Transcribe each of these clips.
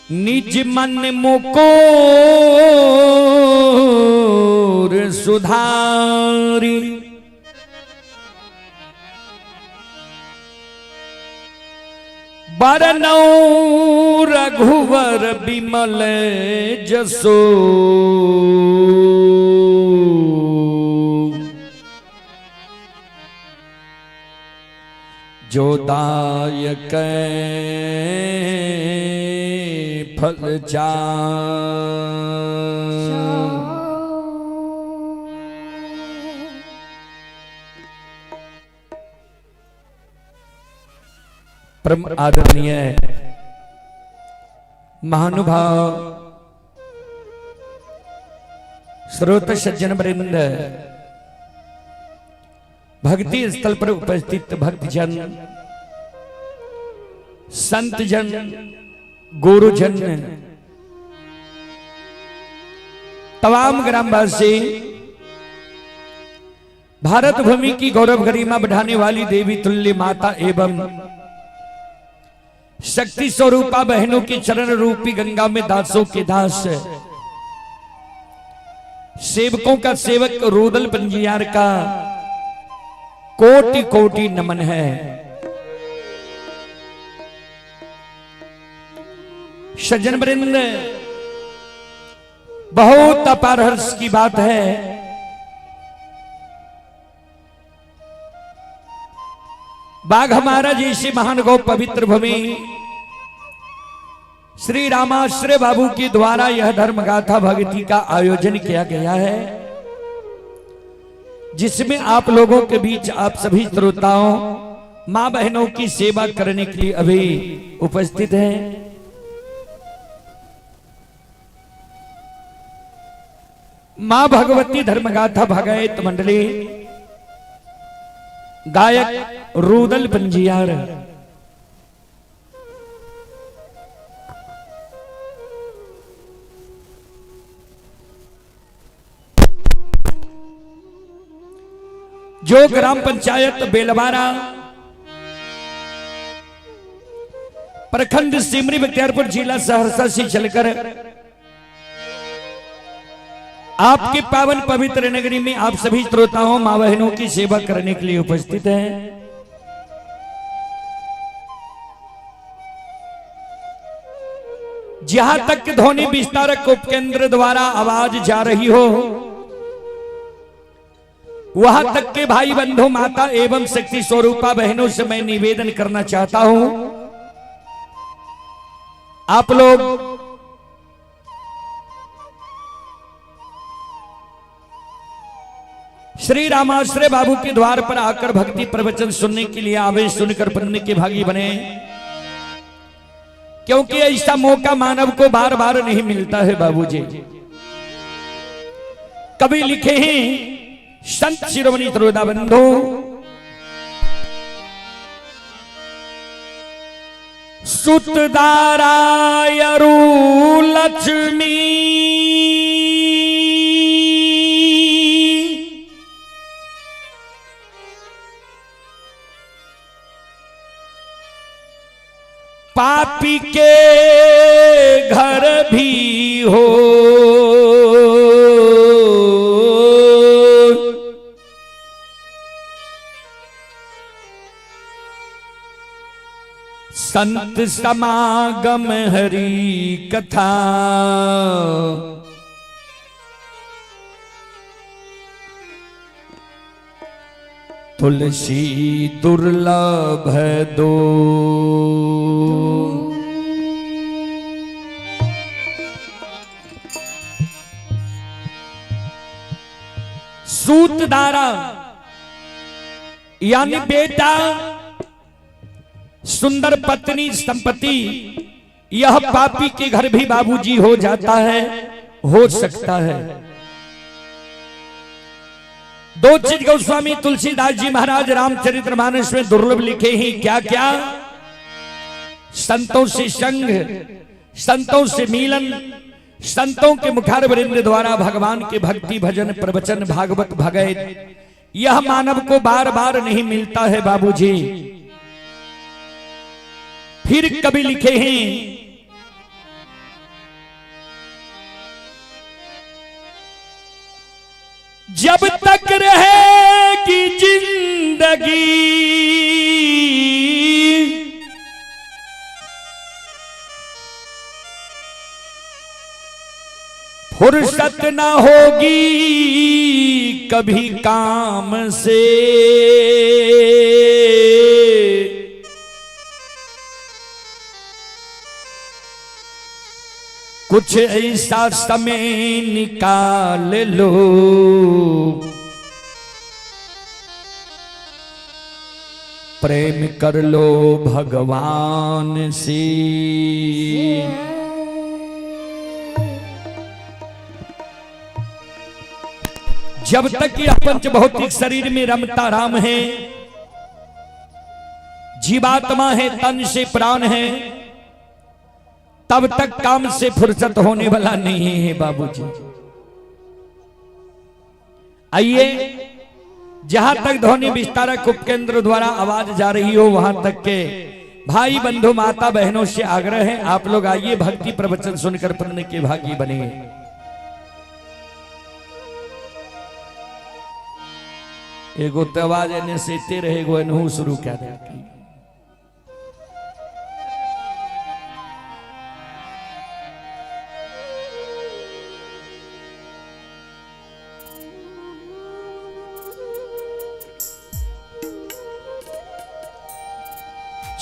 निज मन मुकुर सुधारी। बरनौ रघुवर बिमल जसो, जो दायक फल परम आदरणीय महानुभाव श्रोत सज्जन वृंद, भक्ति स्थल पर उपस्थित भक्तजन, संतजन, गुरुजन, तमाम ग्रामवासी, भारत भूमि की गौरव गरिमा बढ़ाने वाली देवी तुल्य माता एवं शक्ति स्वरूपा बहनों की चरण रूपी गंगा में दासों के दास, सेवकों का सेवक रूदल पंजियार का कोटि कोटि नमन है। सज्जन वृंद, बहुत अपार हर्ष की बात है। बाघ हमारा जैसी महान गौ पवित्र भूमि श्री रामाश्रय बाबू के द्वारा यह धर्म गाथा भक्ति का आयोजन किया गया है, जिसमें आप लोगों के बीच आप सभी श्रोताओं मां बहनों की सेवा करने के लिए अभी उपस्थित हैं। मां भगवती धर्मगाथा भगवत मंडली, गायक रूदल पंजियार। जो ग्राम पंचायत बेलवारा, प्रखंड सिमरी बख्तियारपुर, जिला सहरसा से चलकर आपके पावन पवित्र नगरी में आप सभी श्रोताओं मां बहनों की सेवा करने के लिए उपस्थित हैं। जहां तक ध्वनि विस्तारक उपकेंद्र द्वारा आवाज जा रही हो, वहां तक के भाई बंधु माता एवं शक्ति स्वरूपा बहनों से मैं निवेदन करना चाहता हूं, आप लोग श्री रामाश्रय बाबू के द्वार पर आकर भक्ति प्रवचन सुनने के लिए आवे, सुनकर पुण्य के भागी बने, क्योंकि ऐसा मौका मानव को बार बार नहीं मिलता है। बाबूजी कभी लिखे हैं संत शिरोमणि त्रोदा बंधु, सुतदारायरु लक्ष्मी पापी के घर भी हो, संत समागम हरि कथा। तुलसी दुर्लभ दो। सूतदारा यानी बेटा, सुंदर पत्नी, संपत्ति, यह पापी के घर भी बाबूजी हो जाता है, हो सकता है। दो चीज गोस्वामी तुलसीदास जी महाराज रामचरितमानस में दुर्लभ लिखे ही, क्या क्या? संतों से संग, संतों से मिलन, संतों के मुखारवृंद द्वारा भगवान के भक्ति भजन प्रवचन भागवत भगवत, यह मानव को बार बार नहीं मिलता है बाबूजी। फिर कभी लिखे हैं जब तक रहेगी जिंदगी, फुर्सत न होगी कभी काम से। कुछ ऐसा समय निकाल लो, प्रेम कर लो भगवान से। जब तक यह पंच भौतिक शरीर में रमता राम है, जीवात्मा है, तन से प्राण है, तब तक काम से फुर्सत होने वाला नहीं है बाबूजी। आइए, जहां तक ध्वनि विस्तारक उपकेंद्र द्वारा आवाज जा रही हो वहां तक के भाई बंधु माता बहनों से आग्रह है, आप लोग आइए, भक्ति प्रवचन सुनकर पुण्य के भागी बने। एगो तो आवाज एने से रहे, एगो एनहू शुरू कर दे।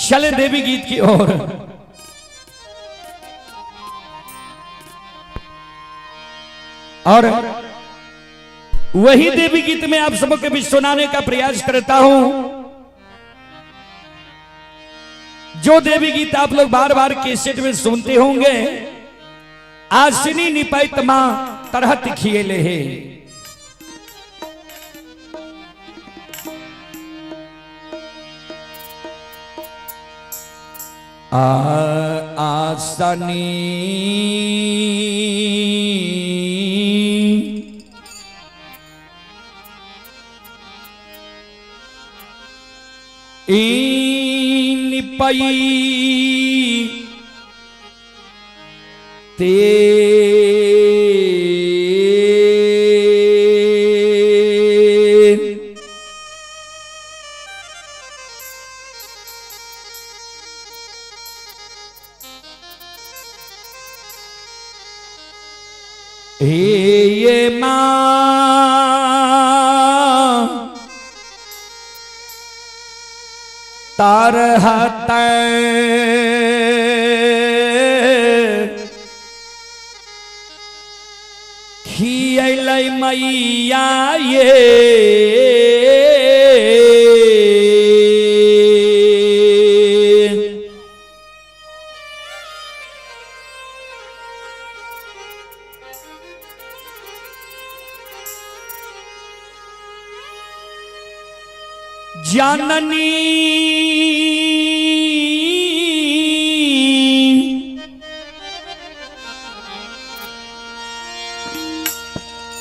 चले देवी गीत की ओर। और वही देवी गीत में आप सबके बीच सुनाने का प्रयास करता हूं, जो देवी गीत आप लोग बार बार कैसेट में सुनते होंगे। आसिनी निपाइत मां तरहत खिएले है। आसनी निपई ते हे मां तरहत खियलै मैया ये, जननी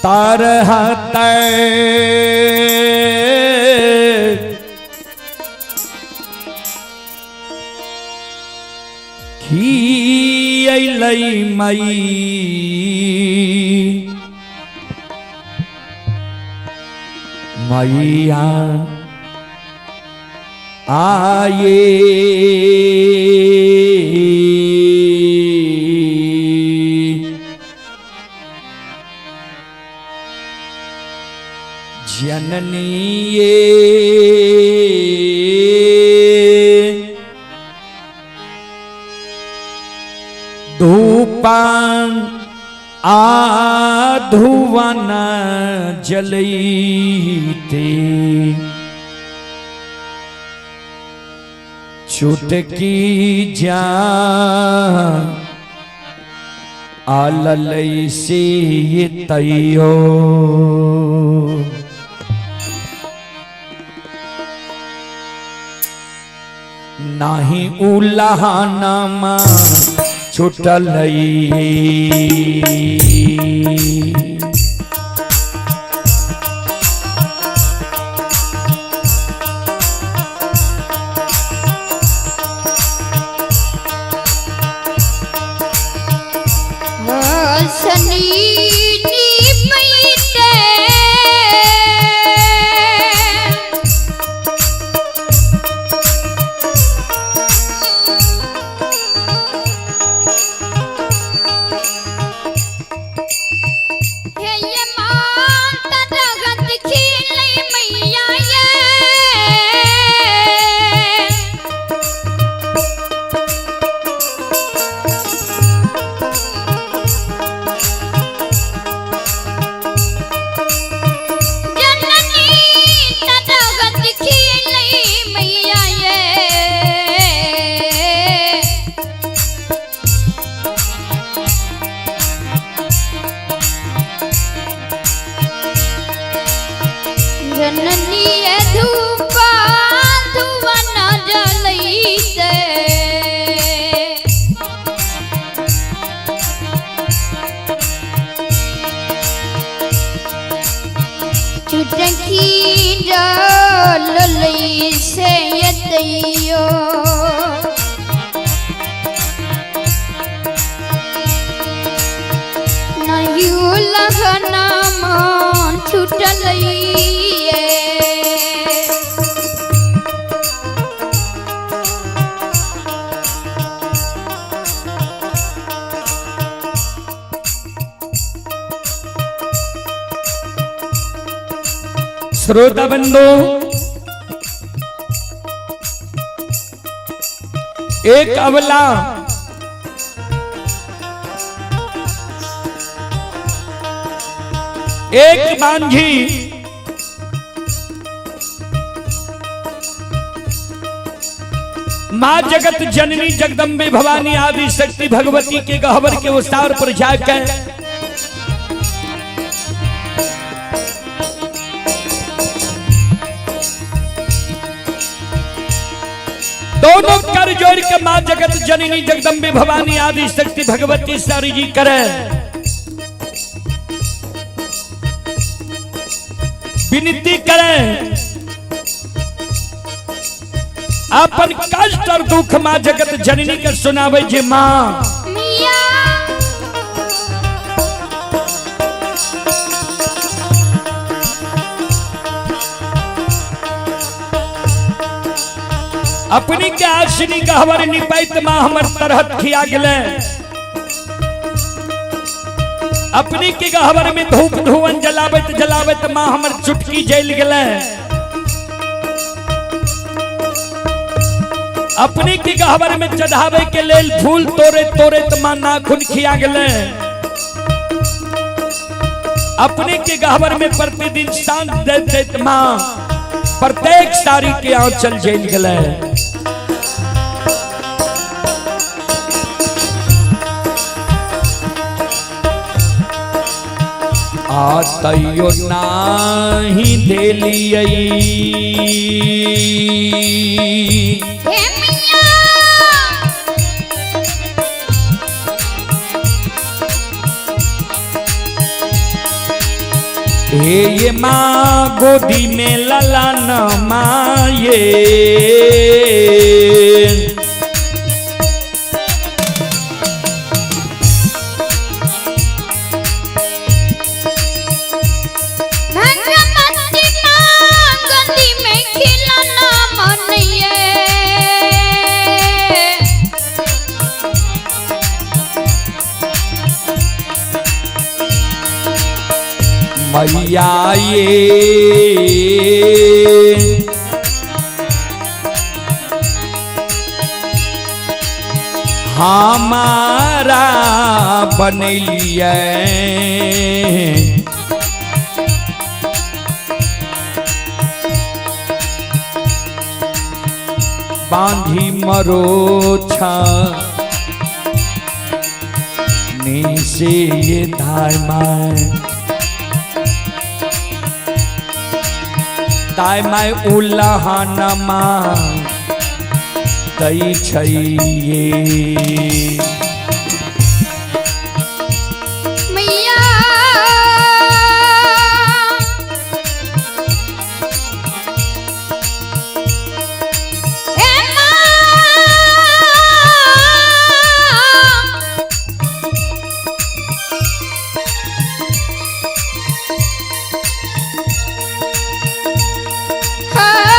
तरहत खियलै मई मैया आये। जननी ये धूपान आधुवन जलईते, चुटकी जा आललई से तैयो। नाही उलाहनामा छुटलई, सनी निपैते। मखना मन छूटल ये। श्रोता बंधु, एक अवला एक बांझी मां जगत जननी जगदम्बे भवानी आदि शक्ति भगवती के गहवर के उसार पर जाकर दोनों कर जोड़ के मां जगत जननी जगदम्बे भवानी आदि शक्ति भगवती सारी जी करे, विनती करें, अपन कष्ट और दुख मां जगत जननी के सुनावे जे मां मिया अपनी के आशनी गहवर निपैत मां हमर तरहत खिया गेले, अपनी के गहवर में धूप धुवन जलाबत जलाबत मां हमर चुटकी जल गेले, अपनी के गहवर में चढ़ावे के लेल फूल तोड़े तोड़े त मां नाखून खिया गेले, अपने के गहवर में प्रतिदिन सांझ दैत दैत मां प्रत्येक साड़ी के आंचल जल गेले। आ तैयो नाही देलियै हे मिया हे ये माँ गोदी में ललन माये, भगवती माँ गोदी में खिलना मन ये। मैया ये हमारा बनैलियै बांधी मरोछा नीसे ये धाय my ताय my उल्लाहनमा तई छैये। मैया हे माँ हाँ।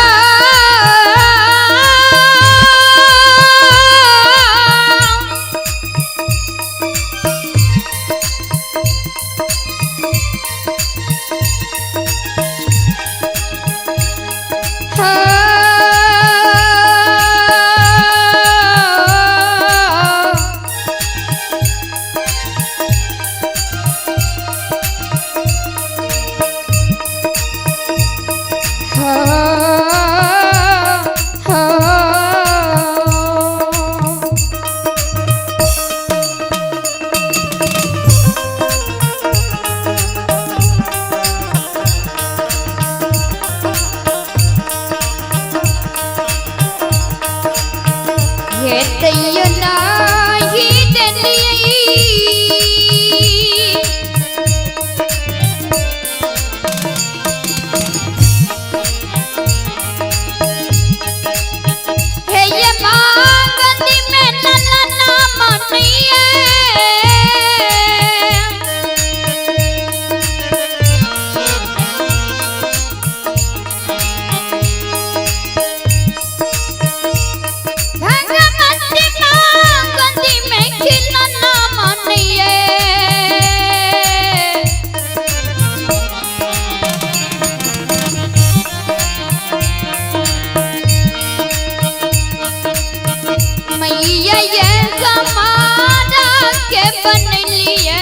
के बनलिए।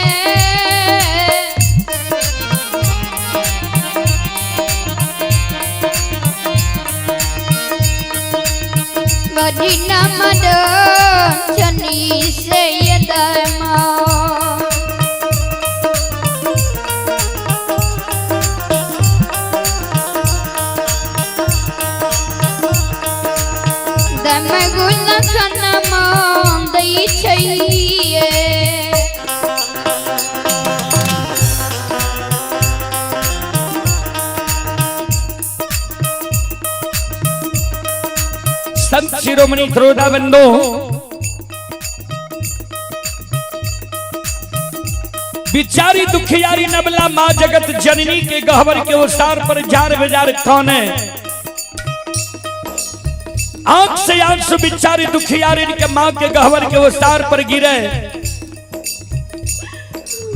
बड़ी नमद चनी से ये दमा। दम गुल खनमा दै छैये। संत शिरोमणि श्रोता बंधु, बिचारी दुखियारी नबला माँ जगत जननी के गहवर के ओसार पर जार बेजार कौन है। आंख से आंसू बिचारी दुखियारी के माँ के गहवर के ओसार पर गिरे।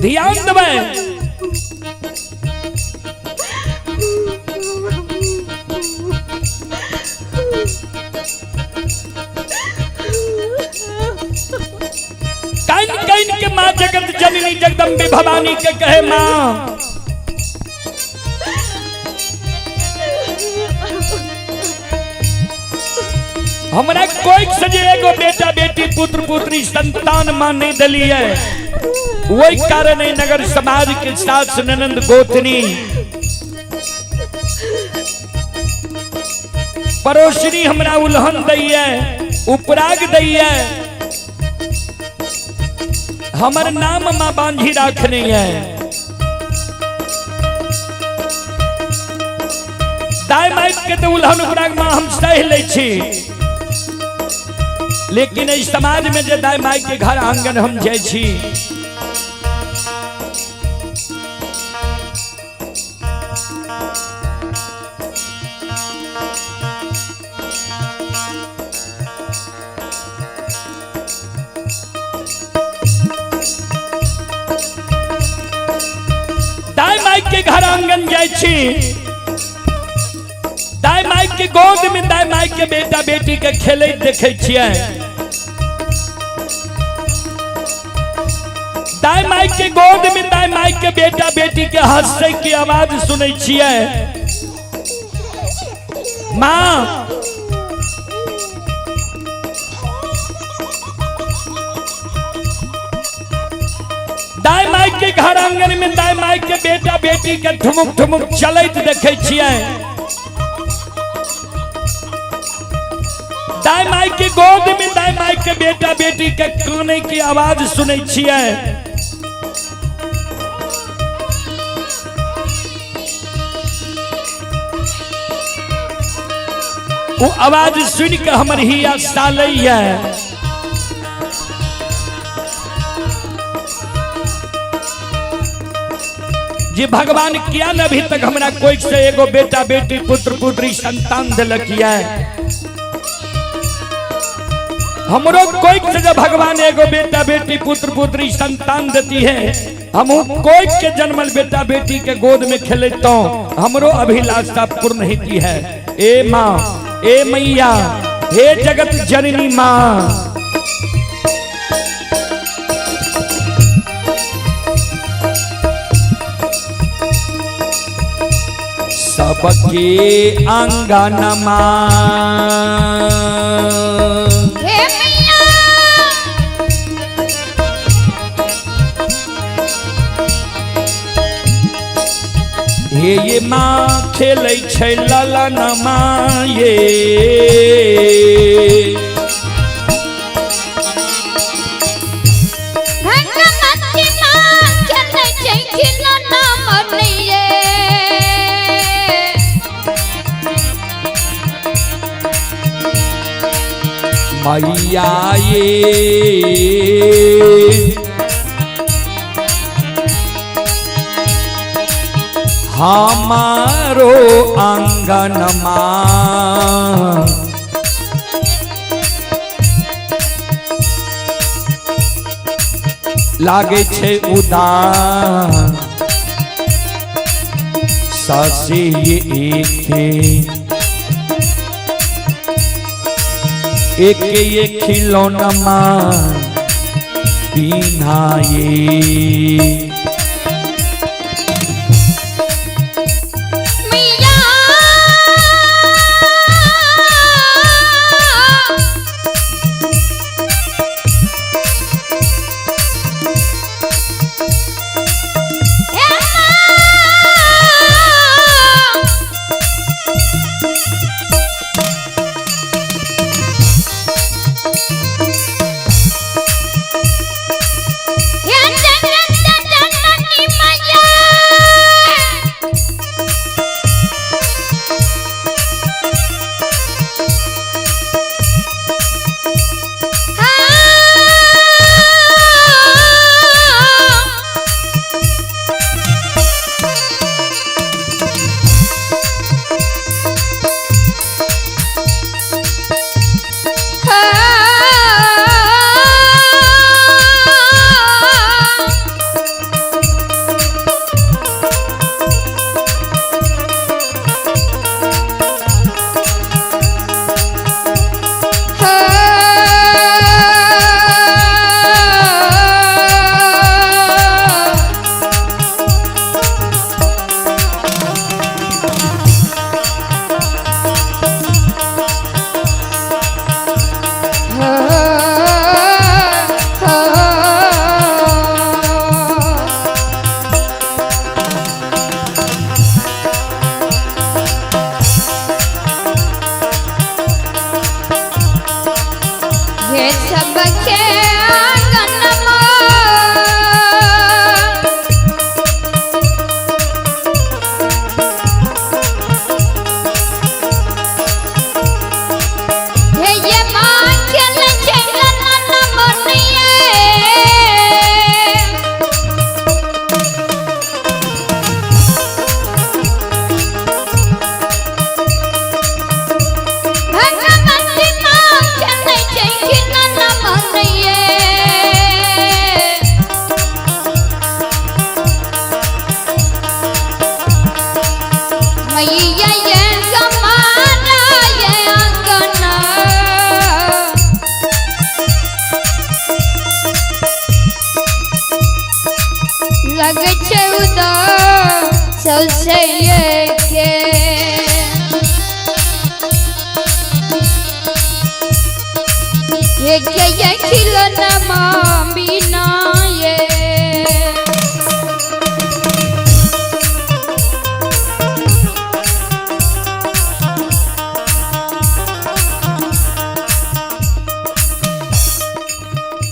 ध्यान दबे, कहीं कहीं के माँ जगत जननी जगदम्बे भवानी के कहे माँ हमरा कोई से जे एगो बेटा बेटी पुत्र पुत्री संतान माँ नहीं दिली है, वही कारण है नगर समाज के सास ननंद गोतनी पड़ोसनी हमरा उल्हन दैया उपराग दैया, हमर नाम माँ बांधी राखने है। दाय माइक के तो उल्हन उपराग माँ हम सह लै छी, लेकिन इस समाज में जे दाय माइक के घर आंगन हम जाइ छी, दाय माइक के घर आंगन जाइ छी, दाय माइक के गोद में दाय माइक के बेटा बेटी के खेलैत देखै छियै, दाय माइक के गोद में दाय माइक के बेटा बेटी के हंसै के आवाज सुनै छियै। माँ दाय माइक के घर आंगन में दाय माइक के बेटा बेटी के ठुमुक ठुमुक चलैत देखै छियै, दाय माइक के गोद में दाय माइक के बेटा बेटी के काने की आवाज सुनै छियै। वो आवाज सुन के हमर हिया सालैया। जे भगवान किया न अभी तक हमरा कोई से एगो बेटा बेटी पुत्र पुत्री संतान दिलक है, हमरो कोई से जब भगवान एगो बेटा बेटी पुत्र पुत्री संतान देती है, हम कोई के जन्मल बेटा बेटी के गोद में खेलता हमरो अभिलाषा पूर्ण होती है। ए माँ, ए मैया, हे जगत जननी माँ, सबके अंगनमा हे मैया हे ये माँ खेलै छै ललनमा ये, भगवती माँ खेलै छै खिलौना मनैये। मैया ये हमारो आंगनमा लागे छै उदास सासे एके एक ये खिलौनमा तीन दीन्हा ये। मैया हे माँ, हे जगत जननी मैया, हाँ। हे सबके आंगनमा, हे ये माँ खेल खेलन मनिए, भगवती माँ खेल खेलन मनिए। मैया ये हमारा ये आंगना, लग छै उदास सबसे ये के। ये के ये खिलौना माँ बिना ये।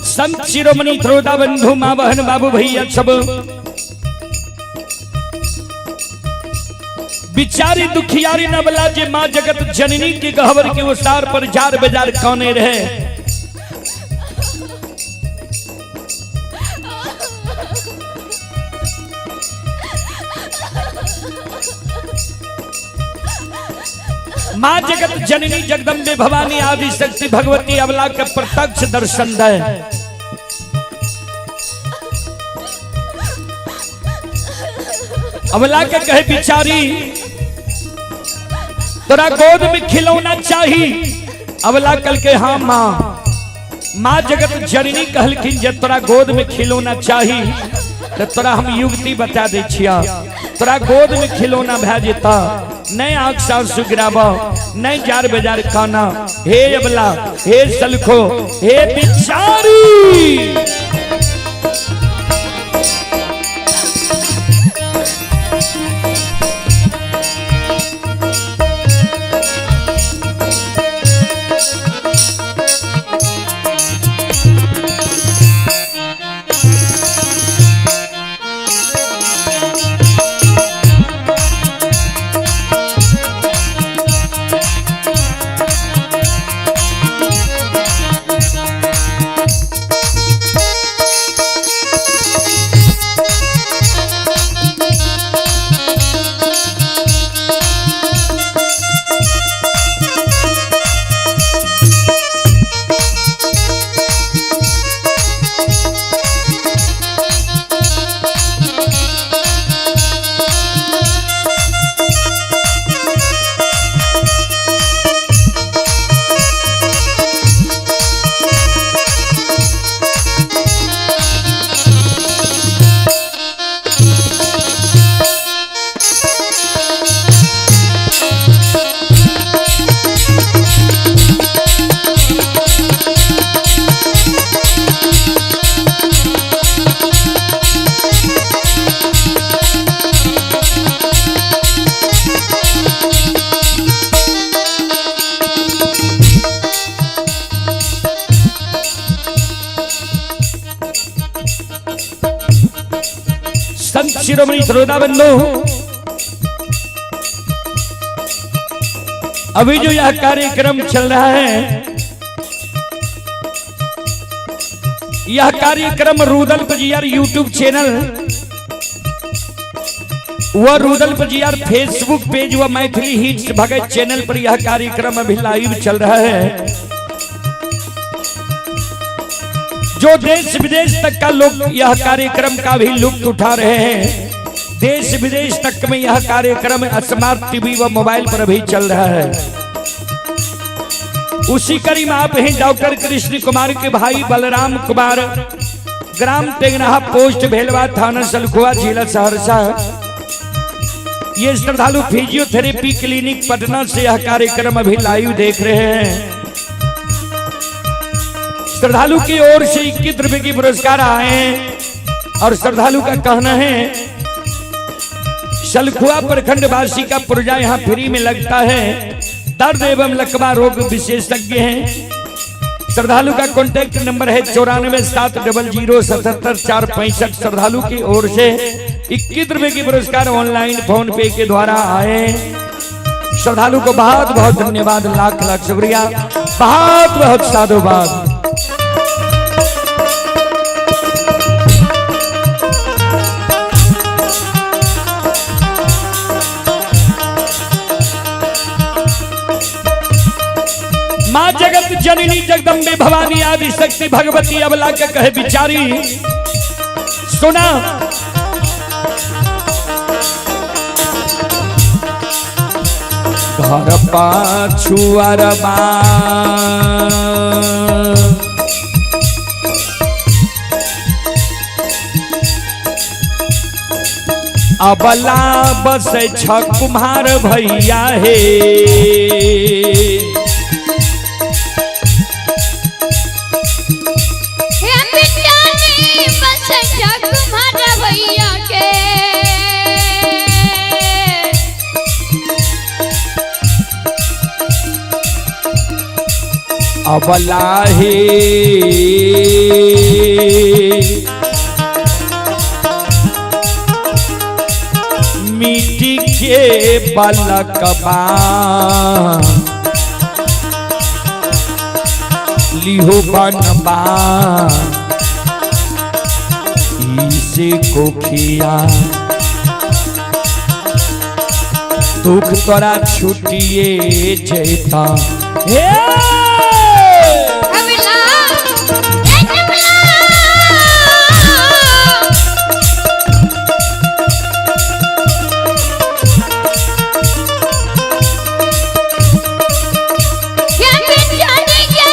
संत शिरोमणि श्रोता बंधु माँ बहन बाबू भैया सब बिचारी दुखियारी नबला जे माँ जगत जननी के गहवर के उसार पर जार बाजार कौने रहे। माँ जगत जननी जगदम्बे भवानी आदि शक्ति भगवती अबला के प्रत्यक्ष दर्शन दे। अबला के कहे बिचारी तोरा गोद में खिलौना चाही। अबला कल के हाँ माँ। माँ जगत जननी कहलखिन जे तोरा गोद में खिलौना चाही तो तोरा हम युक्ति बता दे छिया, तोरा गोद में खिलौना भै जेता, नहीं आंख सासु गिराब, नहीं जार बाजार खाना। हे अबला, हे सलखो, हे बिचारी, शिरोमणि श्रोता बंधु, अभी जो यह कार्यक्रम चल रहा है, यह कार्यक्रम रुदल पजियार यूट्यूब चैनल व रुदल पजियार फेसबुक पेज व मैथिली हिट्स भगत चैनल पर यह कार्यक्रम अभी लाइव चल रहा है। जो देश विदेश तक का लोग यह कार्यक्रम का भी लुत्फ उठा रहे हैं, देश विदेश तक में यह कार्यक्रम स्मार्ट टीवी व मोबाइल पर भी चल रहा है। उसी कड़ी में आप हैं डॉक्टर कृष्ण कुमार के भाई बलराम कुमार, ग्राम टेंगनाहा, पोस्ट भेलवा, थाना सलखुआ, जिला सहरसा। ये श्रद्धालु फिजियोथेरेपी क्लिनिक पटना से यह कार्यक्रम अभी लाइव देख रहे हैं। श्रद्धालु की ओर से 21 रुपए की पुरस्कार आए हैं और श्रद्धालु का कहना है सलखुआ प्रखंड वासी का पुर्जा यहाँ फ्री में लगता है। दर्द एवं लकवा रोग विशेषज्ञ हैं। श्रद्धालु का कॉन्टैक्ट नंबर है 9470077465। श्रद्धालु की ओर से 21 रुपए की पुरस्कार ऑनलाइन फोन पे के द्वारा आए। श्रद्धालु को बहुत बहुत धन्यवाद, लाख लाख शुक्रिया, बहुत बहुत साधुवाद। माँ जगत जननी जगदम्बे भवानी आदि शक्ति भगवती अबला के कहे बिचारी। सुना, घर पाछुअरबा अबला बस छ कुम्हार भैया हे। हे बिटानी बस कुमार भैया के। अबला हे मिट्टी के बलकबा लिहो बनबा इसे कोखिया दुख तोरा छुटिए जेता हे। अबला ए अबला हे बिटानी के।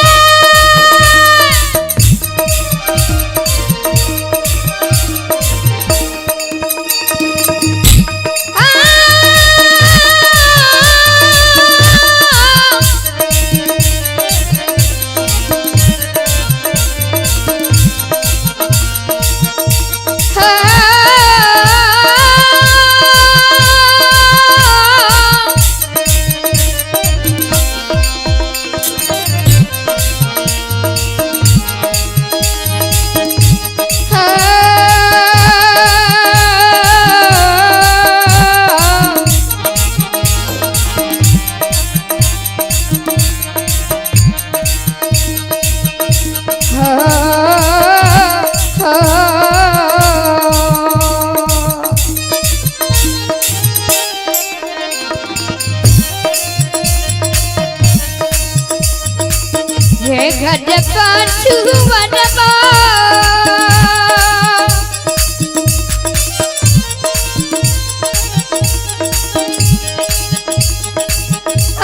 हे घर पाछू वनवा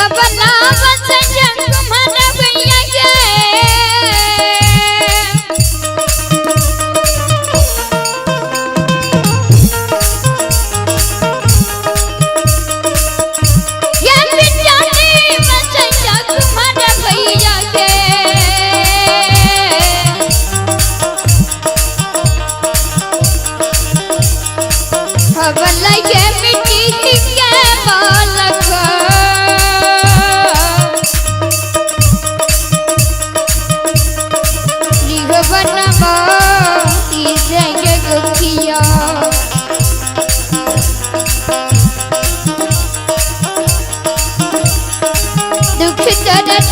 अबला बस कुमार भैया के। ये बिचारी बस कुमार भैया के। अबला ये मिट्टी के बालक लिह बनवा इसे के गुखिया।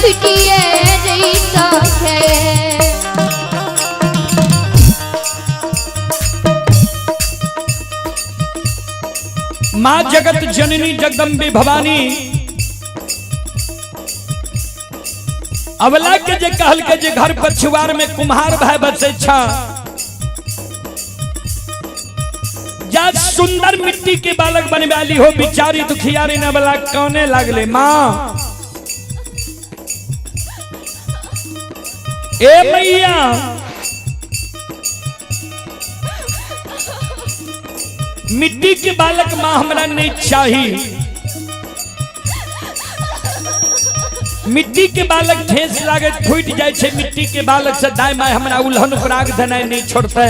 छुटिए जैता है। माँ जगत जननी जगदम्बे भवानी अवला के जे कहल के जे घर पछुआर में कुम्हार भाई बसे छा, जा सुंदर मिट्टी के बालक बनवाली हो। बिचारी दुखियारी न बला कौने लागले माँ, ए मैया मिट्टी के बालक माँ हमरा नहीं चाही। मिट्टी के बालक ठेस लागे फूट जाए छे, मिट्टी के बालक से दाय my हमरा उल्हन पराग देनाय नहीं छोड़ते।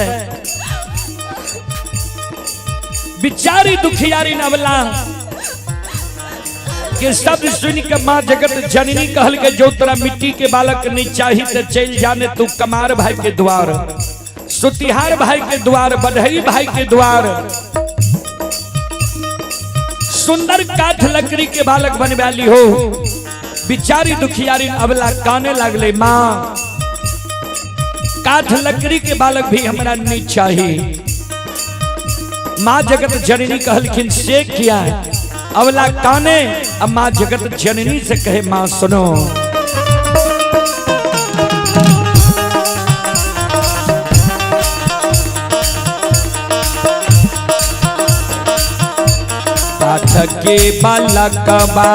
बिचारी दुखियारी नवला के शब्द सुन के माँ जगत जननी कहल के जो तोरा मिट्टी के बालक नहीं चाही तो चल जाने तू कमार भाई के द्वार, सुतिहार भाई के द्वार, बढ़ई भाई के द्वार, सुंदर काठ लकड़ी के बालक बनवाली हो। बिचारी दुखियारी अबला काने लागले माँ काठ लकड़ी के बालक भी हमरा नहीं चाहिए। माँ जगत जननी कहलखिन से किया अबला काने, अब माँ जगत जननी से कहे माँ सुनो, काठ के बालकबा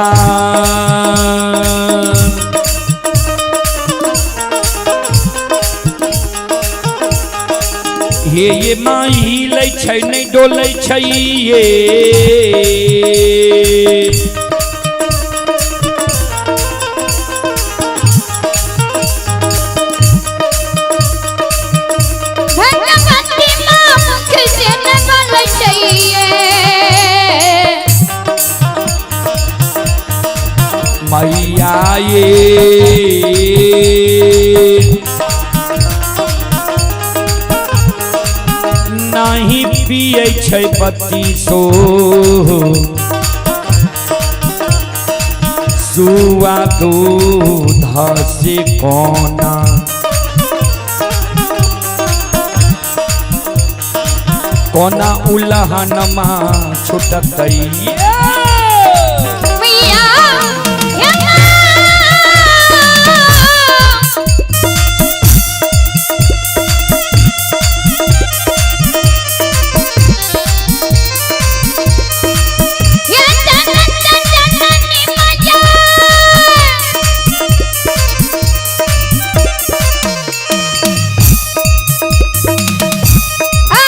हे ये माई लै छै नहीं डोलै छै ये, भगवती माँ मुख से न बोलै चाहिए। मैया ये नहीं पिए छै पति सो सुआ दूध से कोना कोना उलहनमा छुटतै। मैया हे माँ, हे जगत जननी मैया, आ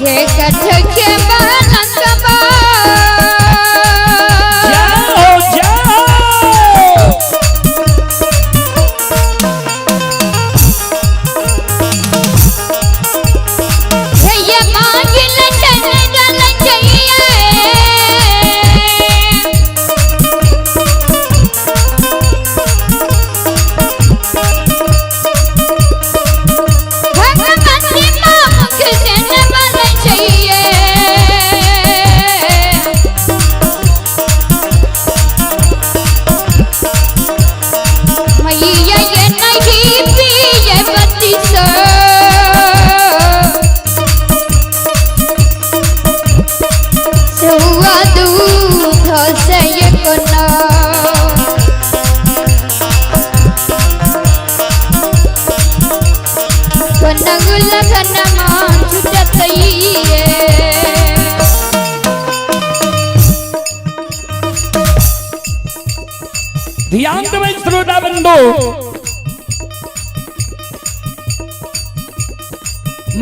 हे कठ के बालकबा, जाओ जाओ हे ये मांगिल चल चाहिए। भगवती माँ मुख से न बोलै चाहिए। मैया ये नहीं पिए बत्ती सो सुआ दूध से ये कोना, कोना गुलगनमा छुटतइए। ध्यान देबै श्रोता बंधु,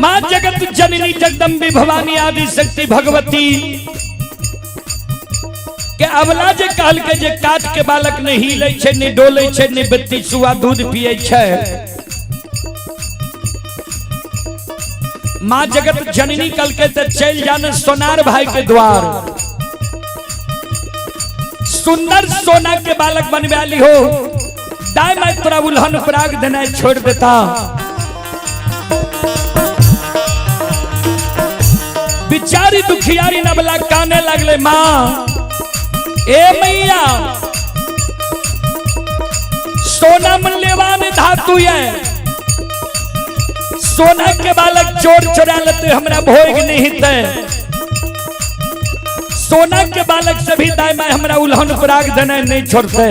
मां जगत जननी जगदम्बी भवानी आदि शक्ति भगवती के अबला जे कहल के जे काट के बालक नहीं हिलै छै, नहीं डोलै छै, नहीं बत्ती सुआ दूध पिए छै। मां जगत जननी कल के ते चल जाने सोनार भाई के द्वार, सुंदर सोना के बालक बनवा ली हो, दाई माई तोरा उल्हन पराग देना छोड़ देता। बिचारी दुखियारी नबला काने लगले, मां ए मैया सोना मूल्यवान धातु है, सोना के बालक चोर चोरा लेते हमरा भोग नहीं है, सोना के बालक से भी दाई माई हमरा उल्हन पराग देना नहीं छोड़ते।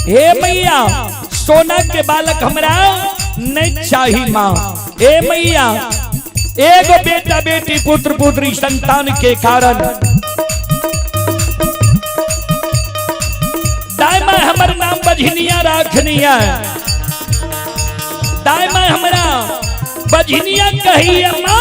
हे मैया सोना के बालक हमरा नहीं चाहिए माँ, ए मैया एगो बेटा बेटी पुत्र पुत्री संतान के कारण दाई माई हमर नाम बझनिया राखनिया, दाई माई हमरा बझनिया कहिए माँ।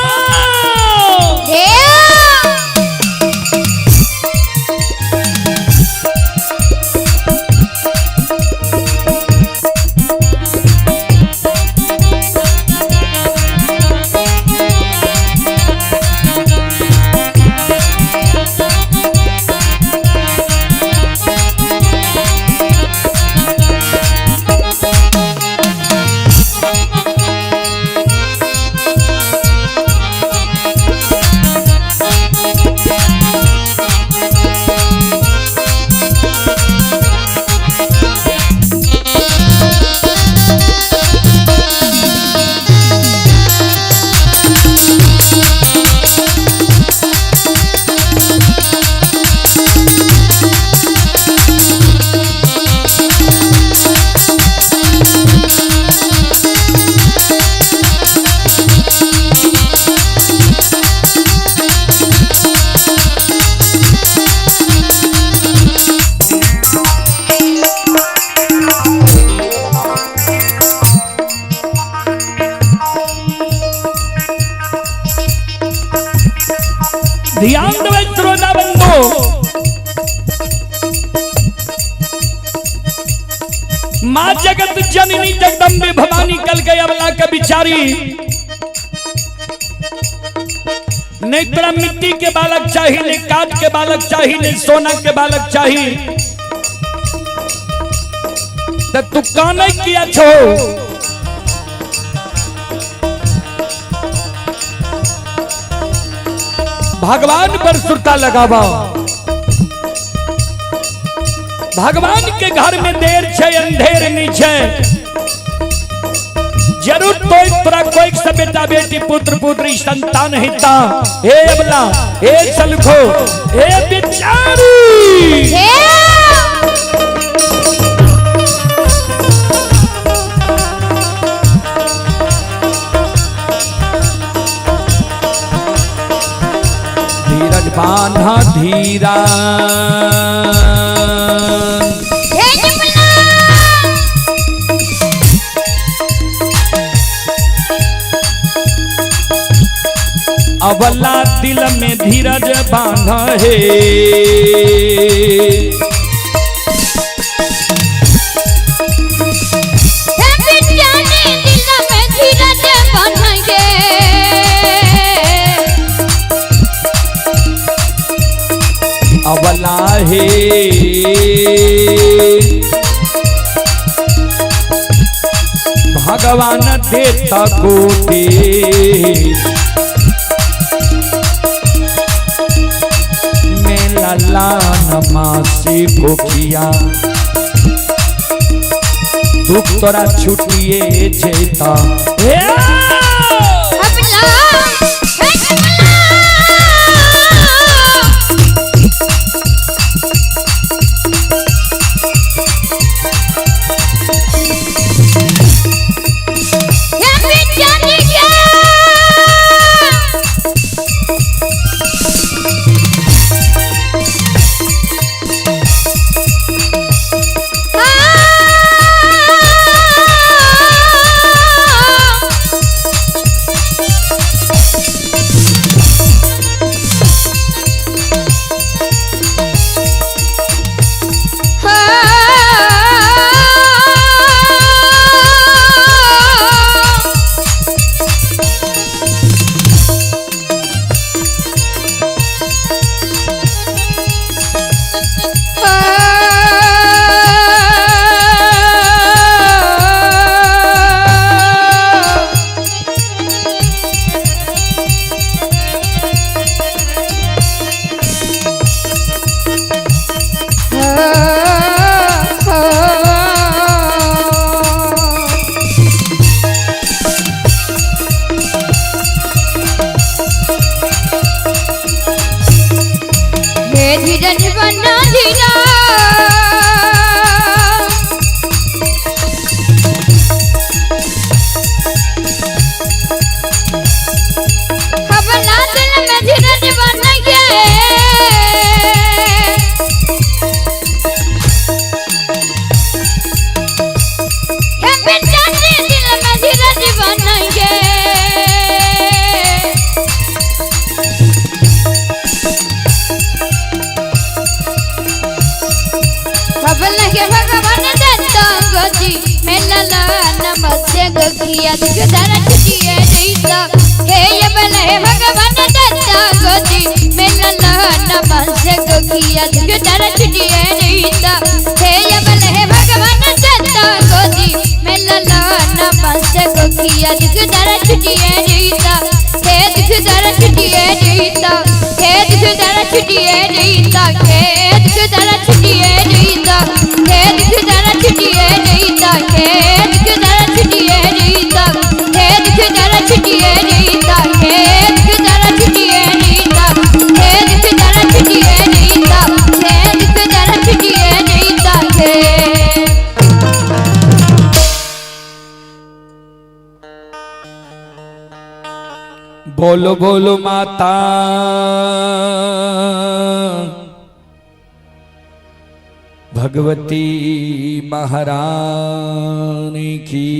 ध्यान देबै श्रोता बंधु, मां जगत जननी जगदम्बे भवानी कल गई अबला के बिचारी, नहीं तोरा मिट्टी के बालक चाहिए, नहीं काट के बालक चाहिए, नहीं सोना के बालक चाहिए, तो तू काने किया छो? भगवान पर सुरता लगावा, भगवान के घर में देर छे अंधेर नहीं छे, जरूर तो तोरा कोई से बेटा बेटी पुत्र पुत्री संतान हिता। हे अबला, हे सलखो, हे बिचारी, धीरज बांधा धीरा, अबला दिल में धीरज बांधा है, अबला हे भगवान देता कोटे, मेला लान मासी भूखिया, दुख तोरा छुटिए जेता। धीरा। अपना दिल में धीरज बन गए। हे बेचारे दिल में धीरज बन गए। के भगवान दत्ता गोदी मेला नमस्ते गोखिया दुखधर छुटिए जैता। हे यबल हे भगवान दत्ता गोदी मेला नमस्ते गोखिया दुखधर छुटिए जैता। हे यबल हे भगवान दत्ता गोदी मेला नमस्ते गोखिया दुखधर छुटिए जैता। हे दुखधर छुटिए जैता। हे दुखधर छुटिए जैता। हे दुखधर छुटिए जैता। हे दुखधर छुटिए जैता। हे दुखधर छुटिए जैता। हे दुखधर छुटिए जैता। हे दुखधर छुटिए जैता। हे दुखधर छुटिए जैता। हे दुखधर छुटिए जैता। हे बोलो बोलो माता भगवती महारानी की।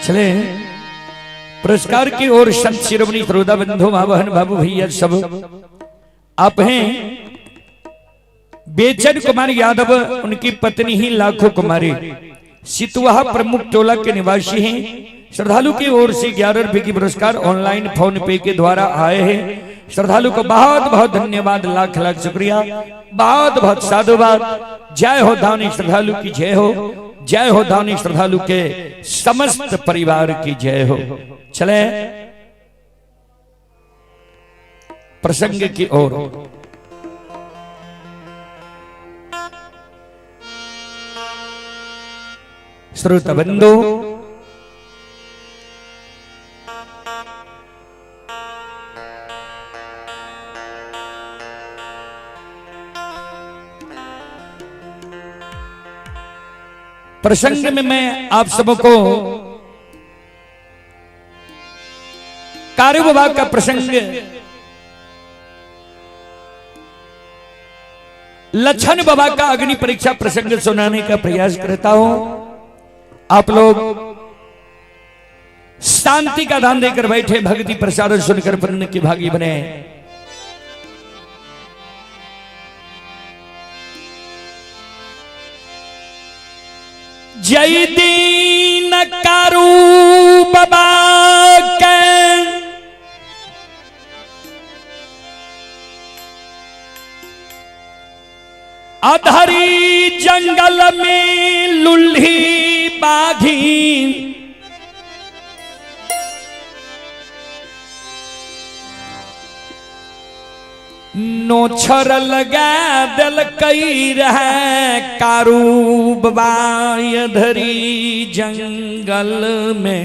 चले पुरस्कार की ओर संत शिरोमणि श्रोता बंधु माँ बहन बाबू भैया सब आप हैं। बेचन कुमार यादव, उनकी पत्नी ही लाखों कुमारी, सितुआ प्रमुख टोला के निवासी हैं। श्रद्धालु की ओर से 11 रुपए की पुरस्कार ऑनलाइन फोन पे के द्वारा आए हैं। श्रद्धालु को बहुत बहुत धन्यवाद, लाख लाख शुक्रिया, बहुत बहुत साधुवाद। जय हो दानी श्रद्धालु की जय हो, जय हो दानी श्रद्धालु के समस्त परिवार की जय हो। चले प्रसंग की ओर। श्रोता बंधु, प्रसंग में मैं आप सबको कारू बाबा का प्रसंग, लछन बाबा का अग्नि परीक्षा प्रसंग सुनाने का प्रयास करता हूं। आप लोग शांति का दान देकर बैठे, भक्ति प्रसाद सुनकर पुण्य के भागी बने। जय दीन कारू बाबा के अधरी जंगल में लुल्ही बाघी, नोछर लगा दिल कई रहे कारू बाबा अधरी जंगल में।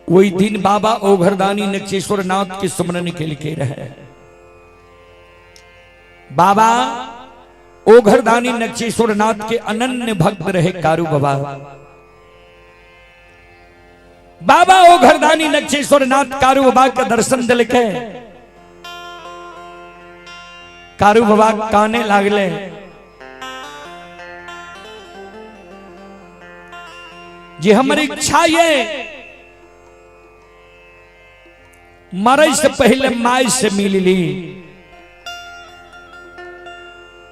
वही दिन बाबा ओघरदानी नक्षेश्वर नाथ के सुमरन के लिए रहे। बाबा ओघरदानी नक्षेश्वर नाथ के अनन्य भक्त रहे कारू बाबा। बाबा ओघरदानी नक्षेश्वर नाथ कारू बाबा का दर्शन दिल के कारू बाबा काने लागले। जे हमर इच्छा ये मरे से पहले माई से मिल ली,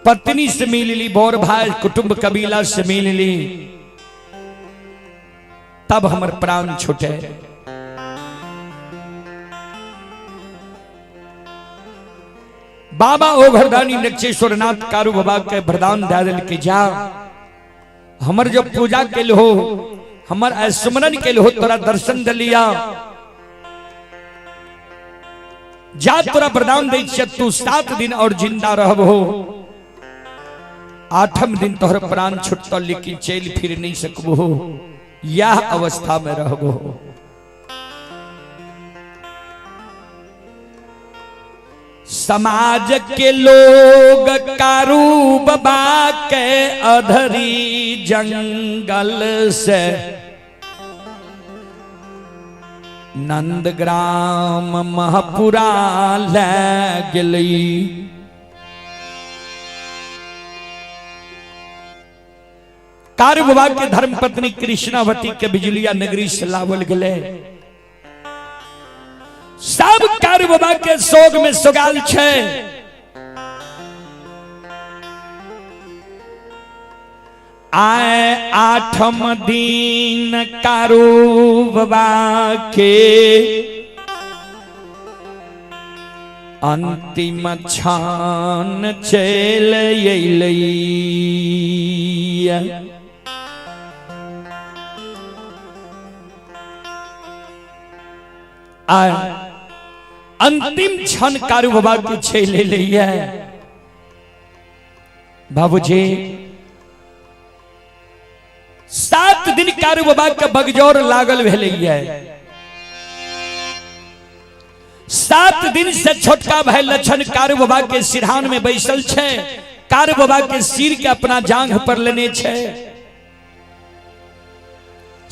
पत्नी से मिल ली, बोर भाई कुटुंब कबीला से मिल ली, तब हमर प्राण छूटे। बाबा ओघरदानी नक्षेश्वर नाथ कारू बाबा के वरदान दे दिल के जा हमर जो पूजा के हो, हमर सुमरन के हो, तोरा दर्शन दिलिया, जा तोरा वरदान दै छियै, तू 7 दिन और जिंदा रहब हो, 8म दिन तोहर प्राण छुटतो, लेकिन चल फिर नहीं सकबो हो। यह अवस्था में रहबो। समाज के लोग कारू बाबा के अधरी जंगल से नंदग्राम महपुरा ले गेली। कारू बाबा के धर्मपत्नी कृष्णावती के बिजलिया नगरी से लावल गेले। सब कारू बाबा के शोक में सोगाल छे। आए आठम दिन कारू बाबा के अंतिम क्षण चल अयलै। आए अंतिम क्षण कारू बाबा के चल अयलै। बाबूजी 7 दिन कारू बाबा के बगजोर लागल भेलैया। 7 दिन से छोटका भाई लक्षण कारू बाबा के सिरहान में बैसल छे, कारू बाबा के सिर के अपना जांघ पर लेने छे।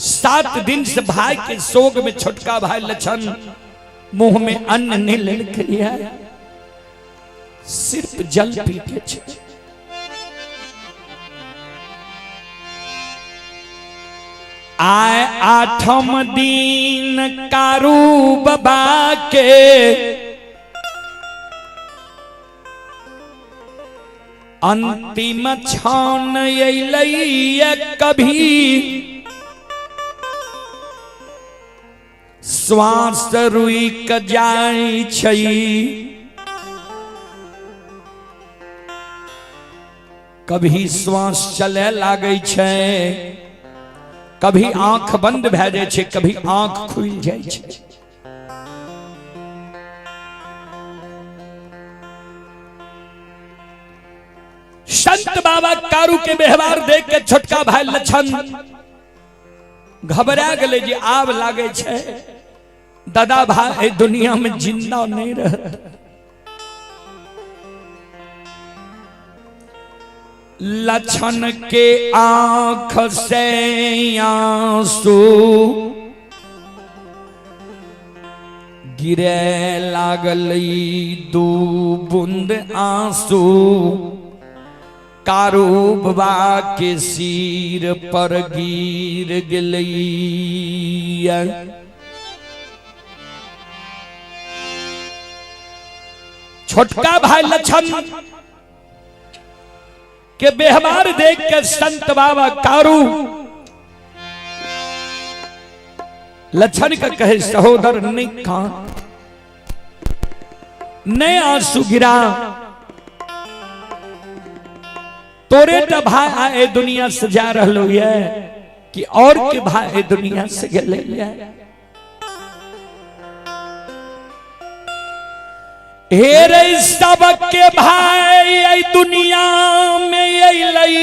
7 दिन से भाई के शोक में छोटका भाई लक्षण मुंह में अन्न नहीं लेलकै, सिर्फ जल पी के छे। आए आठम दिन कारू बाबा के अंतिम क्षण अयलै। कभी श्वास रुक जाय छै, कभी श्वास चले लागै छै, कभी आंख बंद भए जाइ छै, कभी आंख खुलि जाइ छै। संत बाबा कारू के व्यवहार देख के छोटका भाई लक्षण घबरा गेलै जे आब लागै छै दादा भाई दुनिया में जिंदा नहीं रह। लक्षण के आंख से आंसू गिरे लागल, 2 बूंद आंसू कारू बाबा के सिर पर गिर गेलै। छोटका भाई लक्षण के व्यवहार देख के संत बाबा कारू लक्षण का कहे सहोदर नहीं कान नहीं आंसू गिरा, तोरे तो भाई आए दुनिया से जा रहा ये कि और के भाई दुनिया से गेले। हे रे सब के भाई दुनिया में अयलै,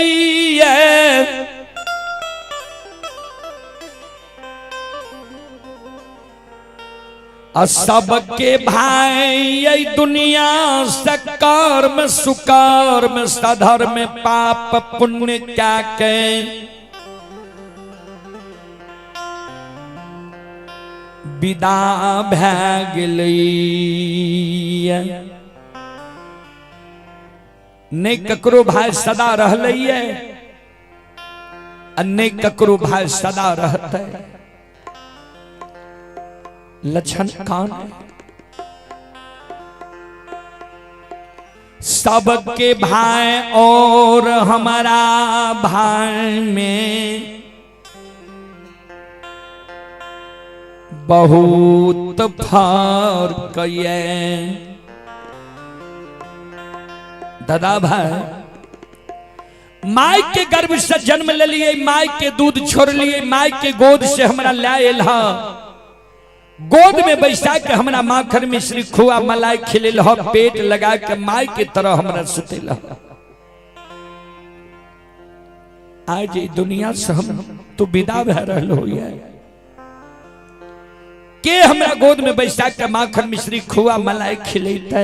सबके भाई दुनिया से कर्म सुकर्म सधर्म पाप पुण्य क्या के विदा भए गेलै। नहीं ककरो भाई सदा रहलै आ नहीं ककरो भाई सदा रहतै। लक्षण कान सबके भाई और हमारा भाई में बहुत फर्क ये। दादा भाई माई के गर्भ से जन्म ले लिए, माई के दूध छोड़ लिए, माई के गोद से हमरा लायल ह, गोद में बैसा के हमरा माखन मिश्री खुआ मलाई खिलेल ह, पेट लगा के माई के तरह हमरा सुतेल ह। आज ई दुनिया से हम तू विदा भए रहल होइए, के हमरा गोद में बैसा के माखन मिश्री खुआ मलाई खिलैते,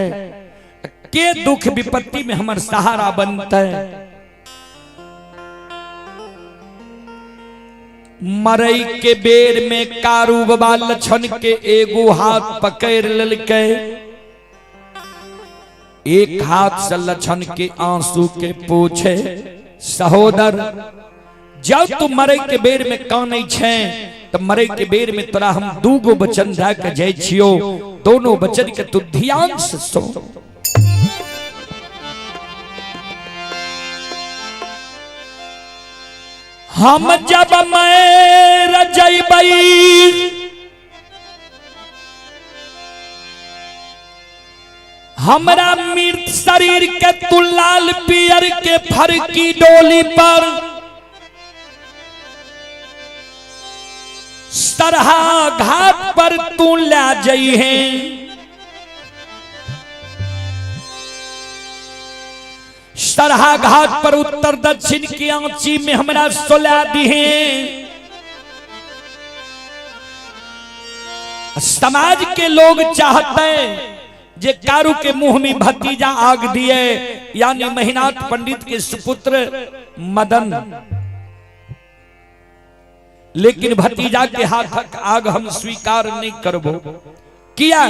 के दुख विपत्ति में हमर सहारा बनते। मरई के बेर में कारू बाबा लछन के एगो हाथ पकड़ ललकै, एक हाथ से लछन के आंसू के पूछे, सहोदर जब तू मरे के बेर में कानै छे तो मरे के बेर में तोरा हम दूगो वचन दे के जाय छियो, दोनों वचन के तू ध्यान से सुन। हम जब मर जइबै हमरा मृत शरीर के तू लाल पियर के फरकी डोली पर सरहा घाट पर तू ला जइहे, सरहा घाट पर उत्तर दक्षिण की आंची में हमरा सोला दिहे। समाज के लोग चाहते हैं जे कारू के मुंह में भतीजा आग दिए, यानी महिनाथ पंडित के सुपुत्र मदन, लेकिन भतीजा के हाथक आग हम स्वीकार नहीं करबो। किया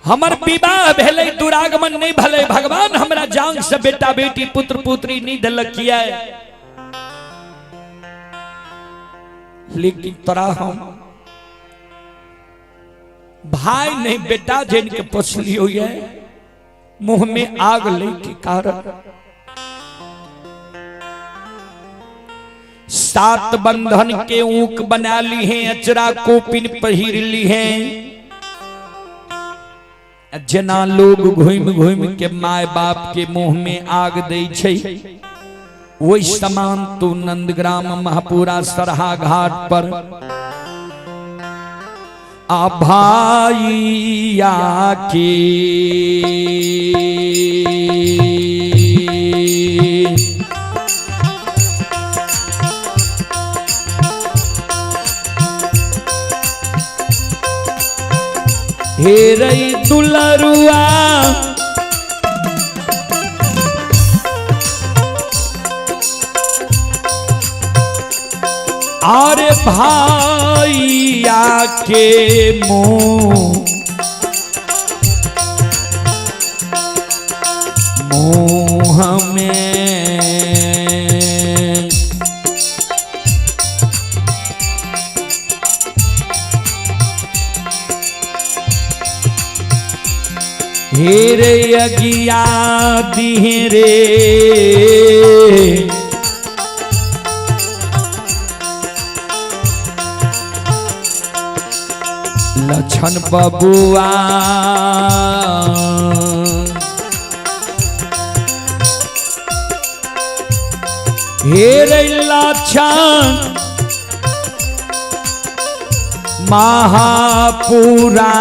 हमर विवाह भेलै दुरागमन नहीं भले, भगवान हमरा जान से बेटा बेटी पुत्र पुत्री नहीं दिलक किया, लेकिन तोरा हम भाई नहीं बेटा जिनके के पोसलियो है, मुंह में आग ले के कारण सात बंधन के ऊक बना ली है, अचरा कोपिन पहिर ली है। जना लोग घूम घूम के my बाप के मुंह में आग दे छै, वही समान तू नंदग्राम महापुरा सरहा घाट पर आ भाइया के हे रई दुलरुआ अरे भाइया के मुंह मुंह में हेरे अगिया दिहे रे, लछन बबुआ हेरे लछन महापुरा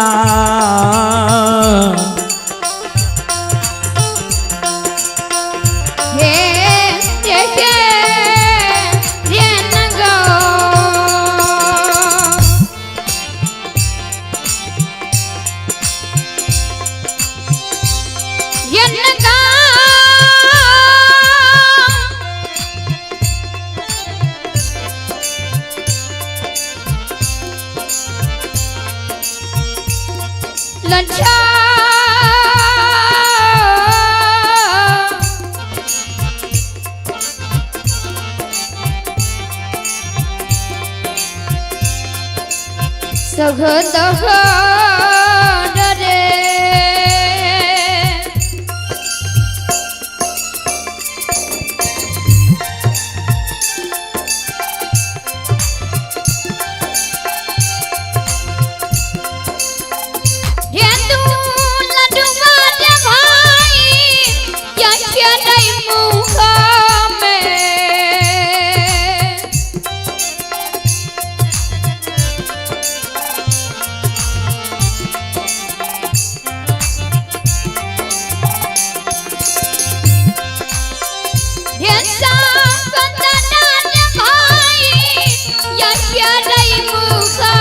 क्या मुखा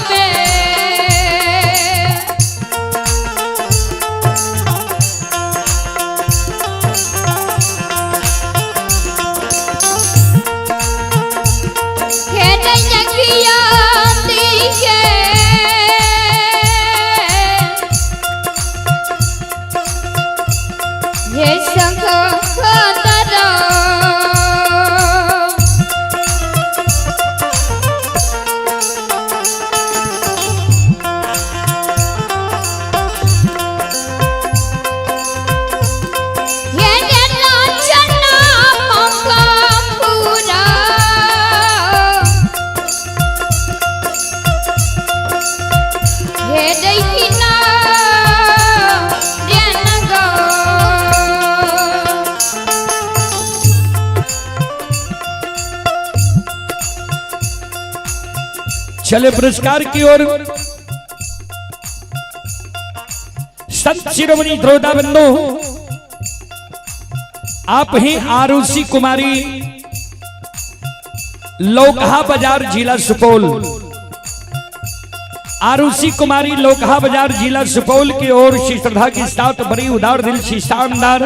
में। चले पुरस्कार की ओर। संत शिरोमणि द्रोदा बंधु, आप ही आरुषि कुमारी, लोकहा बाजार जिला सुपौल। आरुषि कुमारी लोकहा बाजार जिला सुपौल की ओर से श्रद्धा के साथ बड़ी उदार दिल से शानदार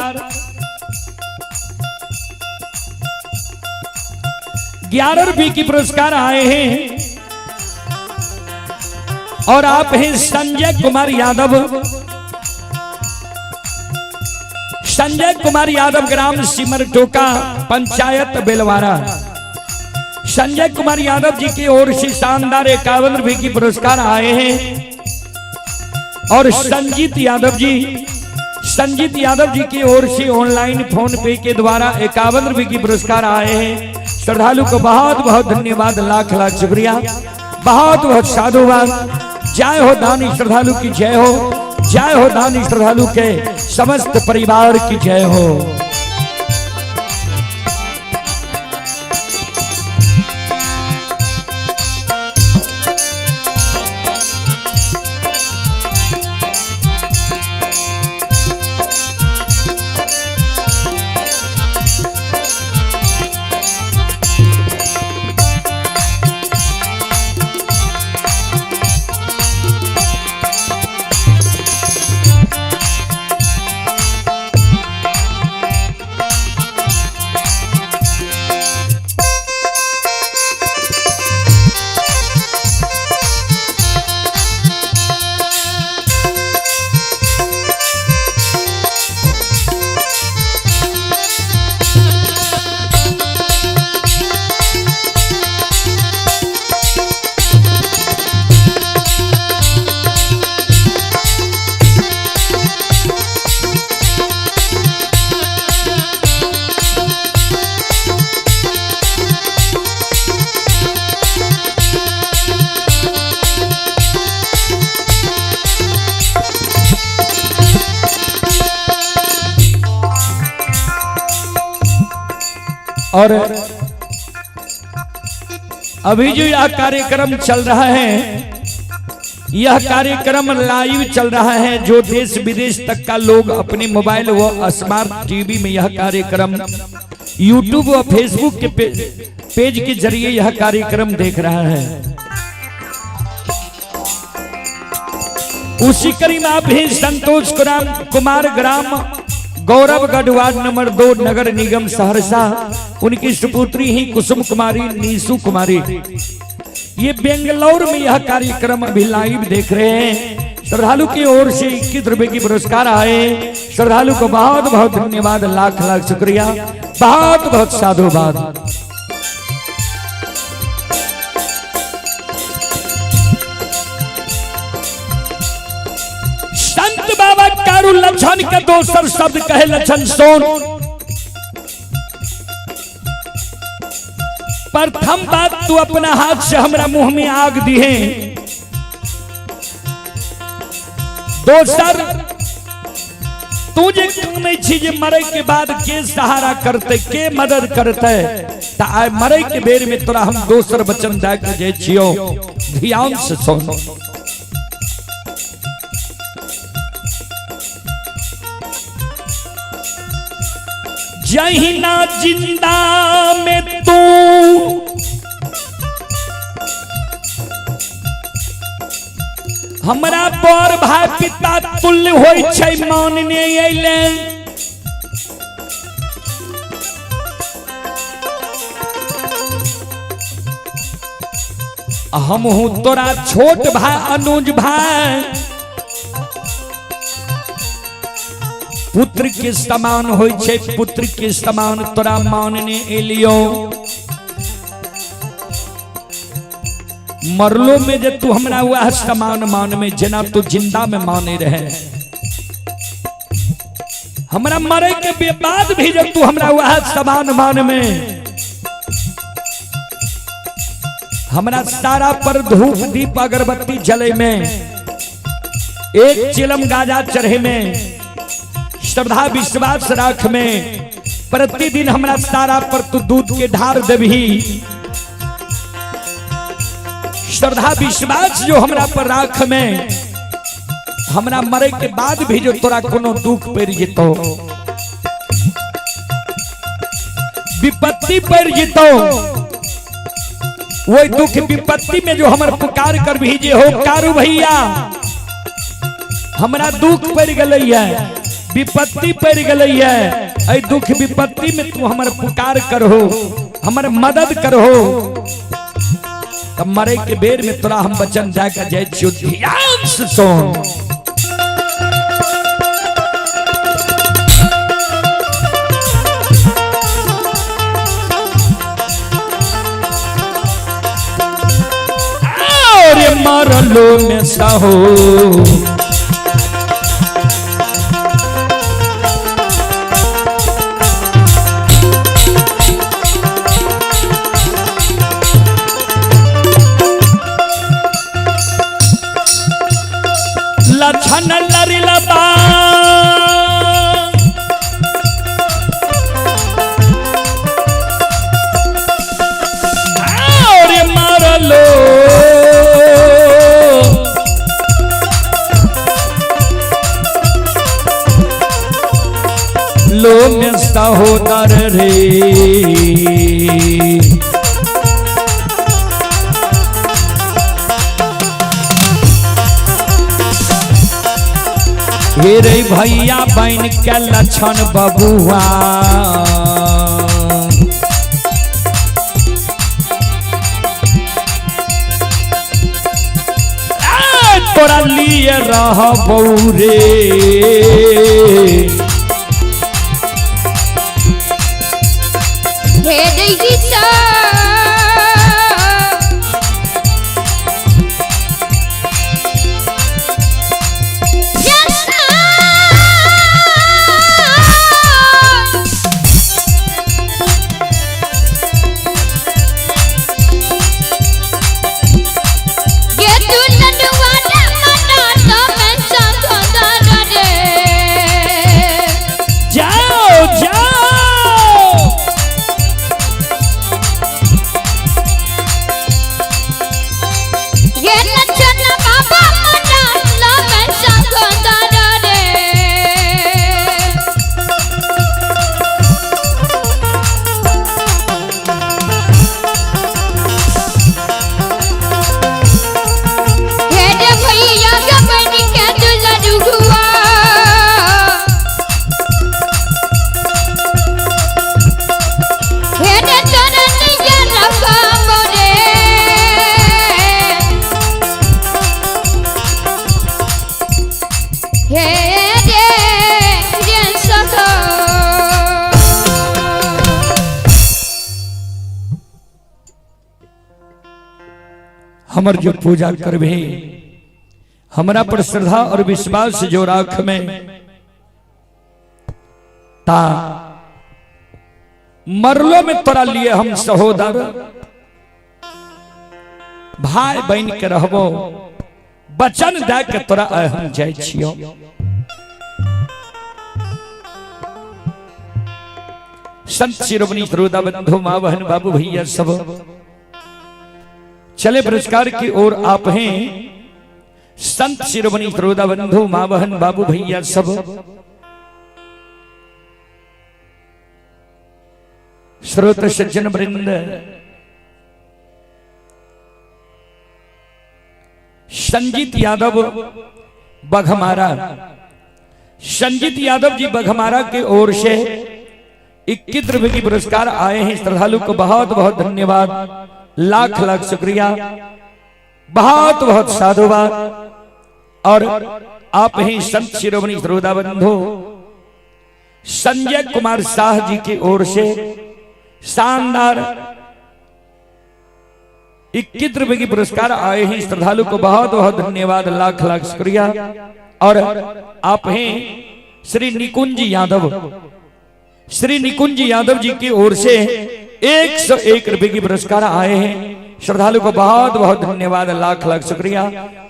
11 रुपए की पुरस्कार आए हैं। और आप हैं संजय कुमार यादव, संजय कुमार यादव ग्राम सिमरटोका, पंचायत बेलवारा। संजय कुमार यादव जी की ओर से शानदार 51 रुपए की पुरस्कार आए हैं। और संजीत यादव जी, संजीत यादव जी की ओर से ऑनलाइन फोन पे के द्वारा 51 रुपए की पुरस्कार आए हैं। श्रद्धालु को बहुत बहुत धन्यवाद, लाख लाख शुक्रिया, बहुत बहुत साधुवाद। जय हो दानी श्रद्धालु की जय हो, जय हो दानी श्रद्धालु के समस्त परिवार की जय हो। और अभी जो यह कार्यक्रम चल रहा है, यह कार्यक्रम लाइव चल रहा है, जो देश विदेश तक का लोग अपने मोबाइल व स्मार्ट टीवी में यह कार्यक्रम यूट्यूब व फेसबुक के पेज के जरिए यह कार्यक्रम देख रहा है। उसी करीब आप ही संतोष कुमार ग्राम गौरवगढ़ वार्ड नंबर 2 नगर निगम सहरसा, उनकी सुपुत्री ही कुसुम कुमारी, नीसू कुमारी, ये बेंगलोर में यह कार्यक्रम अभी लाइव देख रहे हैं। श्रद्धालु की ओर से 21 रुपए की पुरस्कार आए। श्रद्धालु को बहुत बहुत धन्यवाद, लाख लाख शुक्रिया, बहुत बहुत साधुवाद। संत बाबा कारू लक्षण के दोसर शब्द कहे लक्षण सोन। प्रथम बात तू अपना हाथ से हमरा मुंह में आग दी है। दोसर तू जे कमै छी जे मरे के बाद के सहारा करते, के मदद करते, त आइ मरे के बेर में तोरा हम दोसर वचन दे के जे छियो, ध्यान से सुन। जहिना जिंदा में तू हमरा बड़ भाई पिता तुल्य होइ छै मानने अयले। हमहू तोरा छोट भाई अनुज भाई पुत्र के समान होइ छै, पुत्र के समान तोरा मानने एलियो। मरलो में जे तू हमरा वह समान मान में जेना तू जिंदा में माने रहे, हमरा मरे के बाद भी जब तू हमरा वह समान मान में हमरा सारा पर धूप दीप अगरबत्ती जले में, एक चिलम गाजा चढ़े में, श्रद्धा विश्वास राख में, प्रतिदिन हमरा सारा पर तू दूध के ढार देबही, श्रद्धा विश्वास जो हमरा पर राख में, हमरा मरे के बाद भी जो तोरा कोनो दुख पड़ जेतो, विपत्ति पड़ जेतो, वही दुख विपत्ति में जो हमर पुकार कर भी जे हो कारू भैया हमरा दुख पड़ गलै है, विपत्ति पड़ गलै है, ऐ दुख विपत्ति में तू हमर पुकार करहो, हमर मदद करहो, तब मरे के बेर में तोरा हम वचन जाकर जय छियो। ध्यान से सुन। और मरलो में सहो लछन लरिलबा और मरलो लो में सहोदर रे, हे रे भैया बन के लक्षण बबुआ, तोरा लिए रहबौ रे, हे गीता जाओ जाओ। हमर जो पूजा करबे, हमरा पर श्रद्धा और विश्वास जो राख में, ता मरलो में तोरा लिए हम सहोदर भाई बहन के रहबो, वचन दे के तोरा हम जाय छियो। संत शिरोमणि श्रोता बंधु माँ बहन बाबू भैया सब चले पुरस्कार की ओर आप हैं। संत शिरोमणि श्रोता बंधु माँ बहन बाबू भैया सब श्रोत सज्जन वृंद, संजीत यादव बघमारा, संजीत यादव जी बघमारा की ओर से 21 रुपए की पुरस्कार आए हैं। श्रद्धालु को बहुत बहुत धन्यवाद, लाख लाख शुक्रिया, बहुत बहुत साधुवाद। और आप ही संत शिरोमणि श्रोता बंधु संजय कुमार शाह जी की ओर से शानदार 21 रुपए की पुरस्कार आए हैं। श्रद्धालु को बहुत बहुत धन्यवाद, लाख लाख शुक्रिया। और आप हैं श्री निकुंज यादव, श्री निकुंज यादव जी की ओर से 101 रुपए की पुरस्कार आए हैं। श्रद्धालु को बहुत बहुत धन्यवाद, लाख लाख शुक्रिया,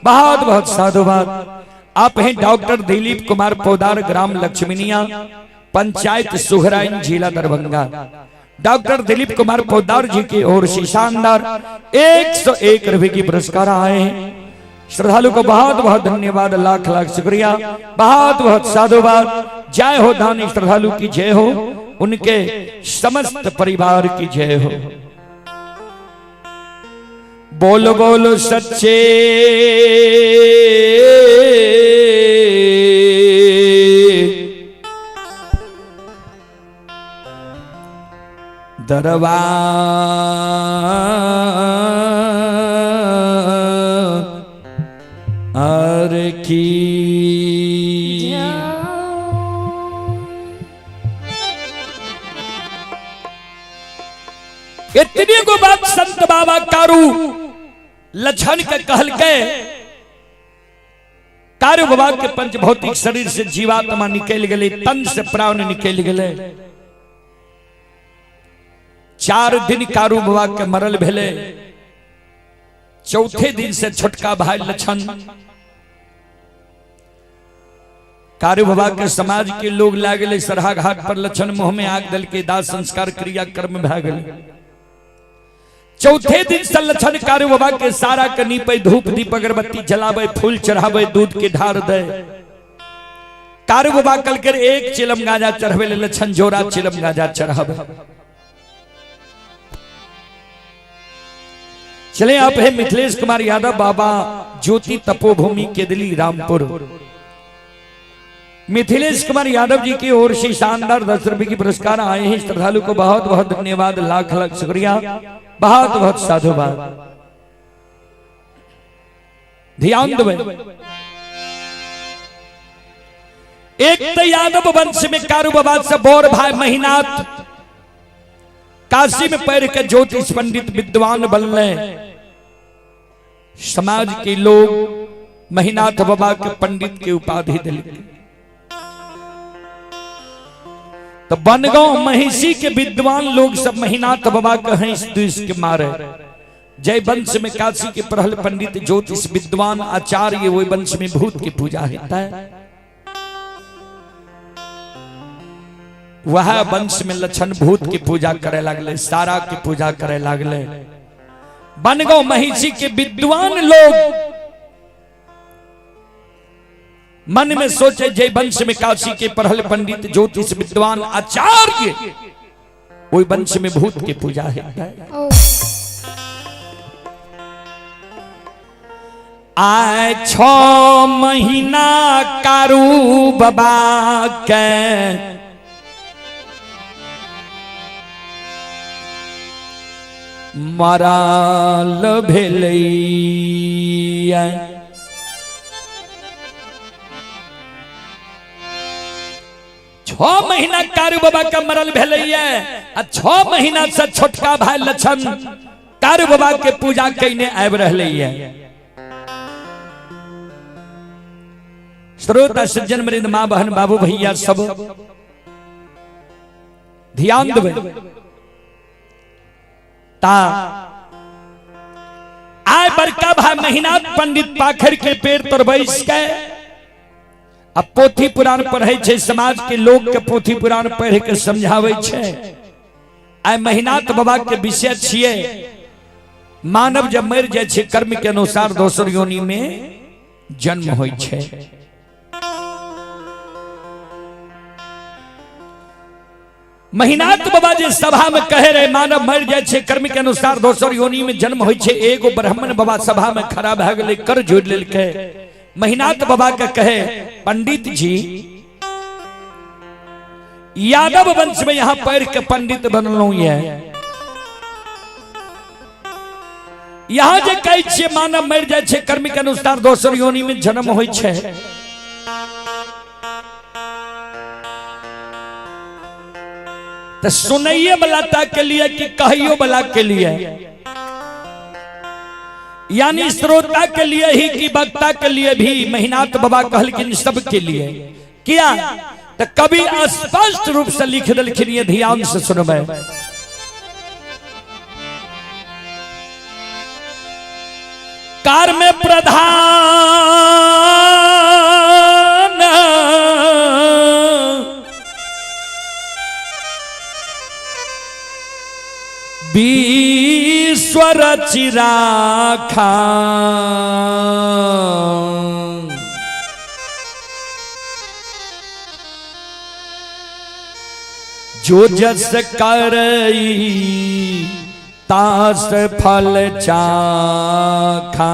बहुत बहुत साधुवाद। आप हैं डॉक्टर दिलीप कुमार पोदार, ग्राम लक्ष्मीनिया, पंचायत सुहराइन, जिला दरभंगा। डॉक्टर दिलीप कुमार पोदार जी की ओर से शानदार 101 रुपए की पुरस्कार आए हैं। श्रद्धालु को बहुत बहुत धन्यवाद, लाख लाख शुक्रिया, बहुत बहुत साधुवाद। जय हो दानी श्रद्धालु की जय हो, उनके समस्त परिवार की जय हो। बोलो बोलो सच्चे दरबार की। इतनी को बात संत बाबा कारू लछन के कहल के कारू बाबा के पंच भौतिक शरीर से जीवात्मा निकल गए, तन से प्राण निकल गए। 4 दिन कारू बाबा के मरल भेले, चौथे दिन से छोटका भाई लछन कारू बाबा के समाज के लोग लागले सरहा घाट पर लछन मुंह में आग दल के दाह संस्कार क्रिया कर्म भए गेलै। चौथे दिन से लछन कारू बाबा के सारा के नीपे, धूप दीप अगरबत्ती जलावे, फूल चढ़ावे, दूध के ढार दे। कारू बाबा कल कर एक चिलम गांजा चढ़ावे ले, लछन जोड़ा चिलम गांजा चढ़ावे। चले आप है मिथिलेश कुमार यादव बाबा ज्योति तपोभूमि केदली रामपुर। मिथिलेश कुमार यादव जी की ओर से शानदार 10 रुपए की पुरस्कार आए हैं। श्रद्धालु को बहुत बहुत धन्यवाद, लाख लाख शुक्रिया, बहुत बहुत साधुवाद। ध्यान दो, एक तो यादव वंश में कारू बाबा से बोर भाई महिनाथ काशी में पढ़ के ज्योतिष पंडित विद्वान बनले। समाज के लोग महिनाथ बाबा के पंडित के उपाधि दिल। तो बनगांव महिषी के विद्वान लोग सब महिनाथ बाबा के हंस दुस के मारे। जय वंश में काशी के प्रहल पंडित ज्योतिष विद्वान आचार्य, वही वंश में भूत की पूजा होता है। वह वंश में लक्षण भूत की पूजा करे लगले, सारा की पूजा करे लगले। बनगांव महिषी के विद्वान लोग मन में सोचे जय वंश में काशी के प्रहल पंडित ज्योतिष विद्वान आचार्य, वही वंश में भूत की पूजा है। आए 6 महीना कारू बाबा के मराल भेलैया। 6 महीना कारू बाबा का मरल भेलैया आ 6 महीना से छोटका भाई लछन कारू बाबा के पूजा कईने आबि रहलैया। श्रोता सज्जन मृद माँ बहन बाबू भैया सब ध्यान देबै। ता आय बड़का भाई महिनाथ पंडित पाखर के पेड़ तर बैस के अब पोथी पुराण पढ़े छे, समाज के लोग के पोथी पुराण पढ़ के समझावे छे। आय महिनाथ बाबा के विषय छिए मानव जब मर जाए छे कर्म के अनुसार दोसर योनि में जन्म होय छे। महिनाथ बाबा जे सभा में कहे रहे मानव मर जाए छे, कर्म के अनुसार दोसर योनि में जन्म होय छे। एगो ब्राह्मण बाबा सभा में खड़ा भए गेलै, कर जोड़ लेलकै। महिनाथ बाबा के कहे, पंडित जी यादव वंश में यहाँ पढ़ के पंडित बनलहुं ये, यहाँ जे कहै छियै मानव मरि जाइ छै, कर्म के अनुसार दोसर योनि में जन्म होइ छै, तऽ सुनैये वाला ता के लिए कि कहियो वाला के लिए, यानी श्रोता के लिए ही कि वक्ता के लिए भी? महिनाथ बाबा कहलखिन सबके लिए। किया तो कवि स्पष्ट रूप से लिख देलखिन, ये ध्यान से सुनबै। कार में प्रधान विश्व रचि राखा, जो जस करई तास फल चाखा।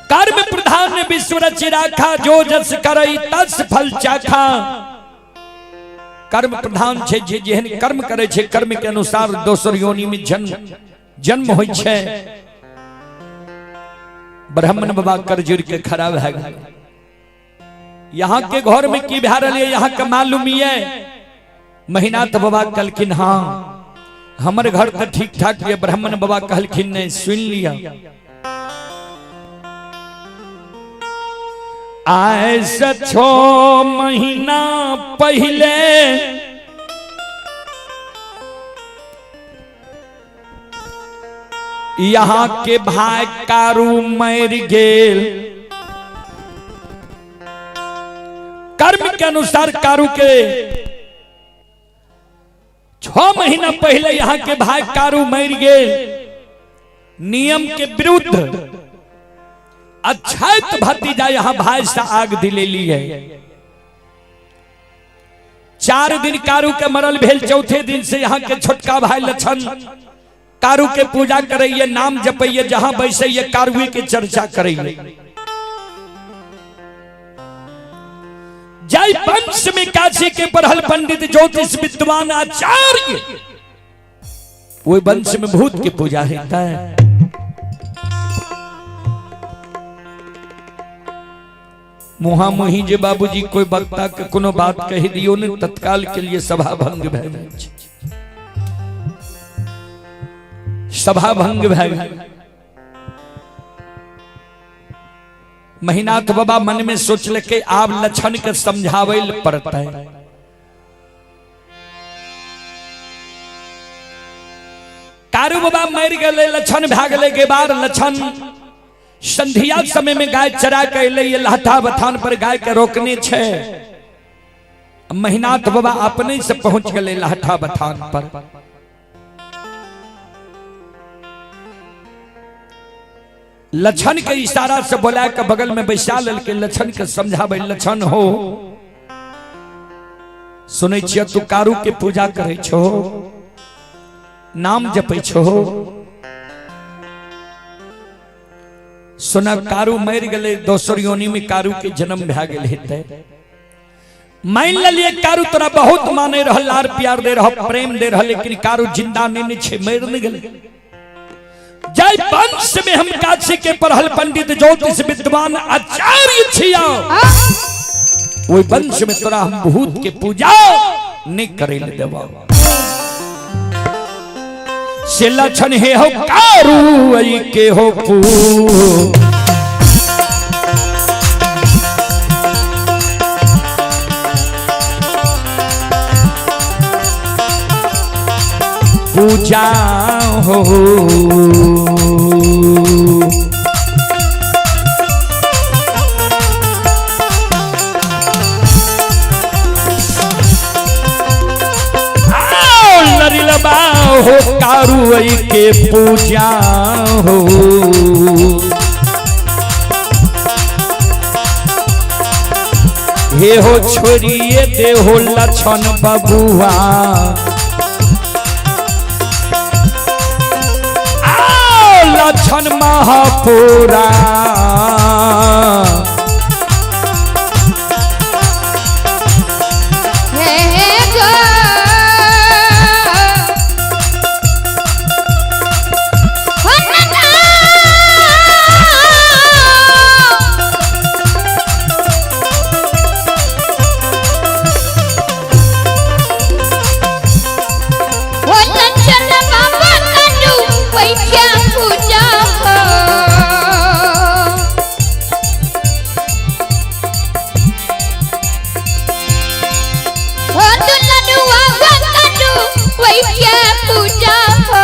कर्म प्रधान विश्व रचि राखा, जो जस करई तस फल चाखा। कर्म प्रधान छे, जे जेहन कर्म करे छे कर्म के अनुसार दोसर योनि में जन्म जन्म होय छे। ब्राह्मण बाबा कर जुड़ के खड़ा भए गेल। यहाँ के घर में की भए रहल है यहाँ के मालूम ये? महिनाथ बाबा कहलखिन हाँ हमर घर तो ठीक ठाक ये। ब्राह्मण बाबा कहलखिन नहीं, सुन लिया। आय से 6 महीना पहले यहाँ के भाई कारू मर गेल। कर्म के अनुसार कारू के 6 महीना पहले यहाँ के भाई कारू मर गेल। नियम के विरुद्ध अक्षत भतीजा यहाँ भाई से आग दिलेली है। 4 दिन कारू के मरल भेल, चौथे दिन से यहाँ के छोटका भाई लक्षण कारू के पूजा करैये, नाम जपैये, जहां बैसैये कारुए के चर्चा करैये। जय वंश में काशी के पढ़ल पंडित ज्योतिष विद्वान आचार्य, वो वंश में भूत की पूजा होता है। मुहा मुही जे बाबूजी कोई वक्ता के कोनो बात कह दियो ने, तत्काल के लिए सभा भंग भए जाइ छै, सभा भंग भए गेल। महिनाथ बाबा मन में सोचलकै आब लक्षण के समझाबै लए पड़तै। कारू बाबा मरि गेलै, लक्षण भए गेलै के बाद लक्षण संध्या समय में गाय चरा के अलै, लहठा बथान पर गाय के रोकने छै। महिनाथ बाबा अपने से पहुंच गेलै लहठा बथान पर। लक्षण के इशारा से बोला के बगल में बैसा लेलकै, लक्षण के समझाबै, लक्षण हो सुनै छियै तू कारू के पूजा करै छो, नाम जपै छो, सुना कारू मरि गेलै, दोसर योनि में कारू के जन्म भए गेल हेतै। मान लेलिए कारू तोरा बहुत माने रहल, लार प्यार दे रहल, प्रेम दे रहल, लेकिन कारू जिंदा नहीं छै, मरि नहीं गेलै। जय वंश में हम काशी के पढ़ल पंडित ज्योतिष विद्वान आचार्य छिया, ओहि वंश में तोरा हम भूत के पूजा नहीं करे ले देबो। से लक्षण हे हो कारू ऐ के हो पू, पूजा हो। हो कारू के पूजा हो। हे हो छोड़िए देहो लक्षण बबुआ। आओ लक्षण महापुरा। हे गो हो ना। हो लक्षण बाबा काटू वैख्या पूजा हो। हो दुलनुआ काटू वैख्या पूजा हो।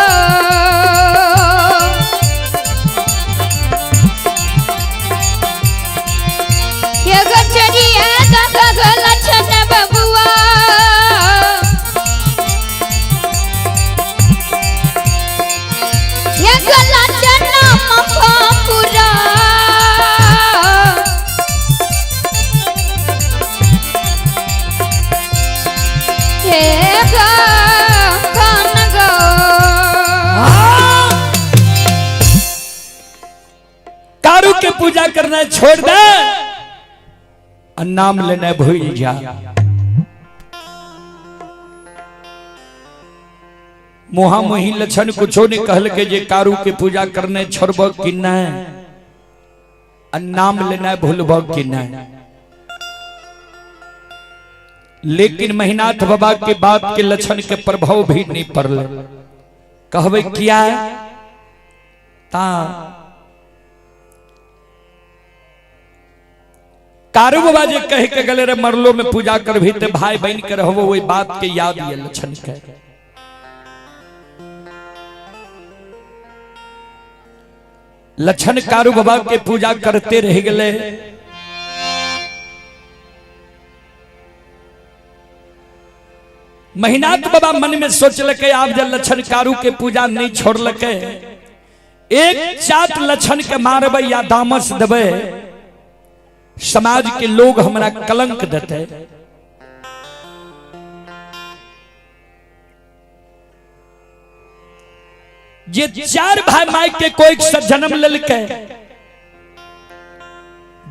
ये गचरिया दादा गो लक्षण बबुआ। ये गो लक्षण मफापुरा। हे गो कौन गो। कारू के पूजा करना छोड़ दे और नाम लेना भूल जा। मुहा मुही लक्षण कुछो नहीं कहल के जे कारू के पूजा करने छोड़ब कि नहीं और नाम लेना भूलब कि नहीं। लेकिन महिनाथ बाबा के बात के लक्षण के प्रभाव भी नहीं पड़ल। कहबे किया ता कारू बाबा जे कह के गले रे मरलो में पूजा कर भी ते भाई बहन के रहबो, वही बात के याद ये लक्षण के। लक्षण कारू बाबा के पूजा करते रह गए। महिनाथ बाबा मन में सोचलकै आब जे लक्षण कारू के पूजा नहीं छोड़लकै, एक चाट लक्षण के मारबै या दामस देबै, समाज के लोग हमरा कलंक देते। जे चार भाई माय के कोई से जन्म लेलकै,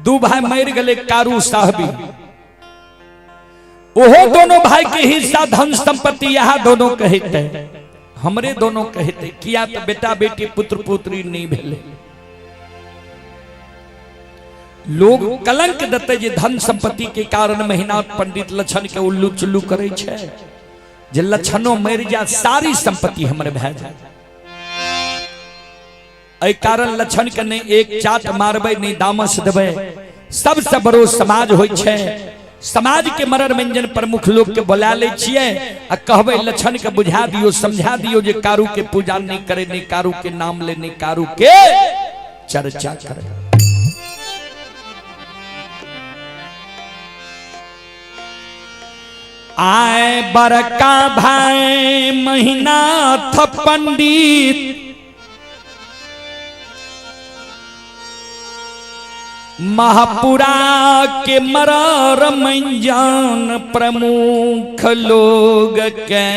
दू भाई मर गए कारू साहबी, ओहो दोनों भाई के हिस्सा धन संपत्ति यहाँ दोनों कहते, हमरे दोनों कहते, किया तो बेटा बेटी पुत्र पुत्री नहीं भेले। लोग कलंक देते जे धन संपत्ति के कारण महिनाथ पंडित लक्षण के उल्लू चुल्लू करे छे, जे लक्षणों मर जा सारी संपत्ति हमरे भए जाए। एहि कारण लक्षण के नहीं एक चाट मारबै नहीं दामस देबै। सबसे बड़ो समाज होइ छे, समाज के मरर मंजन प्रमुख लोग के बोला ले छियै आ कहबै लक्षण के बुझा दियो समझा दियो जे कारू के पूजा नहीं करे, नहीं कारू के नाम ले, नहीं कारू के चर्चा करे। आए बड़का भाई महिनाथ पंडित महापुरा के मरर मंजन प्रमुख लोग के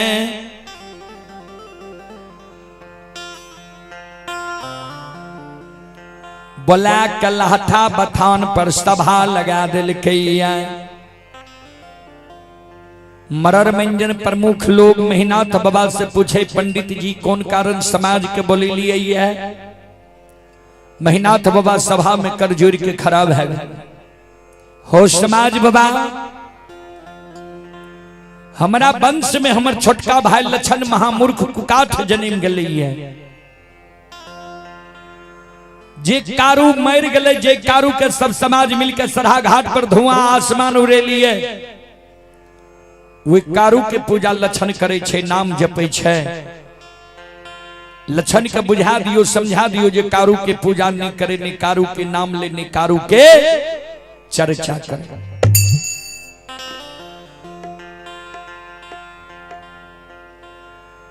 बोला के लहठा बथान पर सभा लगा दिलकैया। मरर मंजन प्रमुख लोग महिनाथ बाबा से पूछे पंडित जी कौन कारण समाज के बोले लिए है। महिनाथ बाबा सभा में कर जोड़ के खराब है हो समाज बाबा, हमारा वंश में हमर छोटका भाई लक्षण महामूर्ख कुकाठ जन्म गले है, जे कारू मर गले, जे कारू के सब समाज मिलकर सराहा घाट पर धुआं आसमान उड़ेलिए, वे कारू के पूजा लक्षण करे छे, नाम जपे छे। लक्षण के बुझा दियो समझा दियो जे कारू के पूजा नहीं करे, नहीं कारू के नाम ले, नहीं कारू के चर्चा करे।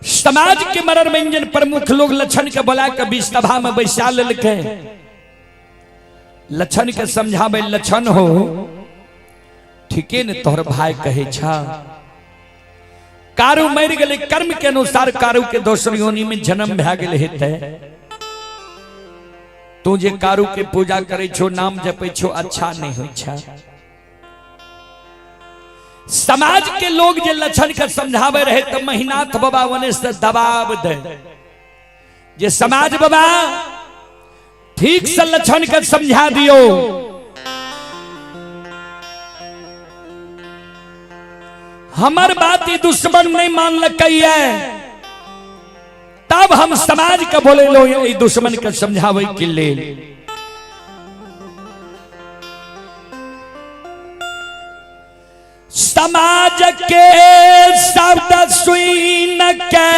समाज के मरर मंजन प्रमुख लोग लक्षण के बुला के बीच सभा में बैसा लेलकै। लक्षण के समझावे लक्षण हो ठीके ने तोहर भाई कहै छा। कारू मरि गेलै, कर्म के अनुसार कारू के दोसर योनि में जन्म भए गेल हेतै। तू जे कारू के पूजा करै छो, नाम जपै छो, अच्छा नहीं होइ छा। समाज के लोग जे लक्षण के समझावे रहे तो महिनाथ बाबा वने से दबाव दे जे समाज बाबा ठीक से लक्षण के समझा दियो। हमर बात ई दुश्मन नहीं मानलकै, तब हम समाज के बोले लो ई दुश्मन के समझावे के लेल। समाज के शब्द सुन के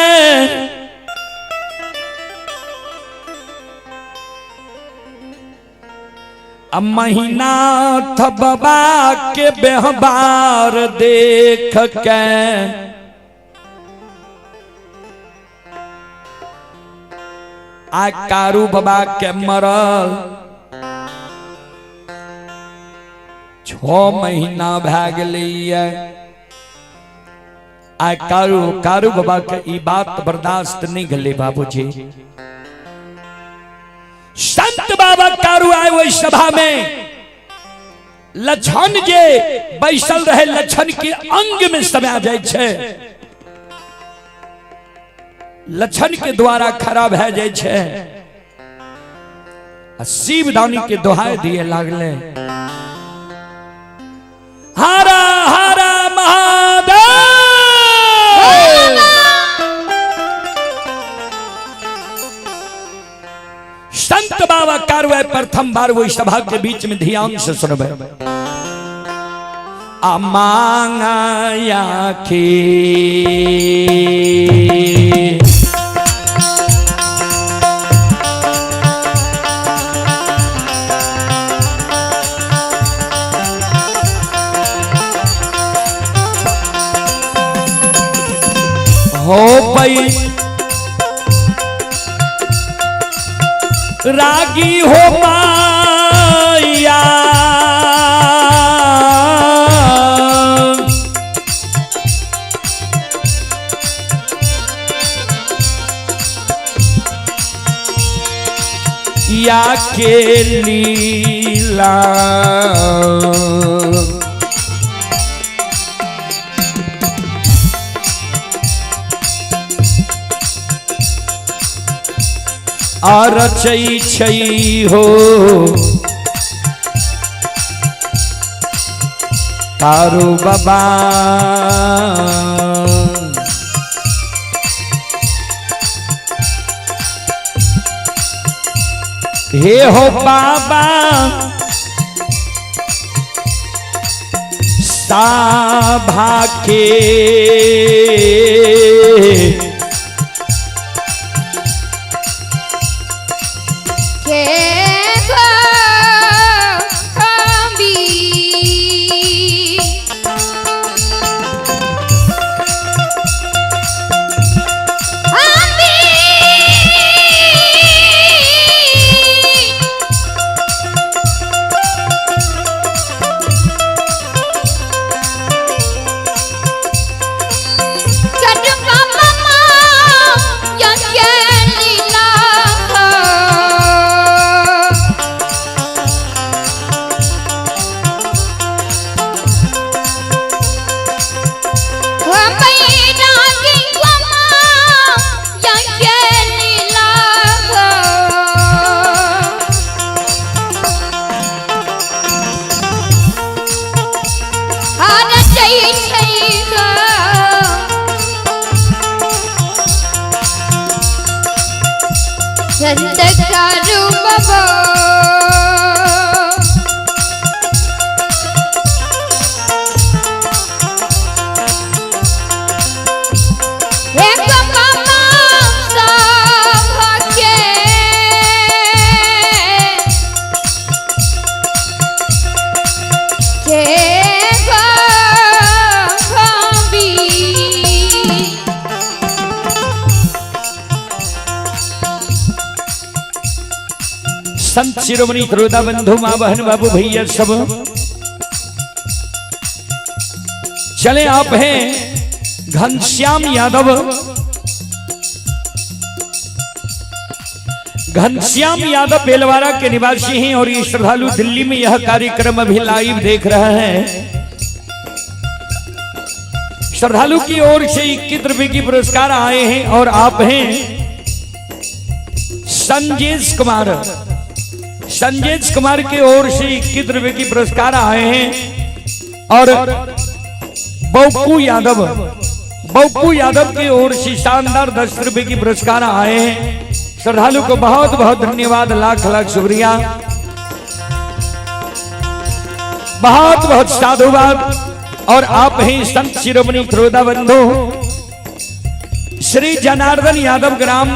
महिनाथ बाबा के व्यवहार देख के आ कारू बाबा के मरल 6 महीना भए गेलैया। आ कारू कारू बाबा के ई बात बर्दाश्त नहीं गेलै बाबूजी। संत बाबा कारू आए ओहि सभा में, लक्षण जे बैसल रहे लक्षण के अंग में समा जाय छै, लक्षण के द्वारा खड़ा भए जाय छै आ शिवदानी के दोहाई दिए लागले, हरा हरा महादेव। संत बाबा कारवाई प्रथम बार वही सभा के बीच में ध्यान से सुनबे। आ मांगा की हो पई रागी हो माया या के लीला रचै छै हो कारू बाबा। हे हो बाबा साभा के संत कारू बाबा संत शिरोमणि श्रोता बंधु माँ बहन बाबू भैया सब चले आप हैं घनश्याम यादव, घनश्याम यादव बेलवारा के निवासी हैं और ये श्रद्धालु दिल्ली में यह कार्यक्रम अभी लाइव देख रहे हैं। श्रद्धालु की ओर से 21 रुपए की पुरस्कार आए हैं और आप हैं संजेश कुमार, संजेश कुमार की ओर से 21 रुपए की पुरस्कार आए हैं। और बौकू यादव, बौकू यादव की ओर से शानदार 10 रुपए की पुरस्कार आए हैं। श्रद्धालु को बहुत बहुत धन्यवाद, लाख लाख शुक्रिया, बहुत बहुत साधुवाद। और आप ही संत शिरोमणि क्रोधा बंधु श्री जनार्दन यादव, ग्राम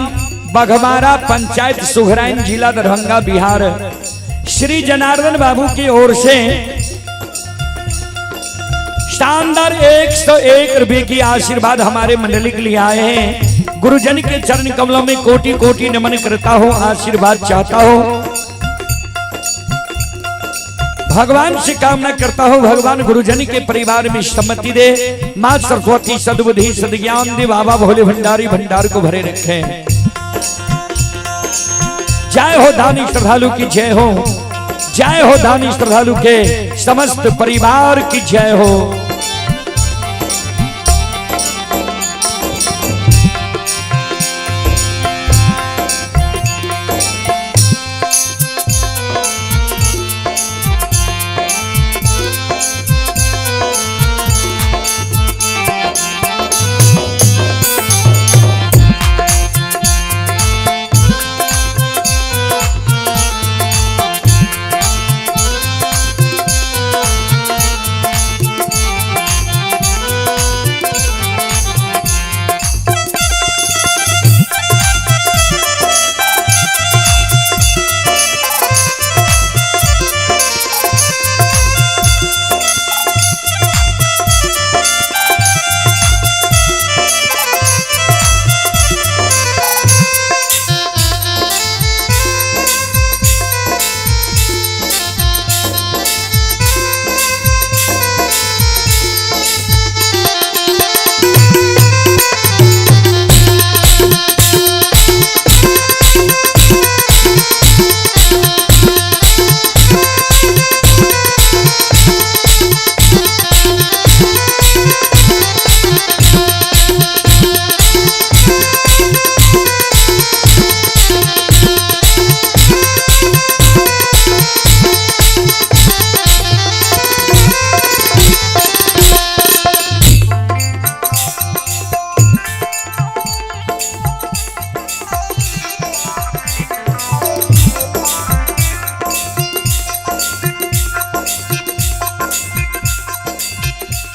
बघमारा, पंचायत सुघराइन, जिला दरभंगा, बिहार। श्री जनार्दन बाबू की ओर से शानदार 101 रुपए की आशीर्वाद हमारे मंडली के लिए आए हैं। गुरुजन के चरण कमलों में कोटि कोटि नमन करता हूं, आशीर्वाद चाहता हूं, भगवान से कामना करता हूं, भगवान गुरुजन के परिवार में सम्मति दे, मां सरस्वती सद्बुद्धि सद्ज्ञान दे, बाबा भोले भंडारी भंडार को भरे रखें। जय हो दानी श्रद्धालु की जय हो, जय हो दानी श्रद्धालु के समस्त परिवार की जय हो।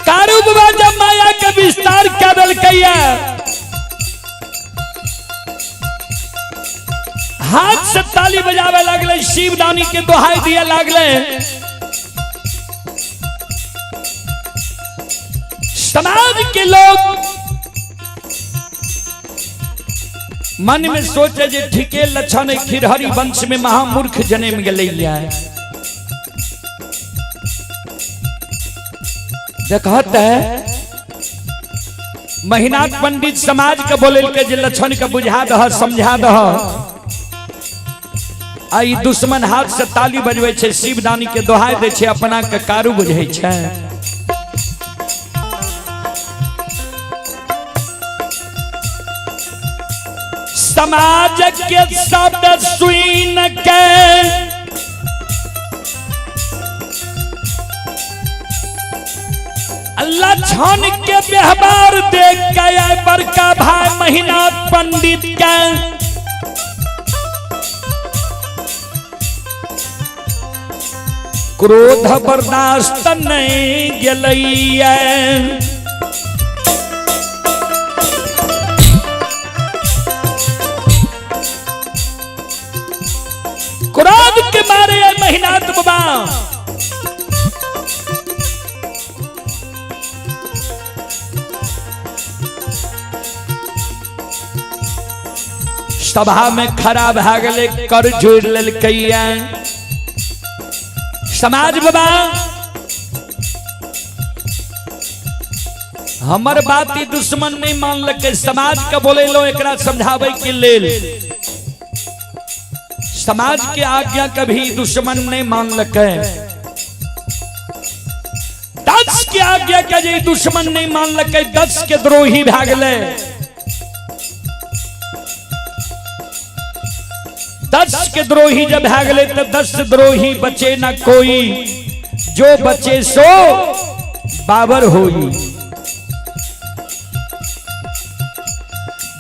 कारू बाबा जब माया के विस्तार कर दिलकैया, हाथ से ताली बजावे लगले, शिवदानी के दोहाई दिया लगले। समाज के लोग मन में सोचे जे ठीके लक्षण खिरहरी वंश में महामूर्ख जन्म गेलैया। देखत है महिनाथ पंडित समाज के बोले के जे लक्षण के बुझा दह, समझा दह। आई दुश्मन हाथ से ताली बजबै छै, शिवदानी के दोहाई दै छै, अपना के कारू बुझै छै। समाज के शब्द सुन के लक्षण के व्यवहार देख के आए बड़का भाई महिनाथ पंडित के क्रोध बर्दाश्त नहीं गेलैया। क्रोध के मारे आए महिनाथ बाबा सभा में खड़ा भए गेलै, कर जोड़ लेलकैया। समाज बाबा हमर बात ई दुश्मन नहीं मानलकै। समाज के बोलेलो एकरा समझाबै के लेल। समाज के आज्ञा कभी दुश्मन नहीं मानलकै। 10 के आज्ञा के जे दुश्मन नहीं मानलकै, 10 के द्रोही भए गेलै। 10 के द्रोही जब भए गेलै तऽ 10 द्रोही बचे न कोई, जो बचे सो बाबर होई।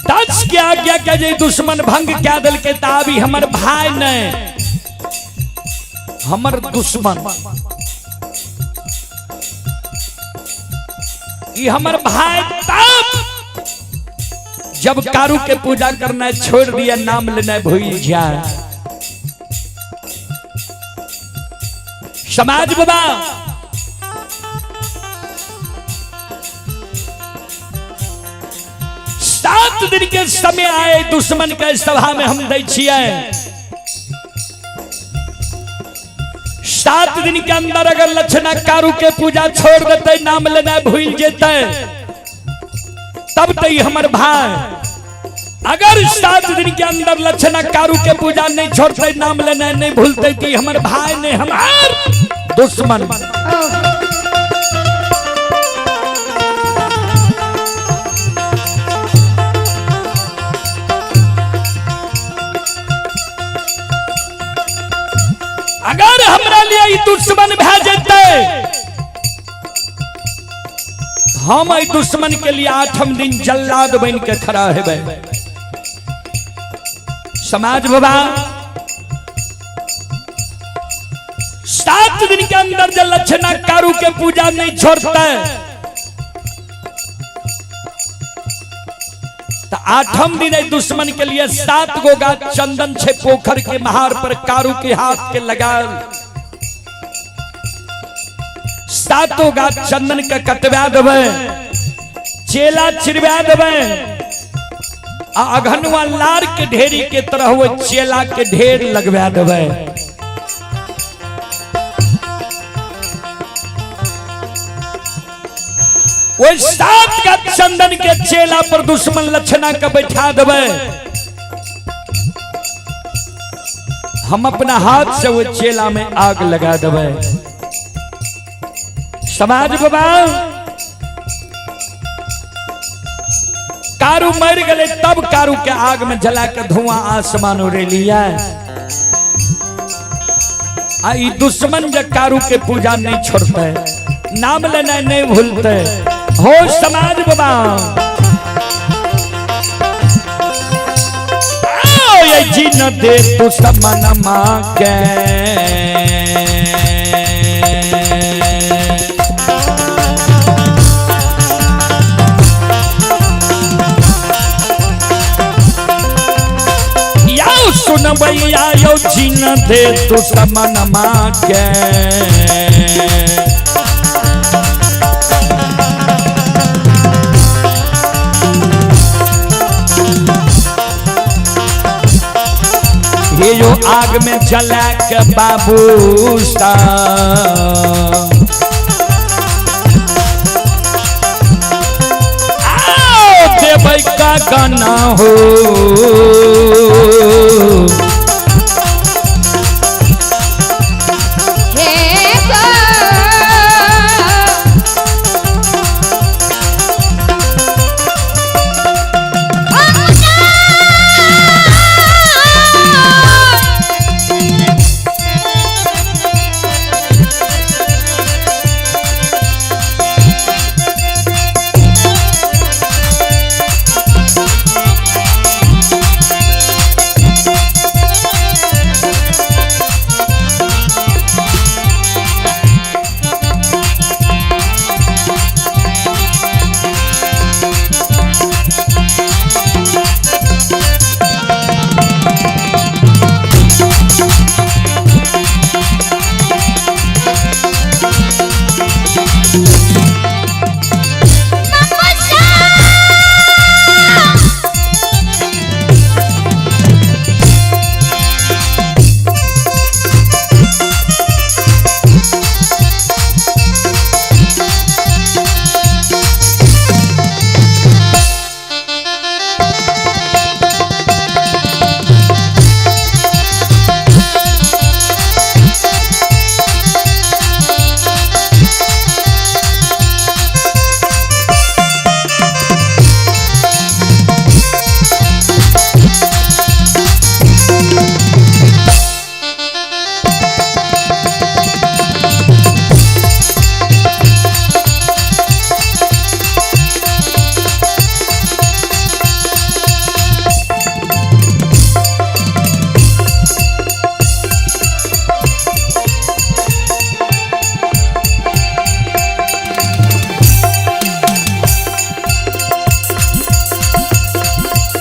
10 के आज्ञा के जे दुश्मन भंग कए देलकै तऽ आब ई हमर भाय नहि, हमर दुश्मन। ई हमर भाय तब जब कारू के पूजा करना छोड़ दिया, नाम लेना भूल जाए। समाज बाबा 7 दिन के समय आए दुश्मन के सभा में हम दै छियै। 7 दिन के अंदर अगर लक्षणा कारू के पूजा छोड़ देते, नाम लेना भूल जेते, तब तो हमर भाई। अगर 7 दिन के अंदर लक्षणा कारू के पूजा नहीं छोड़ते, नाम लेना नहीं भूलते, तो हमर भाई नहीं, हमार दुश्मन। अगर हमरा लिए ई दुश्मन भए जेतै, हम एहि दुश्मन के लिए 8म दिन जल्लाद बन के खड़ा हेबै। समाज बाबा 7 दिन के अंदर जब लक्षणा कारू के पूजा नहीं छोड़ते, तो 8म दिन एहि दुश्मन के लिए 7 गो गाछ चंदन छे पोखर के महार पर कारू के हाथ के लगाल 7 गाछ चंदन के कटवा देबै, चेला चिरवा देबै, आ अघनुआ लार के ढेरी के तरह वो चेला के ढेर लगवा देबै। वो 7 गाछ चंदन के चेला पर दुश्मन लक्षणा के बैठा देबै। हम अपना हाथ से वो चेला में आग लगा देबै। समाज बाबा कारू मर गए तब कारू के आग में जला के धुआं आसमान उड़े लिया। आ ई दुश्मन जब कारू के पूजा नहीं छोड़ते, नाम लेना नहीं भूलते। हो समाज बाबा आओ ये जी न दे तू समन माँ के। सुन भैया यो जी न दे तू समन माँ के। ये जो आग में जला के बाबू सा आओ देबै का गाना हो।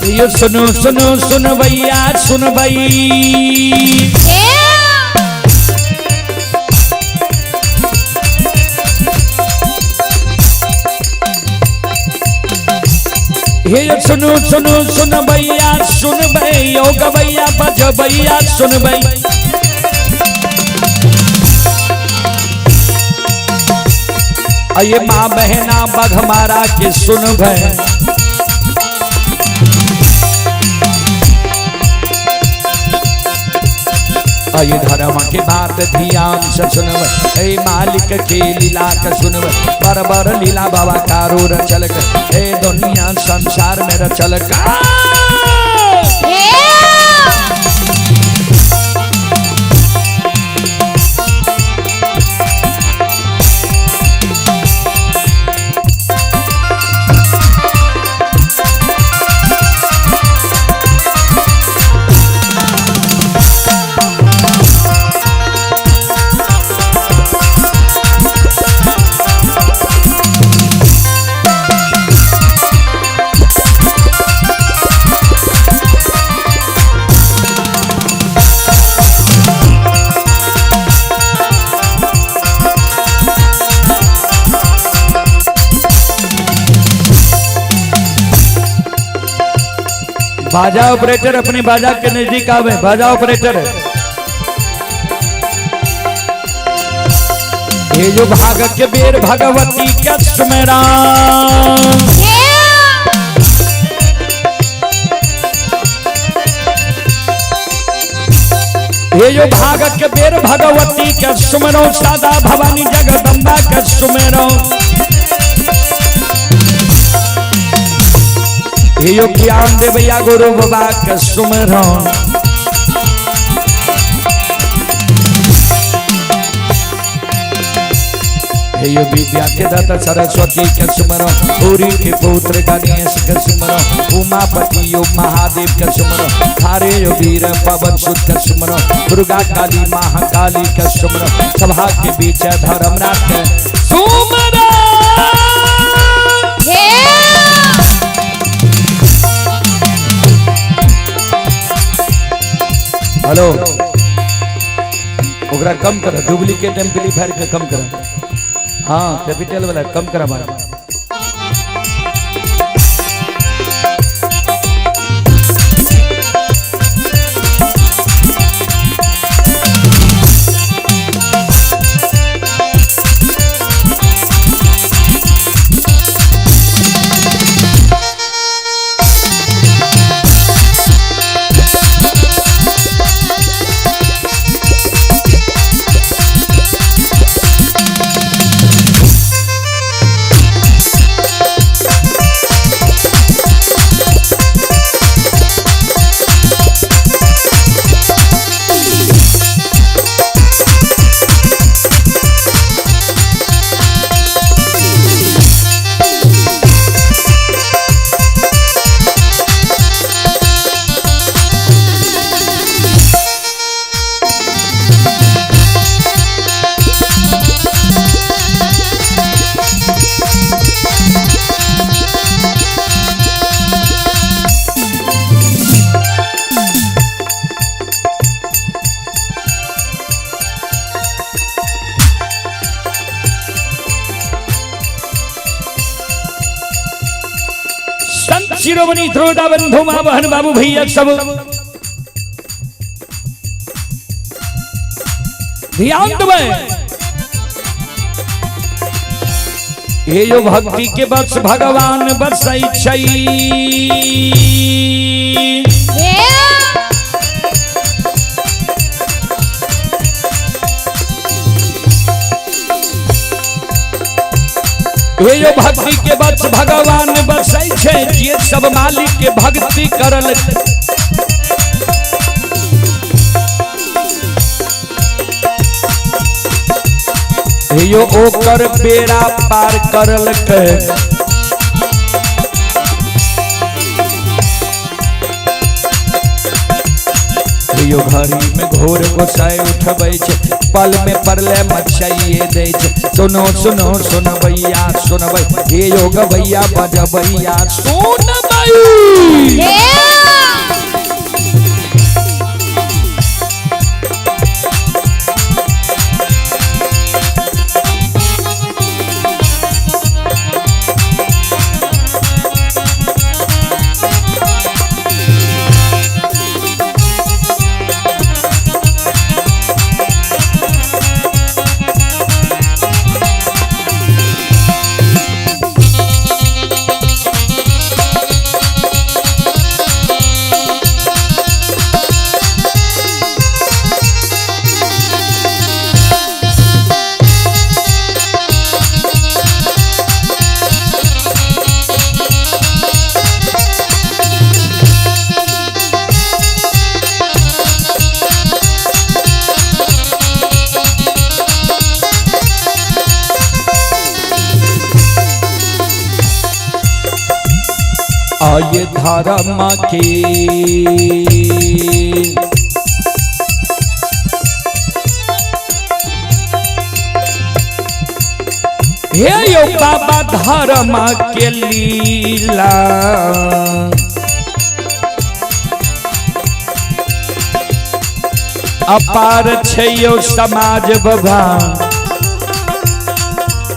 यो सुनो सुनो सुनबैया सुनबई। हे सुनो सुनो सुनबैया सुनबै, यो गबैया बजबैया सुनबै। अये माँ बहना बघमारा के सुनबै। अये धर्म के बात ध्यान से सुनबै, हे मालिक के लीला के सुनबै। बर बर लीला बाबा कारो रचलक, हे दुनिया संसार में रचलक। बाजा ऑपरेटर अपनी बाजा के नजदीक आवे, बाजा ऑपरेटर। ये जो भाग के बेर भगवती के सुमेरान। ये जो भाग के बेर भगवती के सुमेरो, सादा भवानी जगदम्बा के सुमेरो। यो ज्ञान देवैया गुरु बाबा के सुमरो। यो विद्या के दाता सरस्वती के सुमरो, पूरी के पुत्र गणेश के सुमरो, उमापति यो महादेव के सुमरो, थारे यो वीर पवन सुत के सुमरो, दुर्गा काली महाकाली के सुमरो, सभा के बीच धर्मनाथ के सुमरो। हेलो, ओकरा कम कर, डुप्लीकेट एम्पलीफायर के कम कर। हाँ, कैपिटल वाला कम करा भाई। शिरोमणि श्रोता बंधु मां बहन बाबू भैया सब ध्यान देबै। ये जो भक्ति के बस भगवान बसै छै। हे यो भक्ति के बस भगवान बसै छै, जे सब मालिक के भक्ति करल। हे यो ओकर बेड़ा पार करल के। यो घड़ी में घोर गोसाई उठबै छै, पल में परले मचाइए दै छै। सुनो सुनो सुनबैया सुनबै, हे यो गबैया बजबैया सुनबै। गई। आये धारा माँ के हे यो बाबा धर्म के लीला, अपार छै यो समाज बाबा,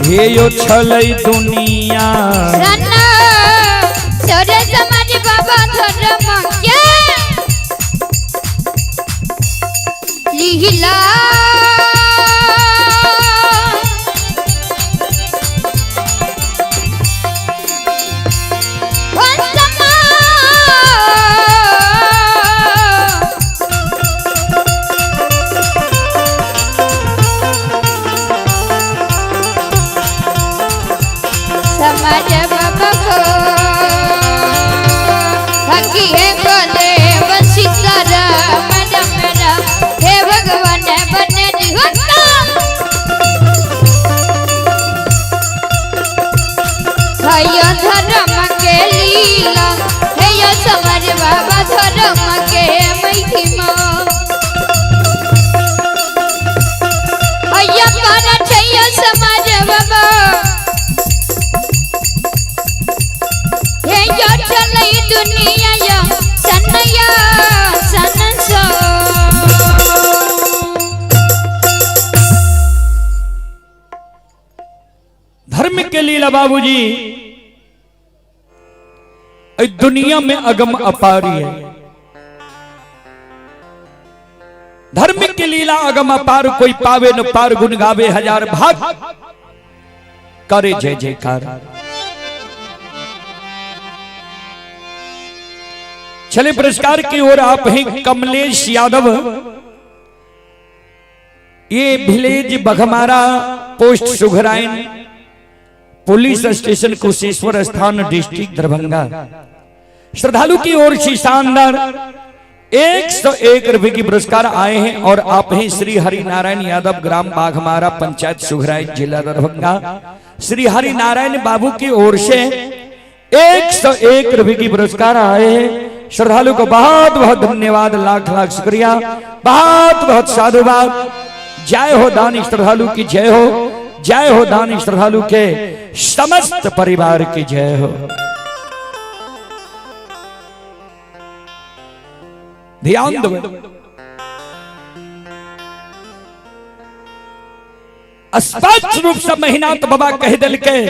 हे यो छलै दुनिया। समाज बाबा धर्म के लीला, समाज बाबा को हकी है बोले सीताराम राम राम, हे भगवान बने दिहता। हयो धर्म के लीला, हे यो समाज बाबा धर्म के महिमा। हयो पर छयो समाज बाबा, हे यो चलै दुनिया यो सनया सनसो। धर्म के लीला बाबूजी दुनिया में अगम अपारी है। धर्म के लीला अगम अपार, कोई पावे न पार, गुण गावे हजार भाग, करे जय जयकार। चले पुरस्कार की ओर आप हैं कमलेश यादव, ये village Baghmara, post Sughrain, police station Kusheshwar Sthan, district Darbhanga. श्रद्धालु की ओर से शानदार 101 रुपए की पुरस्कार आए हैं और आप हैं श्री हरि नारायण यादव, ग्राम बाघमारा, पंचायत सुघराइन, जिला दरभंगा। श्री हरि नारायण बाबू की ओर से 101 रुपए की पुरस्कार आए हैं। श्रद्धालु को बहुत बहुत धन्यवाद, लाख लाख शुक्रिया, बहुत बहुत साधुवाद। जय हो दानी श्रद्धालु की जय हो, जय हो दानी श्रद्धालु के समस्त परिवार की जय हो। ध्यान दो, स्पष्ट रूप से महीना तो बाबा कह दिल के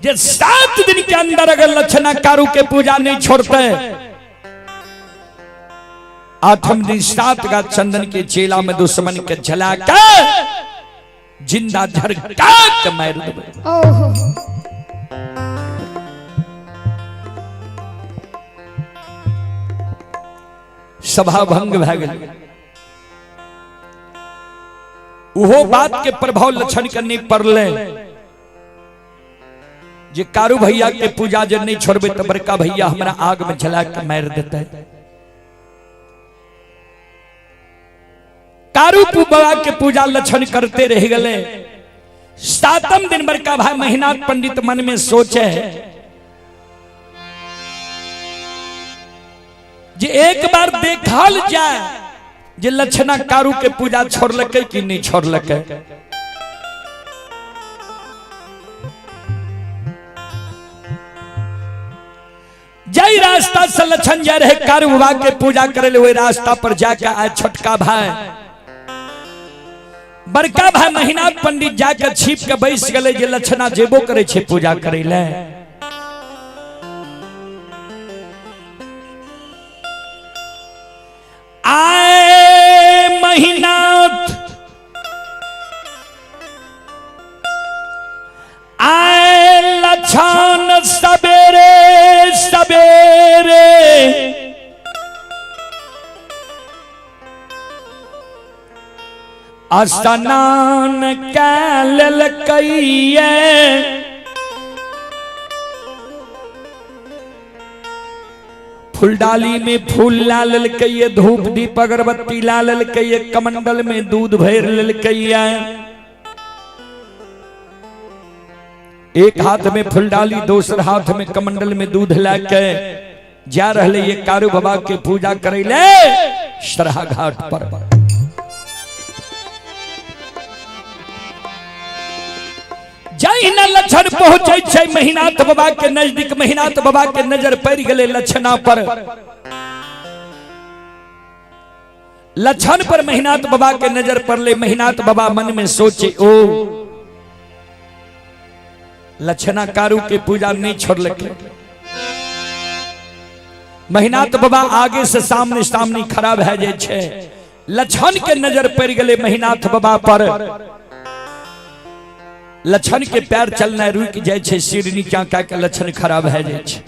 जे 7 दिन के अंदर अगर लक्षणा कारू के पूजा नहीं छोड़ते, 8वें दिन 7 का चंदन के चेला में दुश्मन के जला के जिंदा झरका के मार देबै। ओहो सभा भंग भए गेल। उहो बात के प्रभाव लक्षण के नहीं पड़ले जे कारू भैया के पूजा जे नहीं छोड़बे तो बड़का भैया हमरा आग में जला के मार देते। कारू बाबा के पूजा लक्षण करते रह गए। 7वें दिन बड़का भाई महिनाथ पंडित मन में सोचे जे एक बार देखल जाए जे लक्षणा कारू के पूजा छोड़लकै कि नहीं छोड़लकै। जाहि रास्ता से लक्षण जा रहे कारू बाबा के पूजा करे ले, वही रास्ता पर जाके आए छोटका भाई बड़का भाई महिनाथ पंडित जाके छिप के बैस गए जे लक्षणा जेबो करे छे पूजा करे ले। आए महिनाथ आए लक्षण सवेरे सवेरे स्नान कै लेलकैये फुलडाली में फूल ला लेलकैये, धूप दीप अगरबत्ती ला लेलकैये, कमंडल में दूध भर लेलकैये। एक हाथ में फुलडाली, दोसर हाथ में कमंडल में दूध लाके जा रहे ये कारू बाबा के पूजा करे ले सरहा घाट पर। जहिना लक्षण पहुंचे छै महिनाथ बाबा के नजदीक, महिनाथ बाबा के नजर पड़ गए लक्षणा पर। लक्षण पर महिनाथ बाबा के नजर पड़ले। महिनाथ बाबा मन में सोचे, ओ लक्षणा कारू के पूजा नहीं छोड़लकै। महिनाथ बाबा आगे से सामने सामने खड़ा भए जाइ छै। लक्षण के नजर पड़ गए महिनाथ बाबा पर। लक्षण के पैर चलना रुक जाइ छै, सिर नीचा कए के लक्षण खड़ा भए जाइ छै।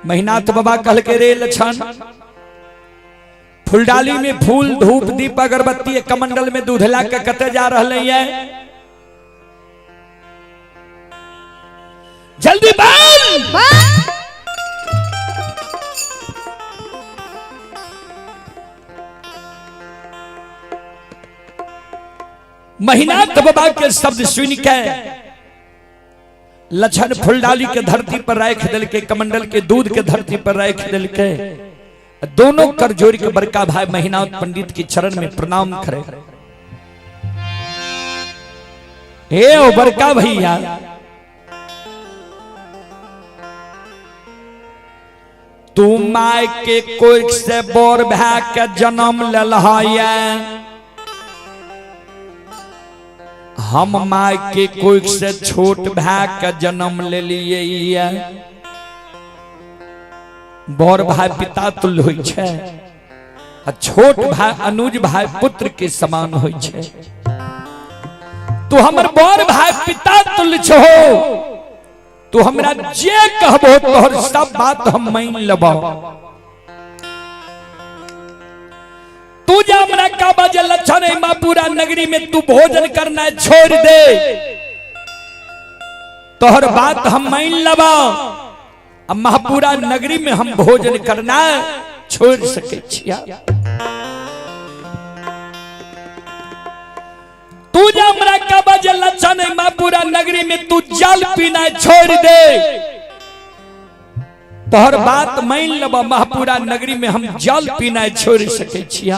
महिनाथ बाबा कहलकै, रे लक्षण, फुलडाली में फूल धूप दीप अगरबत्ती कमंडल में दूध ला के कते जा रहले है, जल्दी बोल। महिनाथ बाबा के शब्द सुन के लक्षण फुलडाली के धरती पर राख दिलके, कमंडल के दूध के धरती पर राख दिलके। दोनों कर जोड़ के बड़का भाई महिनाथ पंडित के चरण में प्रणाम करे। हे ओ बड़का भैया, तू my के कोख से बोर भै के जन्म लेलह, हम my के कोख से छोट भै के जन्म लेलिए। बड़ भाई पिता तुल्य होइ छै आ छोट भाई अनुज भाई पुत्र के समान होइ छै। तू हमर बड़ भाई पिता तुल्य छहो, तू हमरा जे कहबो तोहर सब बात हम मान लेबो। तू जा हमरा कहबा जे लक्षण है मां पूरा नगरी में तू भोजन करना छोड़ दे, तोहर बात हम मान लेबो। अब महापुरा नगरी में हम भोजन करना छोड़ सके छिया। तू जा हमरा कहबा जे लक्षण है महापुरा नगरी में तू जल पीना छोड़ दे, तोहर बात मान लेबो। महापुरा नगरी में हम जल पीना छोड़ सके छिया।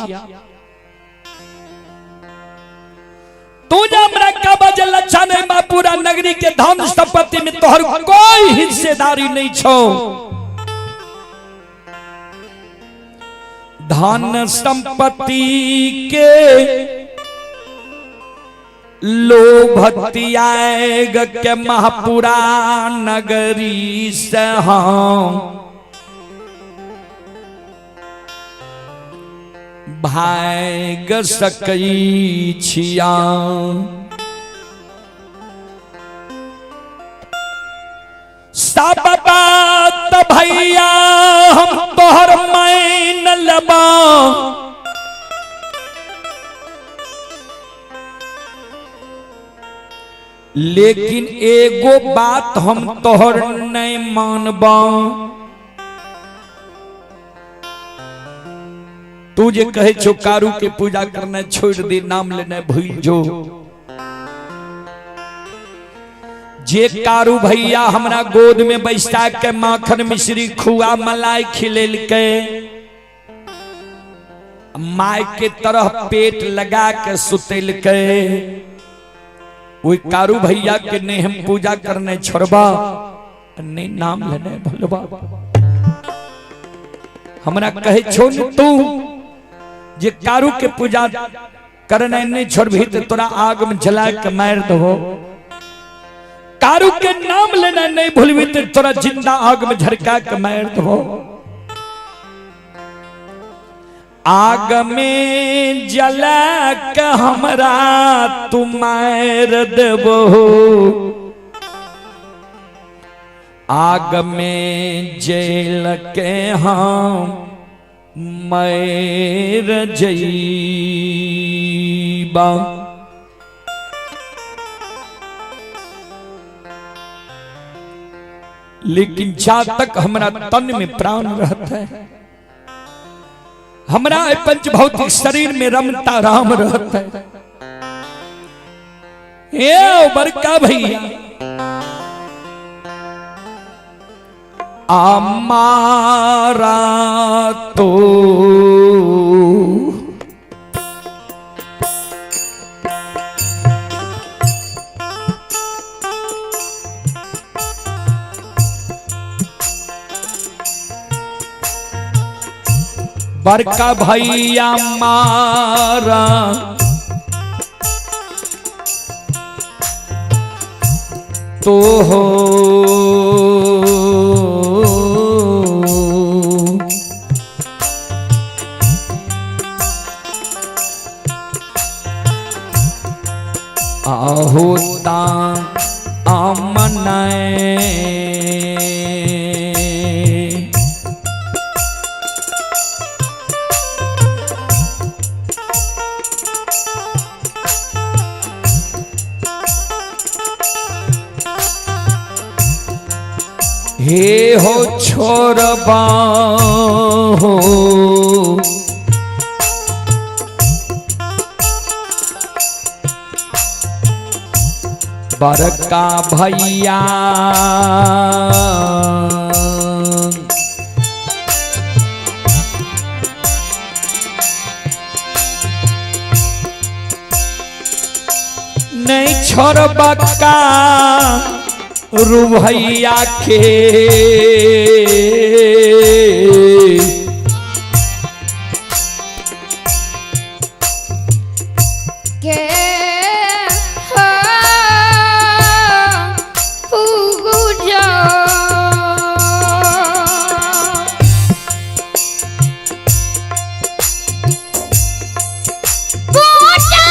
तू जा हमरा कहबा जे लक्षण है महापुरा नगरी के धन संपत्ति में तोहर कोई हिस्सेदारी नहीं छो, धन संपत्ति के लोभ त्याग के महापुरा नगरी से हम भाग सकै छिया। सब बात भैया हम तोहर मान लेबा, लेकिन एगो बात हम तोहर नहीं मानबा। तू जे कहे छो कारू के पूजा करना छोड़ दे, नाम लेना भूल जो, जे कारू भैया हमरा गोद में बैसा के माखन मिश्री खुआ मलाई खिलेलके, my के तरह पेट लगा के सुतेलके, वही कारू भैया के नहीं हम पूजा करने छोड़बा। नहीं नाम लेने भलवा। हमरा कहे छो न तू जे कारू के पूजा करने नहीं छोड़बही तो तोरा आग में जला के मार दबो। कारू के नाम लेना नहीं भूलबी तो तोरा जिंदा आग में झरका के मार दबो। आग में जला के हमरा तू मार देबो, आग में जल के हम मर जईबा। लेकिन जा तक हमरा तन में प्राण रहता है, हमरा पंच भौतिक शरीर में रमता राम रहता है। ए बड़का भैया हमारा तो बड़का भैया मारा तो हो आहोता आमन। हे हो छोरबा हो बड़का भैया नहीं छोड़बा का रुभैया के के हो पूजा पूजा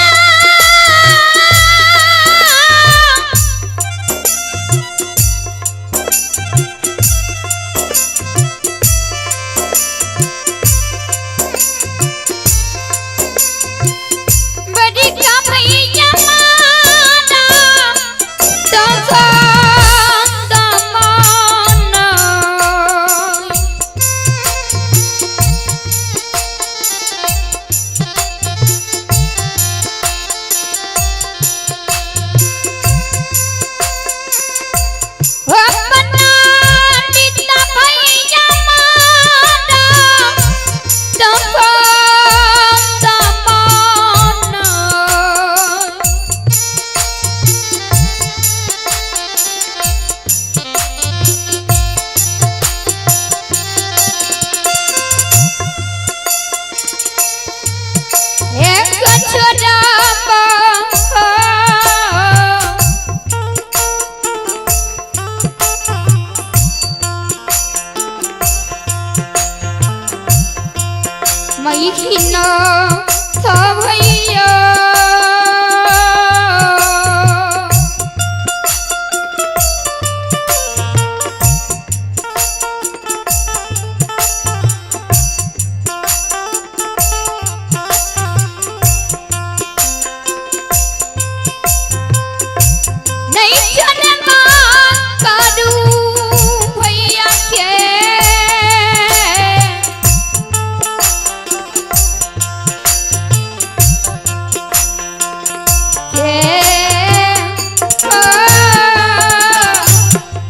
बड़ी का भैया माना तो संत माना। अपना पिता भैया माना तो संत माना। एक छोरा महीना था भैया नहीं जन्मा करू भैया के के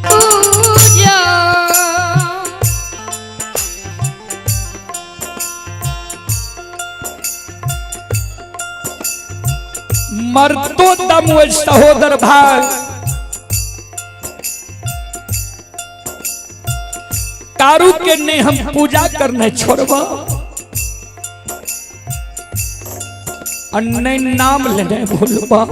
पूजा मरतो दम वो सहोदर भाई। कारू के ने हम पूजा करने छोड़ब और नहीं नाम लेने भूलबा।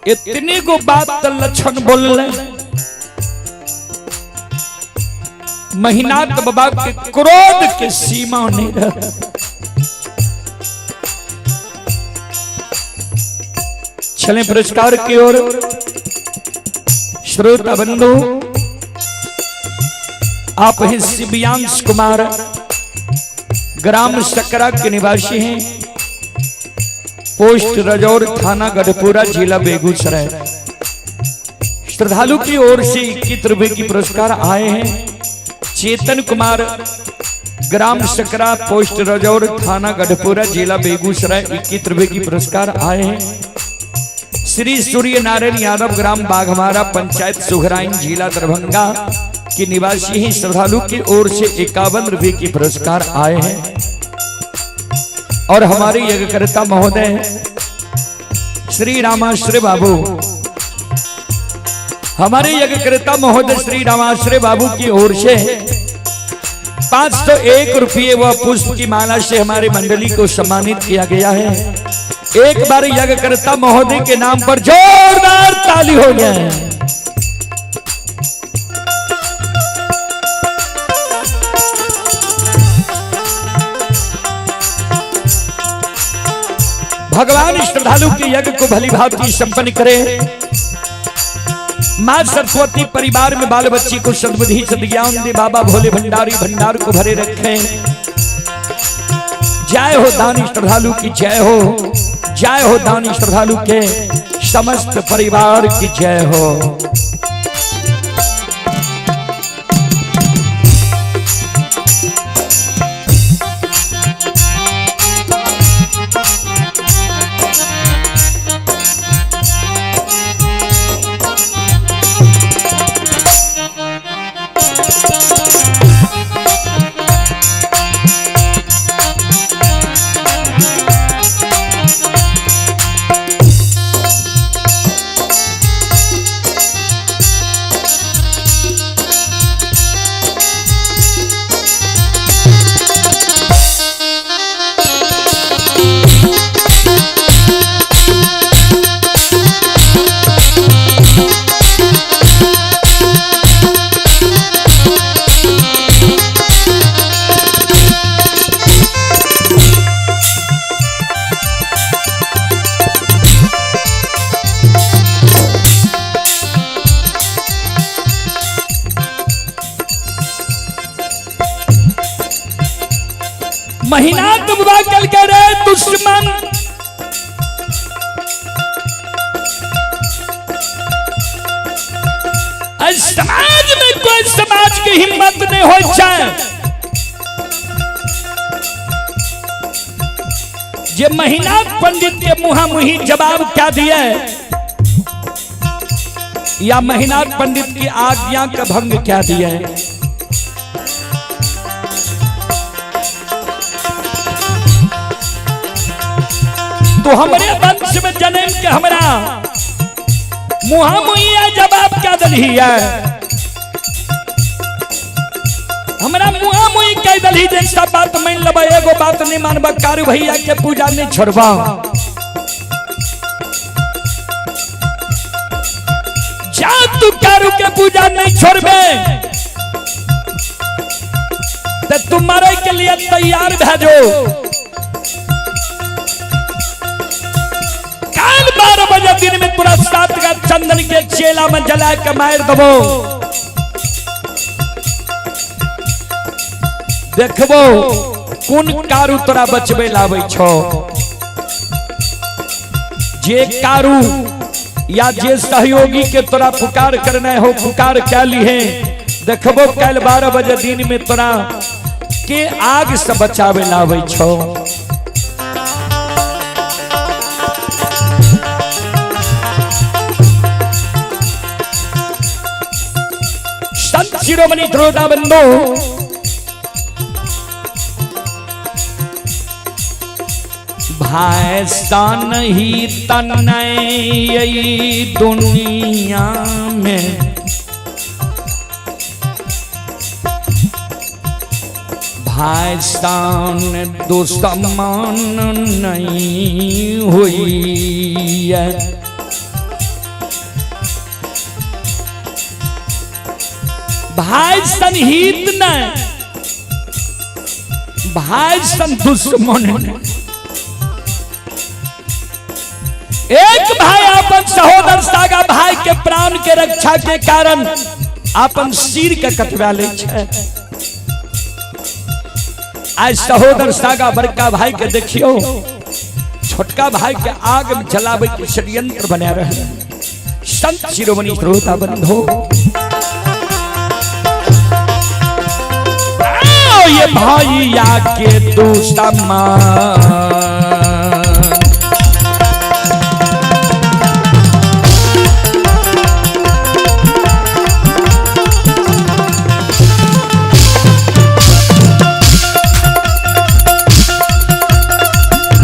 इतनी गो बात तो लक्षण बोलले। महिनाथ बाबा के क्रोध के सीमा नहीं रह। चले पुरस्कार की ओर। श्रोता बंधु, आप हैं शिवयांश कुमार, ग्राम सकरा के निवासी हैं, पोस्ट रजौर, थाना गढ़पुरा, जिला बेगूसराय। श्रद्धालु की ओर से 21 रुपए की पुरस्कार आए हैं। चेतन कुमार, ग्राम सकरा, पोस्ट रजौर, थाना गढ़पुरा, जिला बेगूसराय, 21 रुपए की पुरस्कार आए हैं। श्री सूर्य नारायण यादव, ग्राम बाघमारा, पंचायत सुघराइन, जिला दरभंगा के निवासी हैं। श्रद्धालु की ओर से 51 रुपए की पुरस्कार आए हैं। और हमारे यज्ञकर्ता महोदय श्री रामाश्रय बाबू, हमारे यज्ञकर्ता महोदय श्री रामाश्रय बाबू की ओर से 501 रुपये व पुष्प की माला से हमारे मंडली को सम्मानित किया गया है। एक बार यज्ञकर्ता महोदय के नाम पर जोरदार ताली हो जाए। भगवान श्रद्धालु के यज्ञ को भली भांति संपन्न करे। मां सरस्वती परिवार में बाल बच्ची को सद्बुद्धि सद्ज्ञान दे। बाबा भोले भंडारी भंडार को भरे रखें। जय हो दानी श्रद्धालु की जय हो, जय हो दानी श्रद्धालु के समस्त परिवार की जय हो। महीना तुम कल करे दुश्मन, समाज में कोई समाज की हिम्मत नहीं हो जाए जे महीना पंडित के मुहा मुही जवाब क्या दिया या महीना पंडित की आज्ञा का भंग क्या दिया है। तो हमरे वंश में जन्म के हमरा मुहा मुहिया जवाब क्या दलही है, हमरा मुहा मुही कह दलही जे सब बात मान लेबै, एगो बात नहीं मानबा, कारू भैया के पूजा नहीं छोड़बा। जा तू कारू के पूजा नहीं छोड़बे तो तू मरे के लिए तैयार भै जो। काल 12 बजे दिन में पूरा 7 का चंदन के चेला में जला के मार दबो, देखबो कोन कारू तोरा बचबे लाबै छो। जे कारू या जे सहयोगी के तोरा पुकार करना हो पुकार क्या ली है, देखबो कल 12 बजे दिन में तोरा के आग से बचावे लाबै छो। संत शिरोमणि श्रोता बंधु, भाई सन ही तनय दुनिया में, भाई सन दुश्मन नहीं हुई है। भाई सन हित नहीं, भाई सन दुश्मन नहीं। एक भाई अपन सहोदर सागा भाई के प्राण के रक्षा के कारण अपन सिर के कटवा ले छै। आज सहोदर सागा बड़का भाई के देखियो, छोटका भाई के आग में जलावे के षड्यंत्र बना रहे। संत शिरोमणि श्रोता बंधो, ये भैया के दुश्मन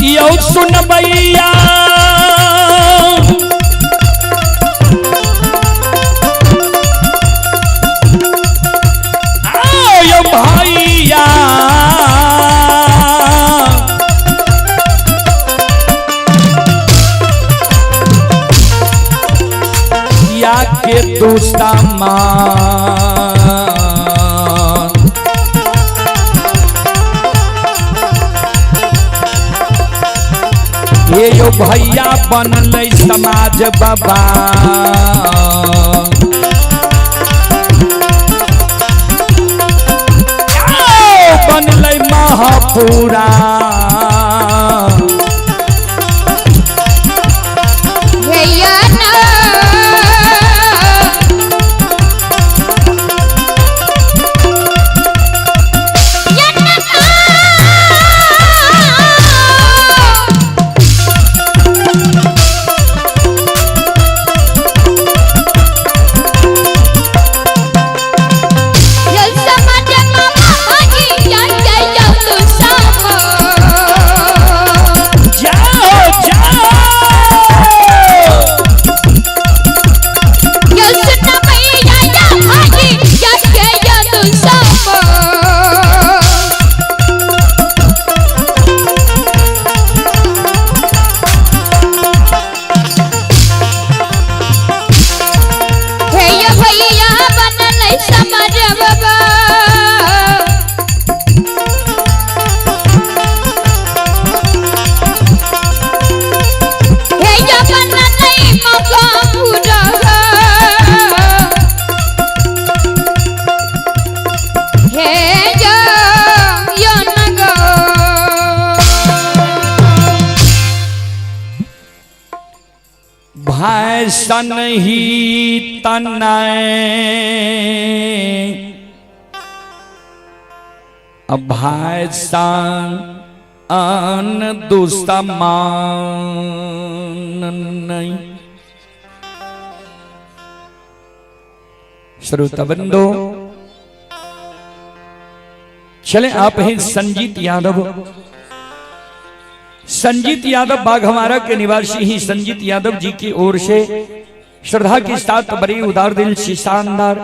यो सुन भैया, यो भैया या के दुश्मन ये यो भैया बनलै समाज बाबा, बनलै महापुरा। सन ही तनय भाई सन अन दुश्मन नहीं। श्रोता बंधो, चले आप हैं संजीत यादव। संजीत यादव बाघमारा के निवासी ही संजीत यादव जी की ओर से श्रद्धा के साथ बड़ी उदार दिल से शानदार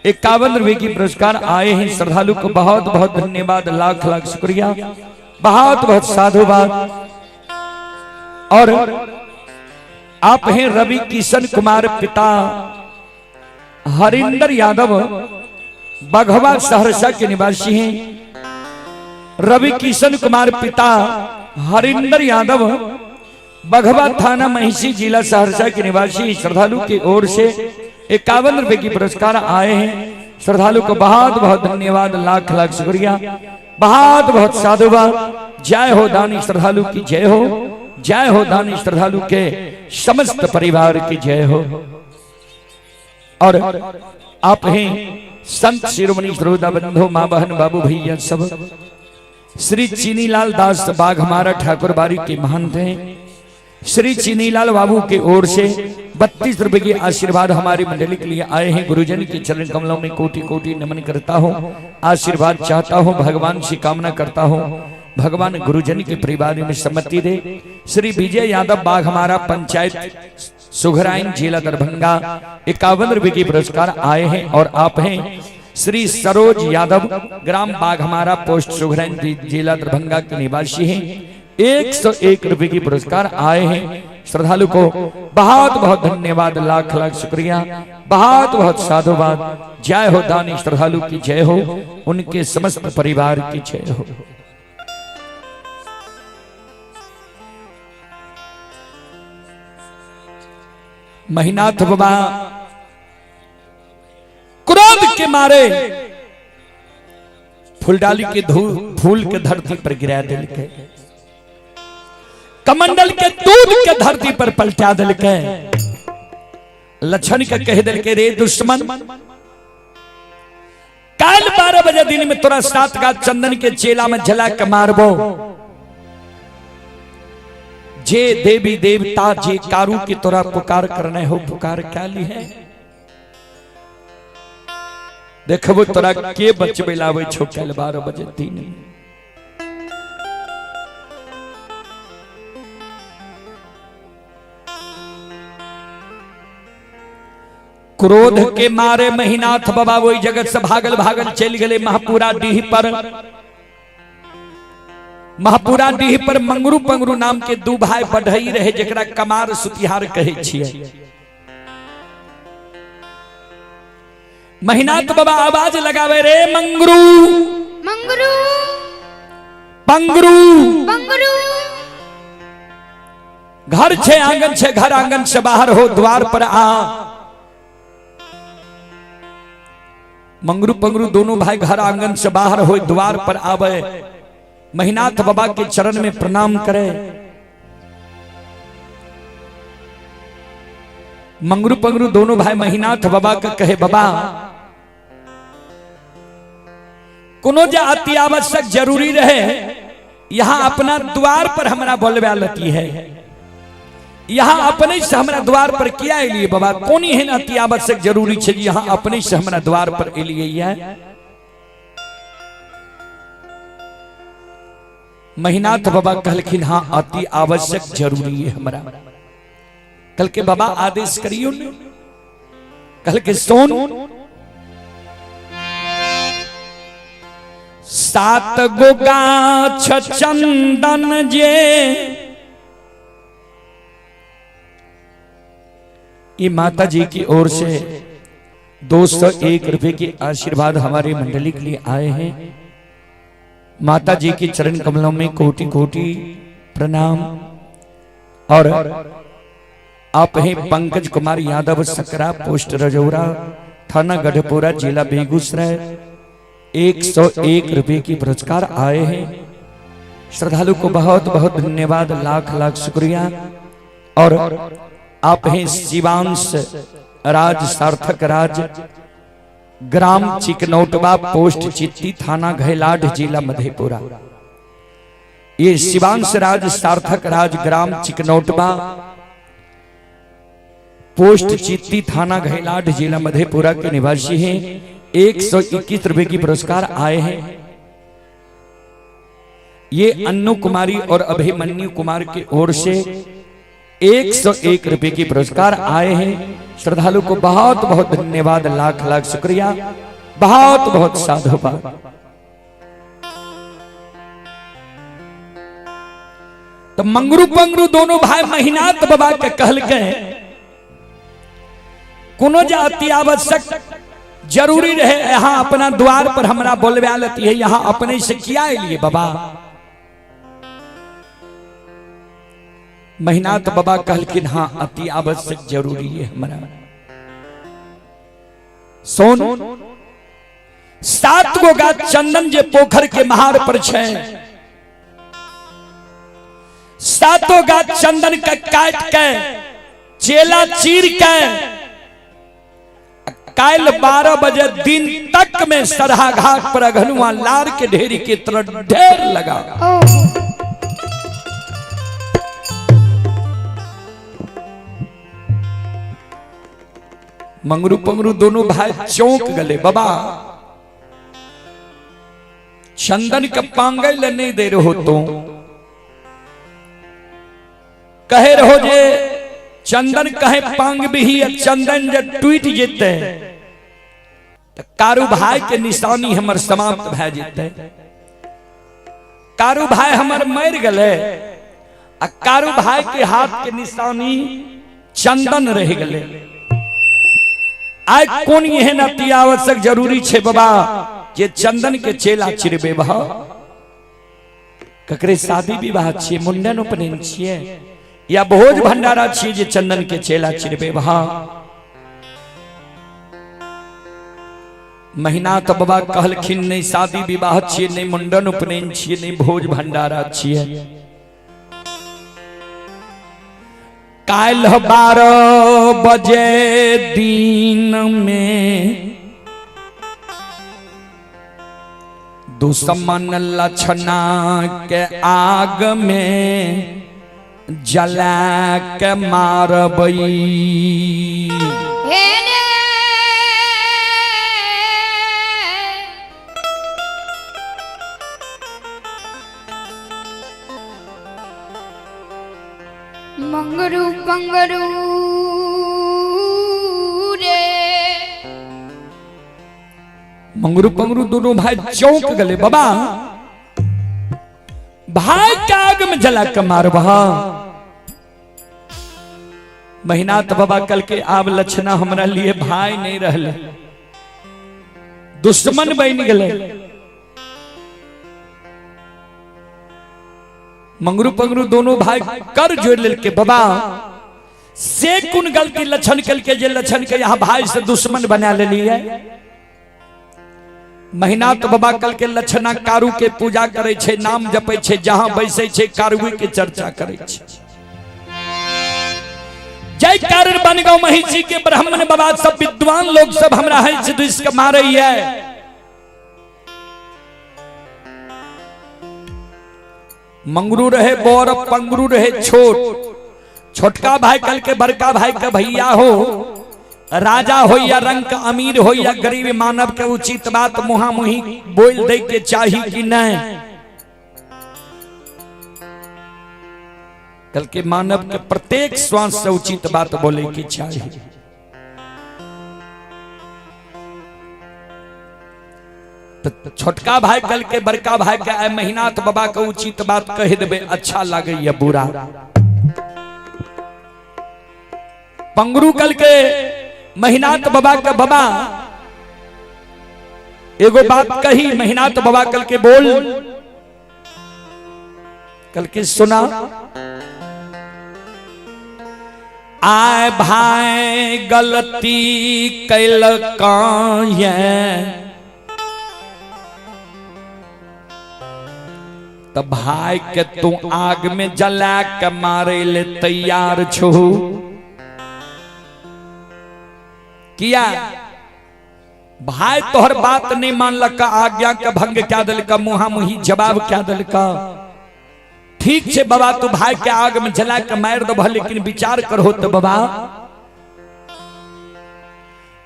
51 रुपए की पुरस्कार आए हैं। श्रद्धालु को बहुत बहुत धन्यवाद, लाख लाख शुक्रिया, बहुत बहुत साधुवाद। और आप हैं रवि किशन कुमार पिता हरिंदर यादव बघवा सहरसा के निवासी हैं। रवि किशन कुमार पिता हरिंदर यादव बघवा थाना महिषी जिला सहरसा के निवासी श्रद्धालु की ओर से 51 रुपए की पुरस्कार आए हैं। श्रद्धालु को बहुत बहुत धन्यवाद, लाख लाख शुक्रिया, बहुत बहुत साधुवाद। जय हो दानी श्रद्धालु की जय हो, जय हो दानी श्रद्धालु के समस्त परिवार की जय हो। और आप हैं संत शिरोमणि श्रोता बंधु, माँ बहन बाबू भैया सब, श्री चीनीलाल दास बाघमारा ठाकुरबाड़ी के महंत हैं। श्री चीनीलाल बाबू के ओर से 32 रुपए के आशीर्वाद हमारी मंडली के लिए आए हैं। गुरुजन के चरण कमलों में कोटि कोटि नमन करता हूँ, आशीर्वाद चाहता हूँ, भगवान से कामना करता हूँ। भगवान गुरुजन के परिवार में सम्मति दे। श्री विजय यादव बाघमारा, पंचायत सुघराइन, जिला दरभंगा, 51 रुपए की पुरस्कार आए हैं। और आप हैं श्री सरोज यादव, ग्राम बाघमारा, पोस्ट सुघराइन, जिला दरभंगा के निवासी हैं। 101 रुपए की पुरस्कार आए हैं। श्रद्धालु को बहुत बहुत धन्यवाद, लाख लाख शुक्रिया, बहुत बहुत साधुवाद। जय हो दानी श्रद्धालु की जय हो, उनके समस्त परिवार की जय हो। महिनाथ बाबा क्रोध के मारे फूलडाली के फूल के धरती पर गिरा दिल के, कमंडल के दूध के धरती पर पलटा दिल के, लक्षण के कह दिल के रे दुश्मन, काल 12 बजे दिन में तोरा 7 गाछ चंदन के चेला में जला के मारबो। जे देवी देवता जे कारू की तोरा पुकार करने हो पुकार क्या ली है, देखबो तोरा के बचबे लावे छो काल 12 बजे दिन में। क्रोध के मारे महिनाथ बाबा वही जगत से भागल भागल चल गए महापुरा डीह पर। महापुरा डीह पर मंगरू पंगरू नाम के दू भाई बढ़ई रहे, जकरा कमार सुतिहार कहे छियै। महिनाथ बाबा आवाज लगावे रे मंगरू मंगरू पंगरू पंगरू, घर छे आंगन छे, घर आंगन से बाहर हो द्वार पर आ। मंगरू पंगरू दोनों भाई घर आंगन से बाहर हो द्वार पर आवे, महिनाथ बाबा के चरण में प्रणाम करे। मंगरू पंगरू दोनों भाई महिनाथ बाबा के कहे, बाबा कोनो जे अति आवश्यक जरूरी रहे यहाँ अपना द्वार पर हमरा बोलबा लती है, यहाँ अपने से हमरा द्वार पर किया एलिए बाबा, कोन एहन अति आवश्यक जरूरी छे जे यहाँ अपने से हमरा द्वार पर एलिए ये। महिनाथ बाबा कहलखिन हाँ अति आवश्यक जरूरी है हमरा। कल के बाबा आदेश करियो ने, कल के सोन 7 गो गाछ चंदन जे, ये माता जी की ओर से 201 रुपए के आशीर्वाद हमारी मंडली के लिए आए हैं। माता जी के चरण कमलों में कोटि कोटि प्रणाम। और आप हैं पंकज कुमार यादव, सकरा, पोस्ट रजौरा, थाना गढ़पुरा, जिला बेगूसराय, 101 रुपए की पुरस्कार आए हैं। श्रद्धालु को बहुत बहुत धन्यवाद, लाख लाख शुक्रिया। और आप हैं शिवांश राज, सार्थक राज, ग्राम चिकनौटवा, पोस्ट चित्ती, थाना घैलाढ़, जिला मधेपुरा। ये शिवांश राज, सार्थक राज, ग्राम चिकनौटवा, पोस्ट चित्ती, थाना घैलाढ़, जिला मधेपुरा के निवासी हैं। 121 रुपए की पुरस्कार आए हैं। ये अन्नू कुमारी और अभिमन्यु कुमार की ओर से 101 रुपए की पुरस्कार आए हैं। श्रद्धालु को बहुत बहुत धन्यवाद, लाख लाख शुक्रिया, बहुत बहुत साधुवाद। तो मंगरू पंगरू दोनों भाई महिनाथ बाबा के कहल के कोनो जे अति आवश्यक जरूरी रहे यहाँ अपना द्वार पर हमरा बोलबा लेती है, यहाँ अपने से किया एलिए बाबा। महिनाथ बाबा कहलखिन हाँ अति आवश्यक जरूरी है हमरा। सोन 7 गो गाछ चंदन जे पोखर के महार पर छे, 7 गाछ चंदन के काट के चेला चीर के काल 12 बजे दिन तक में सरहा घाट पर अघनुआ लार के ढेरी के तरह ढेर लगा। मंगरू पंगरू दोनों भाई चौंक गले, बाबा चंदन के पांगै ले नहीं दे रहो तो कहे रहो जे चंदन कहे पांग भी चंदन जे टूट जेते तो कारू भाई के निशानी हमर समाप्त भए जेते। कारू भाई हमर मर गले आ कारू भाई के हाथ के निशानी चंदन रह गले। आइ कोन एहन अति आवश्यक जरूरी छे बाबा जे चंदन के चेला चिरबे बह? ककरे शादी विवाह छिए, मुंडन उपनयन छिए या भोज भंडारा छिए जे चंदन के चेला चिरबे बह? महीना तो बाबा कहलखिन नहीं शादी विवाह छिए, नहीं मुंडन उपनयन छिए, नहीं भोज भंडारा छिए। काल्हि 12 बजे दिन में दुश्मन लछना के आग में जला के मारबई। मंगरू पंगरू रे मंगरू पंगरू दोनों भाई चौंक गले। बाबा भाई के आग में जला के मारबा? महीना तो बाबा कल के आब लक्षणा हमरा लिए भाई नहीं रहले, दुश्मन बन गए। मंगरू पंगरू दोनों भाई कर जोड़ लेके बाबा से कुन गलती लक्षण कल के जे लक्षण के यहाँ भाई से दुश्मन बना ले लिए। महीना तो बाबा कल के लक्षणा कारू के पूजा करे छे, नाम जपे छे, जहां बैसे छे कारू के चर्चा करे छे। जय कारण बनगांव महिषी के ब्राह्मण बाबा सब विद्वान लोग सब हमरा है से दुष्ट के मारे है। मंगरू रहे बोर पंगरू रहे छोट, छोटका भाई कल के बड़का भाई के भैया हो, राजा हो या रंग का अमीर हो या गरीब, मानव के उचित बात मुहा मुही बोल दे के चाही कि नहीं। कल के मानव के प्रत्येक श्वास से उचित बात बोले की चाही। तो छोटका भाई कल के बड़का भाई के आए महीना तो बाबा के उचित बात कह देबे अच्छा लागे या बुरा। पंगरू कल के महीनात बाबा के बाबा एगो बात कही, महीनात बाबा कल के बोल कल के सुना। आए भाई गलती कैल त भाई के तू आग में जला के मारे ले तैयार छो किया? भाई तोहर बात नहीं मानलक, आज्ञा के भंग क्या दिलका, मुहा मुही जवाब क्या दिलका। ठीक छे बाबा तू भाई के आग में जला के मार दबह, लेकिन विचार करो तो बाबा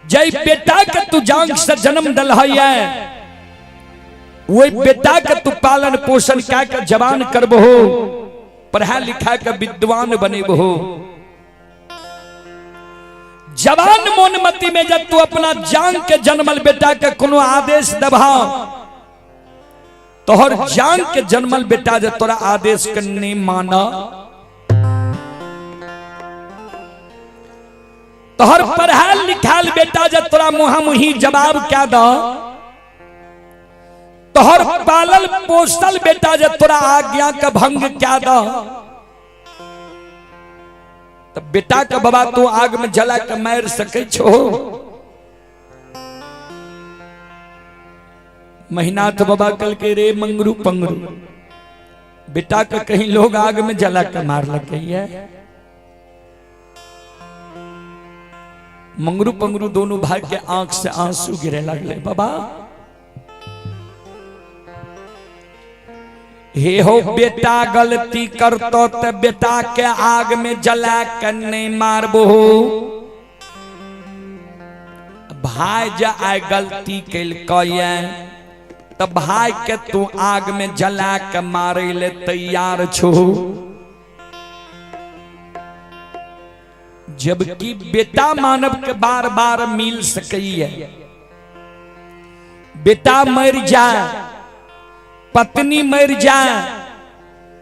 जय बेटा के तू जांग से जन्म दल है, वही बेटा के तू पालन पोषण क्या के जवान करबहो, पढ़ा लिखा के विद्वान बनेबहो। जवान मोनमती में जब तू अपना जान के जन्मल बेटा के कोनो आदेश दबा, तोहर जान के जन्मल बेटा जब तोरा आदेश के नहीं माना, तोहर पढ़ाल लिखाल बेटा जब तोरा मुहा मुही जवाब क्या द, तोहर पालल पोसल बेटा जब तोरा आज्ञा का भंग क्या द, तब बेटा का बाबा तू आग में जला के मार सके छो। महीनाथ बाबा कल के रे मंगरू पंगरू बेटा का कहीं लोग आग में जला के मार लगे है। मंगरू पंगरू दोनों भाई के आंख से आंसू गिरे लगले। बाबा हे हो बेटा गलती करतो तो बेटा के आग में जला के नहीं मारबो, भाई जा आए गलती कैलकै त भाई के तू आग में जला के मारे ले तैयार छो, जबकि बेटा मानव के बार बार मिल सकैया। बेटा मर जाए, पत्नी मर जाए,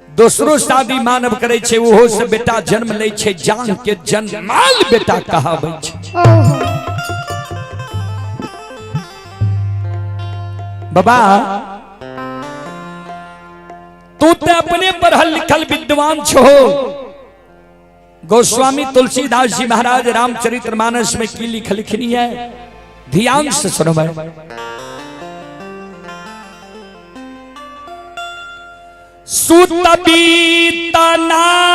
दोसरो शादी मानव करे छे, ओहो से बेटा जन्म लै छे, जान के जन्माल बेटा कहाबै छे। बाबा तू ते अपने पढ़ल लिखल विद्वान छो। गोस्वामी तुलसीदास जी महाराज रामचरितमानस में की लिखलखिन है, ध्यान से सुनो भाई। सुत बीत नारी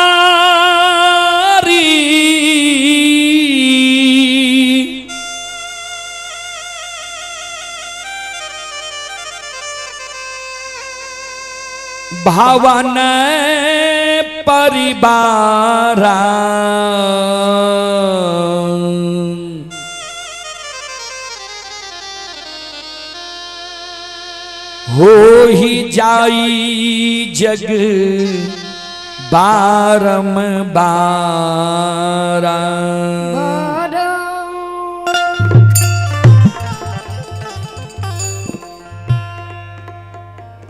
भवन परिवारा, हो ही जाई जग बारम बारा।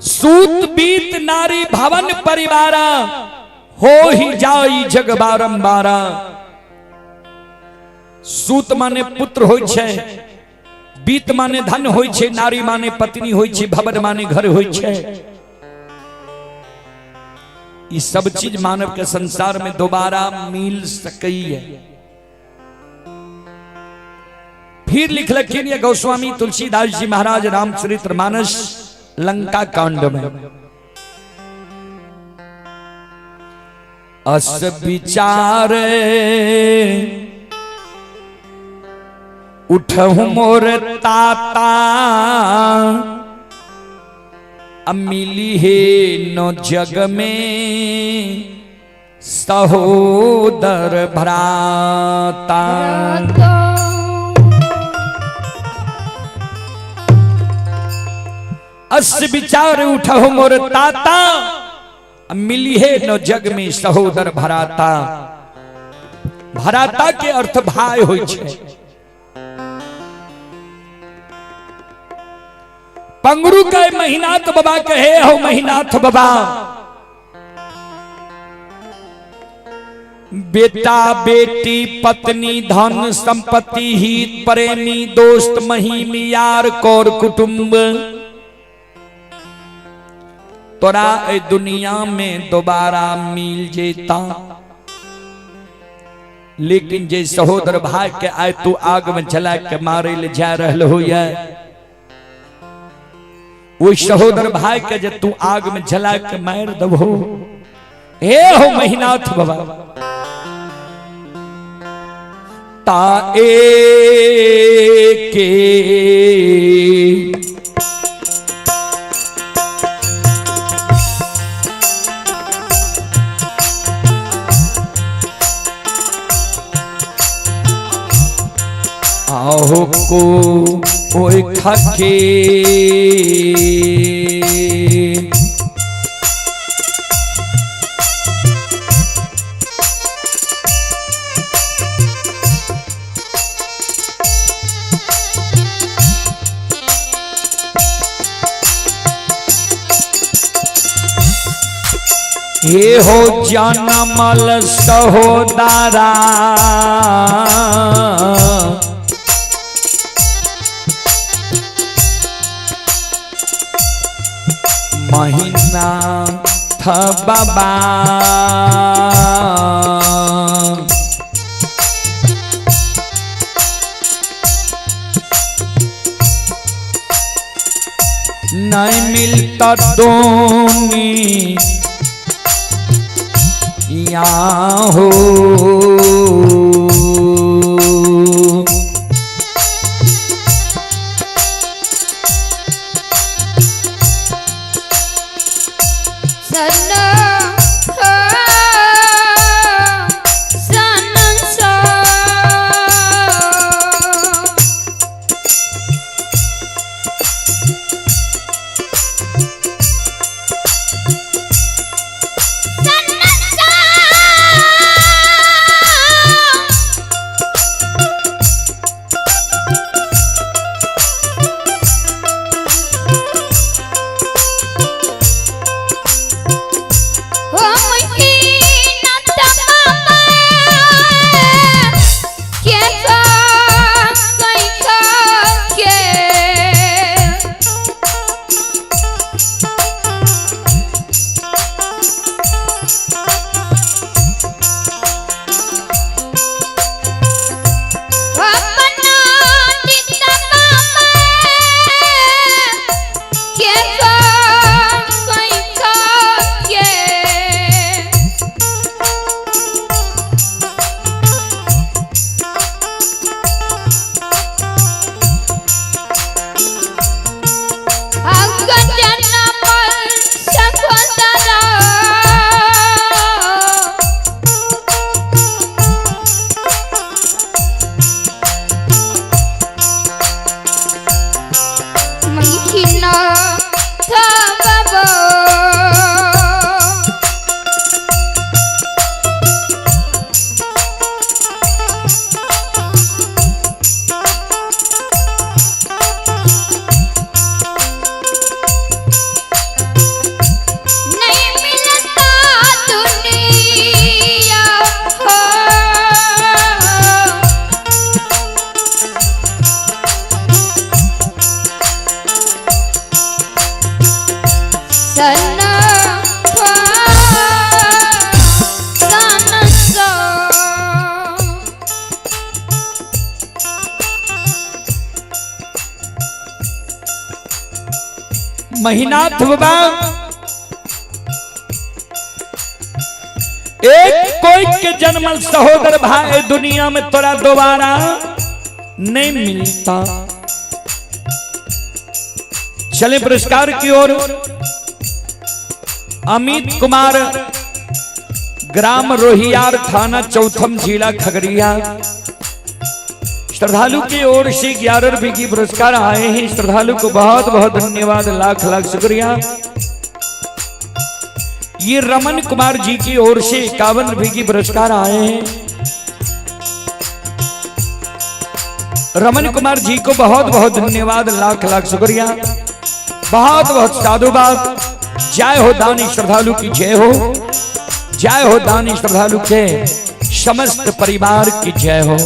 सूत बीत नारी भवन परिवारा, हो ही जाई जग बारंबारा। सूत माने पुत्र होय छे, बीत माने धन होय छे, नारी माने पत्नी होय छे, भवन माने घर होय छे। ई सब चीज मानव के संसार में दोबारा मिल सकई है। फिर लिखलखिन ये गोस्वामी तुलसीदास जी महाराज रामचरितमानस लंका कांड में, अस विचार उठहु मोर ताता, मिली हे न जग में सहोदर भ्राता। अस विचार उठहु मोर ताता, मिली हे न जग में सहोदर भराता। भराता के अर्थ भाई होय छे। पंगरू के महिनाथ बाबा कहे हो महिनाथ बाबा, बेटा बेटी पत्नी धन संपत्ति हित प्रेमी दोस्त महिम यार कौर कुटुंब, तोरा ए दुनिया में दोबारा मिल जेता, लेकिन जे सहोदर भाई के आए तू आग में जला के मारे ले जा रहल हो, वो सहोदर भाई के जे तू आग में जला के मार दबो, हे हो महिनाथ बाबा, ता ए के आहो को ओए खके हे हो जनमल सहोदरा, महीना थ बाबा, नहीं मिलता दोनी या हो, महिनाथ बाबा एक कोई के जन्मल सहोदर भाई दुनिया में तोरा दोबारा नहीं मिलता। चले पुरस्कार की ओर। अमित कुमार, ग्राम रोहियार, थाना चौथम, जिला खगड़िया। श्रद्धालु की ओर से 11 रुपए की पुरस्कार आए हैं। श्रद्धालु को बहुत बहुत धन्यवाद, लाख लाख शुक्रिया। ये रमन कुमार जी की ओर से 51 रुपए की पुरस्कार आए हैं। रमन कुमार जी को बहुत बहुत धन्यवाद, लाख लाख शुक्रिया, बहुत बहुत साधुवाद। जय हो दानी श्रद्धालु की जय हो, जय हो दानी श्रद्धालु के समस्त परिवार की जय हो।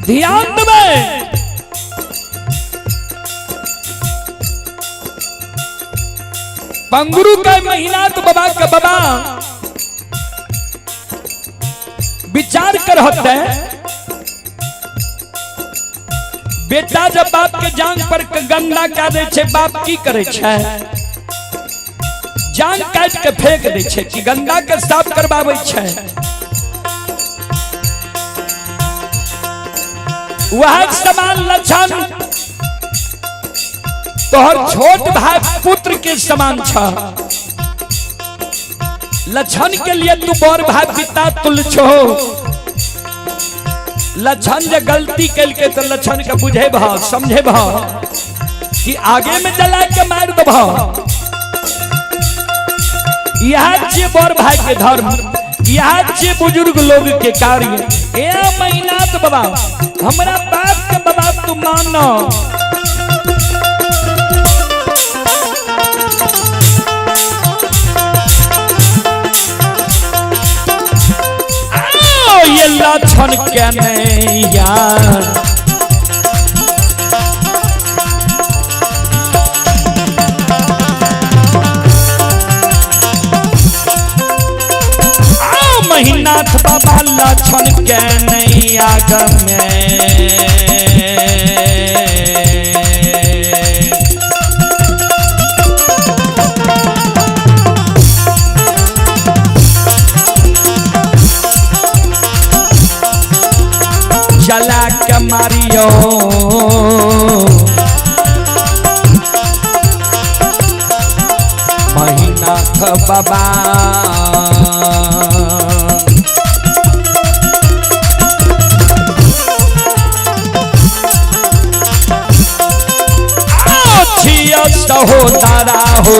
ध्यान देबै, पंगुरु का महीना तो बाबा का बाबा विचार कर होते, बेटा जब बाप के जांग पर गंदा क्या दे छे, बाप की करे छे? जांग काट के फेंक दे छे कि गंदा के साफ करवावे छे। वह समान लक्षण तोहर छोट भाई पुत्र के समान छ। लक्षण के लिए तू बड़ भाई पिता तुल छो। लक्षण जे गलती कल के तो लक्षण के बुझे भा समझे भा कि आगे में जला के मार दबा। यह जे बड़ भाई के धर्म, यह जे बुजुर्ग लोग के कार्य। ए महीनाथ बाबा, हमरा बाप के बाबा तू मानो। ये लक्षण के नहीं यार, महिनाथ बाबा लक्षण के नहीं आगम में। जला के मारियो महिनाथ बाबा। सहोदरा हो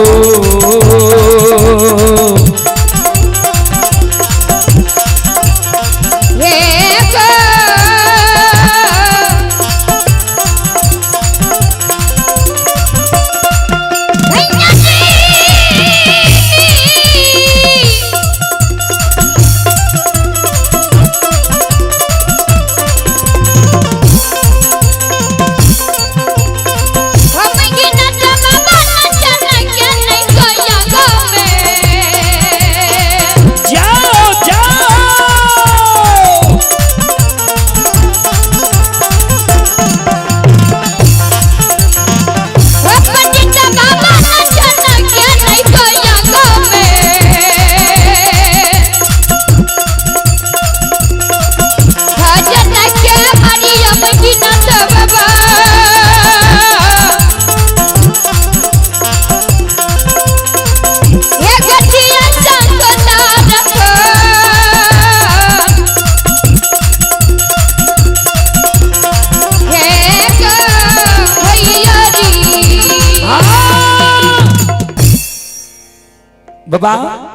बाबा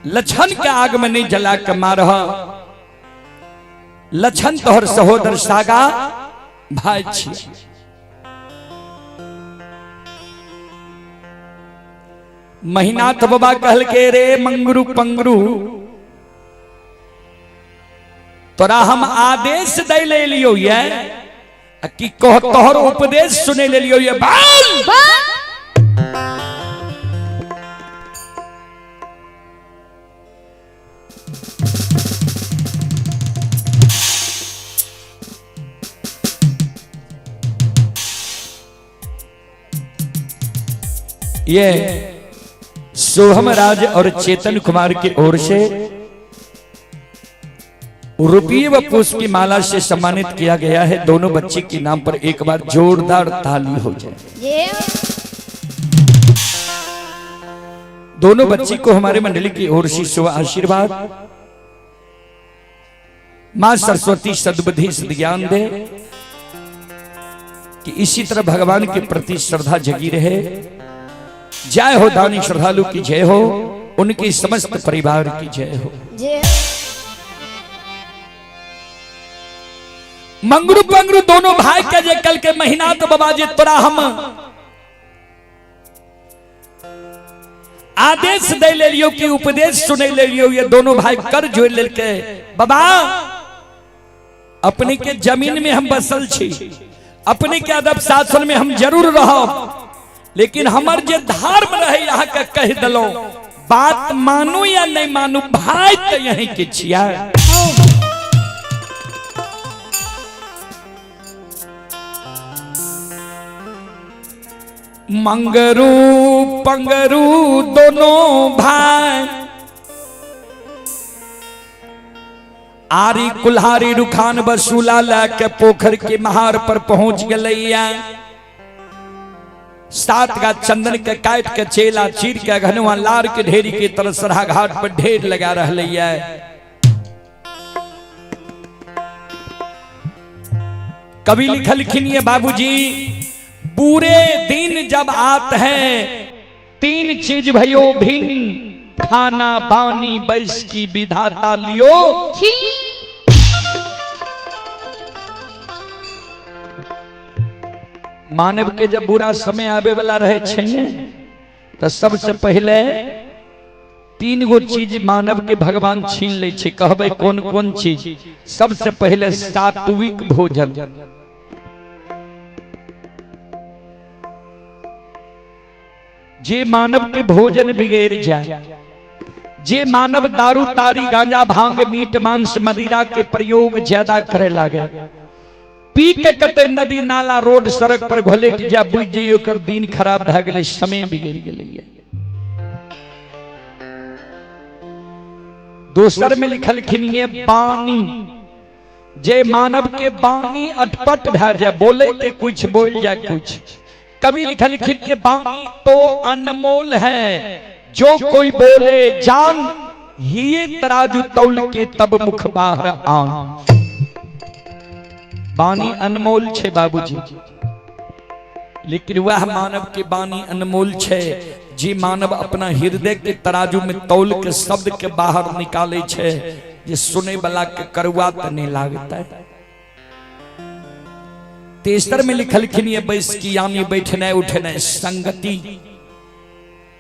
लछन के आग में नहीं जला के मारह, लछन तोहर सहोदर सागा भाई छी। महिनाथ बाबा कहल के रे मंगरू पंगरू, तोरा हम आदेश दे ले लियो ये कि कह तोहर उपदेश सुने ले लियो ये बाल। ये सोहम राज और चेतन कुमार की ओर से रुपये व पुष्प की माला से सम्मानित किया गया है। दोनों बच्चे के नाम पर एक बार जोरदार ताली हो जाए। दोनों बच्ची को हमारे मंडली की ओर से शुभ आशीर्वाद। मां सरस्वती सद्बुद्धि सद्ज्ञान दे कि इसी तरह भगवान के प्रति श्रद्धा जगी रहे। जय हो दानी श्रद्धालु की जय हो, उनके समस्त परिवार की जय हो। मंगरू पंगरू दोनों भाई के जे कल के महीना तो बाबा जी तोरा हम आदेश दे ले लियो कि उपदेश सुने ले लियो। ये दोनों भाई कर जोड़ ले के बाबा अपने के जमीन में हम बसल छी, अपने के अदब शासन में हम जरूर रहो, लेकिन हमर जे धर्म रहे यहाँ के कह दलो, बात मानू या नहीं मानू भाई तो यहीं के छिया। मंगरू पंगरू दोनों भाई आरी कुल्हारी रुखान बसूला लैके पोखर के महार पर पहुंच गलैया। सात का चंदन के काट के चेला चीर के घनुआ लार के ढेरी के तरह सरहा घाट पर ढेर लगा रहलैया। कवि लिखलखिन ये बाबूजी, बुरे दिन जब आत हैं तीन चीज भयो भिन्न, खाना पानी बैस की विधाता लियो। मानव के जब बुरा समय आवे वाला रहे छे ने, तो सबसे पहले तीन गो चीज मानव के भगवान छीन ले छे। कहबे कौन कौन चीज? सबसे पहले सात्विक भोजन। जे मानव के भोजन बिगड़ जाए, जे मानव दारू तारी गांजा भांग मीट मांस मदिरा के प्रयोग ज्यादा करे लागे, पी के कते नदी नाला रोड सड़क पर घोलेट जा, बुझ जाइयो कर दिन खराब भए गेलै, समय बिगड़ गेलै। दोसर में लिखलखिन ये पानी, जे मानव के बानी अटपट भए जाए, बोले के कुछ बोल जाए कुछ। कवि लिखलखिन के बानी तो अनमोल है, जो कोई बोले जान, ये तराजू तौल के तब मुख बाहर आन। बानी अनमोल छे बाबूजी, लेकिन वह मानव के बानी अनमोल छे जे मानव अपना हृदय के तराजू में तौल के शब्द के बाहर निकाले छे, जे सुने वाला के करुआ त नहीं लागता है। तेसर में लिखलखिन ये बैस की यानी बैठने उठने संगति,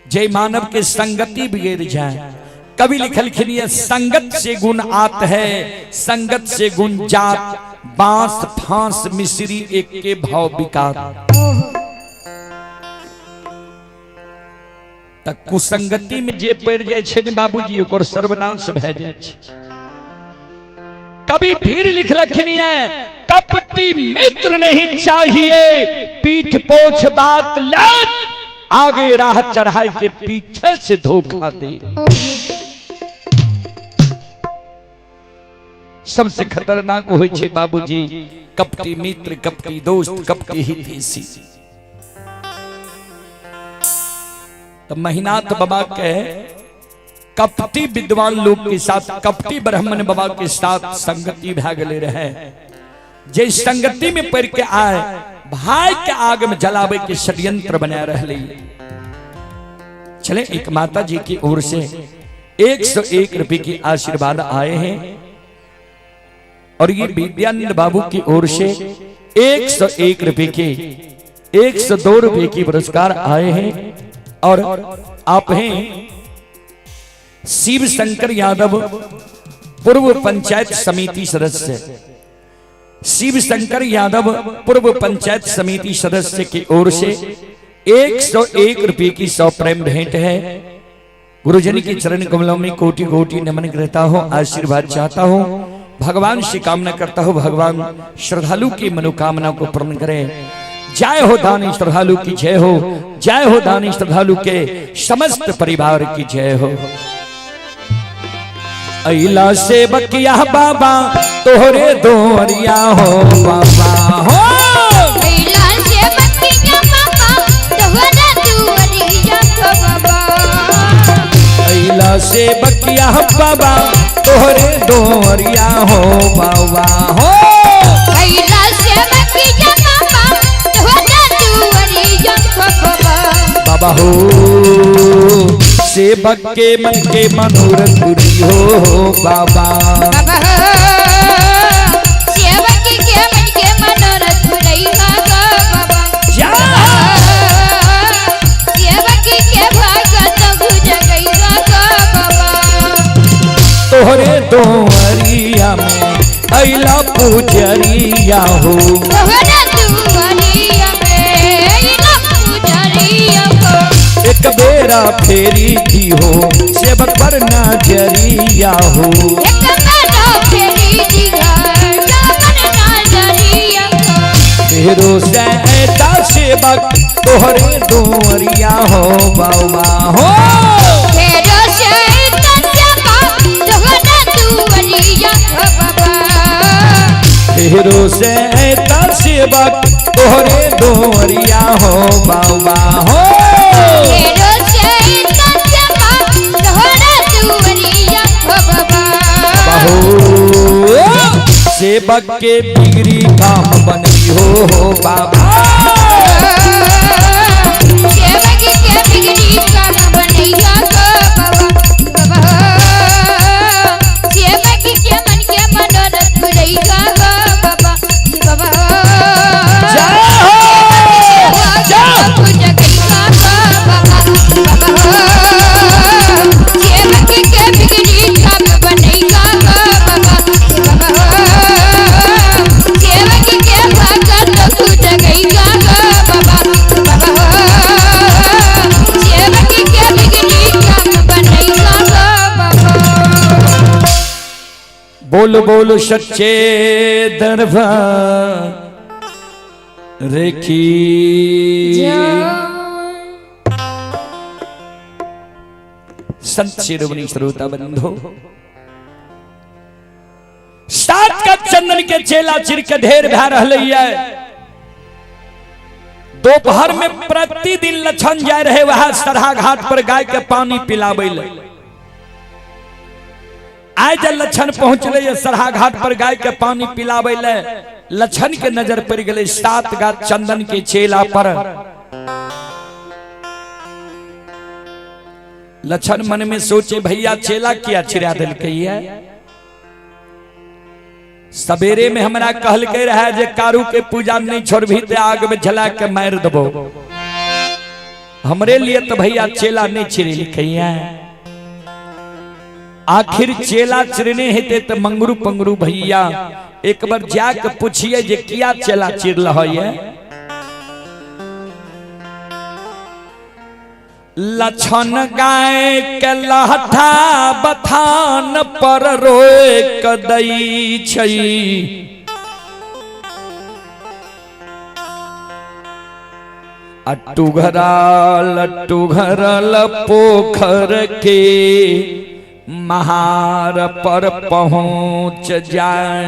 जे मानव के संगति बिगड़ जाए। कवि लिखलखिन ये संगत से गुण आत है, संगत से गुण जात, बांस फांस मिश्री एक के भाव विकार। त कुसंगति में जे पड़ जाए छे ने बाबूजी, ओकर सर्वनाश भए जाए छे। कभी फिर लिखलखिन ये कपटी मित्र नहीं चाहिए, पीठ पोछ बात लत, आगे राह चढ़ाई के पीछे से धोखा दे। सबसे खतरनाक होय छे बाबूजी कपटी मित्र, कपटी दोस्त, कपटी हितैषी। तो महिनाथ बाबा के कपटी विद्वान लोग के साथ, कपटी ब्राह्मण बाबा के साथ संगति भए गेले रहे। जे संगति में पड़ के आए भाई के आग में जलावे के षड्यंत्र बना रहले। चले एक माता जी की ओर से 101 रुपए की आशीर्वाद आए हैं और ये विद्यानंद बाबू की ओर से 101 रुपए के 102 रुपए की पुरस्कार आए हैं। और आप हैं शिव शंकर यादव, पूर्व पंचायत समिति सदस्य, शिव शंकर यादव पूर्व पंचायत समिति सदस्य की ओर से 101 रुपए की 100 प्रेम भेंट है। गुरुजन के चरण कमलों में कोटि कोटि नमन करता हूँ, आशीर्वाद चाहता हूँ, भगवान से कामना करता हूँ, भगवान श्रद्धालु की मनोकामना को पूर्ण करें। जय हो दानी श्रद्धालु की जय हो, जय हो दानी श्रद्धालु के समस्त परिवार की जय हो। अला से बकिया बाबा तोहरे दोरिया हो बाबा हो। अइला से बकिया बाबा तोहरे दुआरिया हो बाबा। अला से बकिया बाबा तोहरे दोरिया हो बाबा हो। अइला से बकिया बाबा तोहरे दुआरिया हो बाबा। बाबा हो सेवक के मन के मनोरथ पूरी हो बाबा। बाबा हो सेवक के मन के मनोरथ पूरी हो बाबा। जा सेवक के भगत गुज गई हो बाबा। तोहरे दोहरिया में अइला पुजरिया हो। तोहरे दुआरिया में अइला पुजरिया हो। एक बेरा फेरी दी हो सेवक पर नजरिया हो। एक बेरा फेरी दी हो सेवक पर नजरिया हो। फेरो से ऐसा सेवक तोहरे दोहरिया हो बाबा हो। फेरो से ऐसा सेवक तोहरे दुआरिया हो बाबा। फेरो से ऐसा सेवक तोहरे दोहरिया हो बाबा हो। फेरो से ऐसा सेवक तोहरे दुआरिया हो बाबा। बाबा सेवक के बिगड़ी काम बनी हो बाबा। सेवक के बिगड़ी काम बनी हो बाबा। बाबा सेवक के मन के मनोरथ पुरई हो बाबा। बाबा जय हो जय। पूजा गई हो बाबा। बाबा सेवक के बिगड़ी काम बनी हो बाबा। बाबा सेवक के भगत पूजा गई हो बाबा। बाबा सेवक के बिगड़ी काम बनी हो बाबा। बोल बोल सच्चे दरबार रेखी। संत शिरोमणि श्रोता बंधु, सात का चंदन के चेला चिर के ढेर भा रहा है। दोपहर में प्रतिदिन लक्षण जाए रहे वहां सरहा घाट पर गाय के पानी पिलावे ले। आय जब लक्षण पहुंचले सरहा घाट पर गाय के पानी पिलावे ले, लक्षण के नजर पड़ गए सात गात चंदन के चेला पर। लक्षण मन में सोचे भैया चेला किया चिरा दिलकै है। सवेरे में हमरा कहलकै रहे जे कारू के पूजा नहीं छोड़बी ते आग में जला के मार देबो। हमरे लिए तो भैया चेला नहीं चिरेलकै है। आखिर चेला चिरने हेते तो मंगरू पंगरू भैया एक बार जाके पूछिए जे किया चेला चिरल है। लक्षण गाय के लहठा बथान पर रोक दई छै। अटुघरल पोखर के महार पर पहुंच जाय।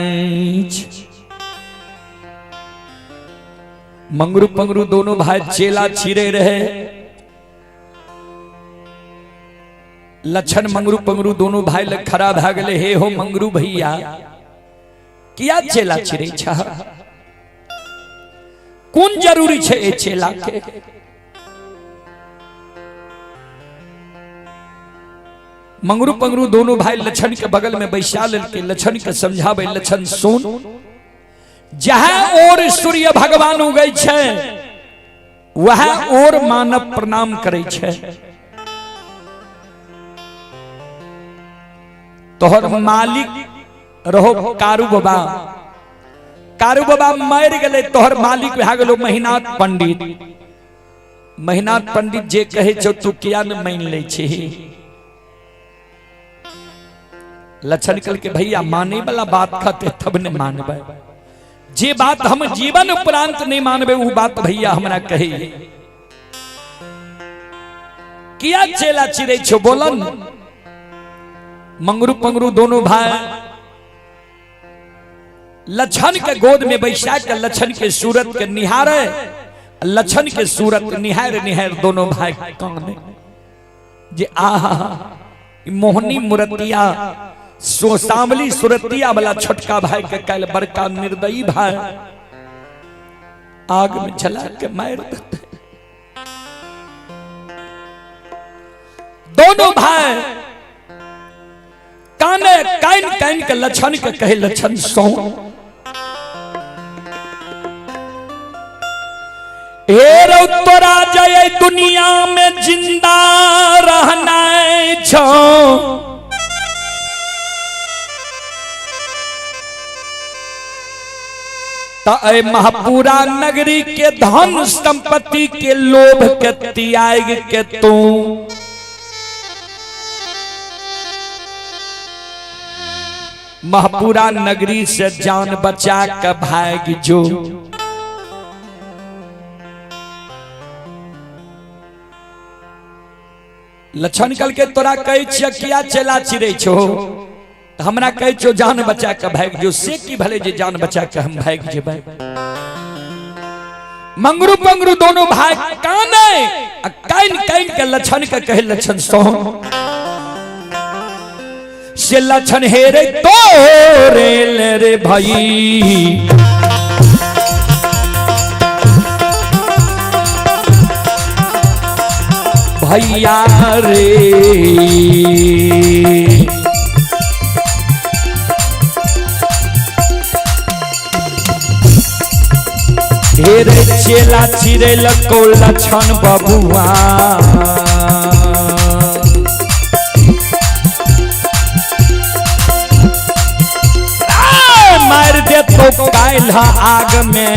मंगरू पंगरू दोनों भाई चेला छिरे रहे। लक्षण मंगरू पंगरू दोनों भाई लग खड़ा भा गेले। हे हो मंगरू भैया किया चेला छिरे छा, कोन जरूरी छे ए चेला के? मंगरू पंगरू दोनों भाई लछन के बगल में बैसा लेलकै। लछन के समझाबै, लछन सुन, जहाँ और सूर्य भगवान उगै छै वह और मानव प्रणाम करै छै। तोहर मालिक रहो कारू बाबा, कारू बाबा मर गेलै, तोहर मालिक भए गेलो महिनाथ पंडित। महिनाथ पंडित जे कहै छौ तू किया न मान लै छी? लक्षण कल के भैया माने वाला बात कहते तब ने मानबै, जे बात हम जीवन उपरांत नहीं मानबै उ बात भैया हमरा कहे। किया चेला चिरै छौ बोलन? मंगरू पंगरू दोनों भाई लक्षण के गोद में बैसा के लक्षण के सूरत के निहारे, लक्षण के सूरत निहार निहार दोनों भाई काने जे आहा मोहनी मूर्तिया सो सांवली सुरतिया वाला छोटका भाई के कल बड़का निर्दयी भाई आग में जला के मार देते। दोनों भाई काने कान कान के लक्षण के कहे, लक्षण सो हे रौ तोरा जय दुनिया में जिंदा रहना छो, त महापुरा नगरी के धन संपत्ति के लोभ के त्याग के तू महापुरा नगरी से जान बचा के भाग जो। लक्षण कल के तोरा कहै छियै किया चेला चिरै छो, हमरा कहै छो जान बचा के भागि जो, से की भले जे जान बचा के हम भागि जेबै। मंगरू पंगरू दोनों भाई काने आ कान कान के लक्षण के कहे, लक्षण सो से लक्षण हे रे तोरे ले रे भाई, भैया रे रे चेला चिरे लको लक्षण बबुआ, मार दे तो काल्ह आग में।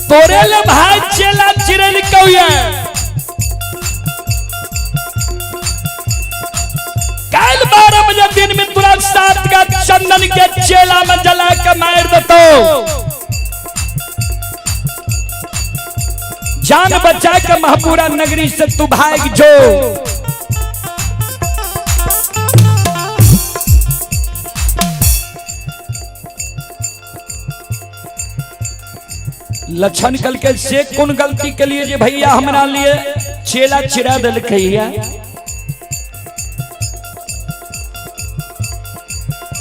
तोरे ले भाई चेला चिरल कौया कल 12 बजे दिन में तुरा सात का चंदन के चेला में जला के मार देतो, जान बचा के महापुरा नगरी से तू भाग जो। लक्षण कल के से कौन गलती के लिए जे भैया हमरा लिए चेला चिरा दिलकैया?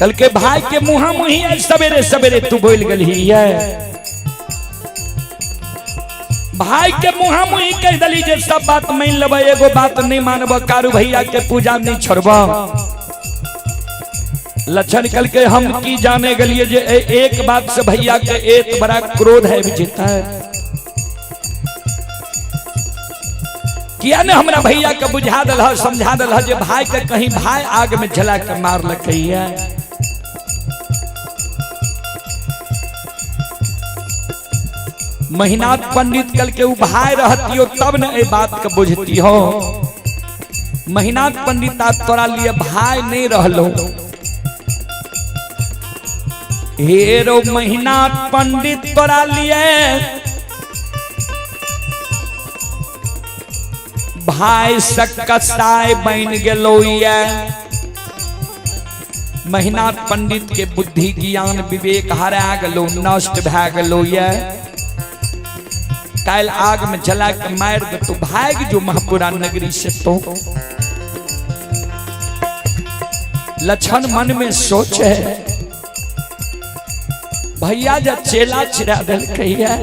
कल के भाई के मुहा मुही आज सवेरे सवेरे तू बोल गलही है। भाई के मुहा मुही कह दली जे सब बात मान लेब, एगो बात नहीं मानब, कारू भैया के पूजा नहीं छोड़ब। लक्षण कल के हम की जाने गलिए जे एक बात से भैया के एक बड़ा क्रोध है जेता है। किया ने हमरा भैया के बुझा दल है, समझा दल है जे भाई के कहीं भाई आग में जला के मार लकैया। महिनाथ पंडित कल के उ भाई रहती हो तब न ए बात के बुझती हो। महिनाथ पंडित आ तोरा लिए भाई नहीं रहलो। हे रो महिनाथ पंडित तोरा लिए भाई सकसाय बन गेलो ये। महिनाथ पंडित के बुद्धि ज्ञान विवेक हरा गेलो, नष्ट भए गेलो ये। काल आग में जला के मार दे तो भाग जो महापुरा नगरी से। तो लक्षण मन में सोचे भैया जब चेला चिरा दिलकैया,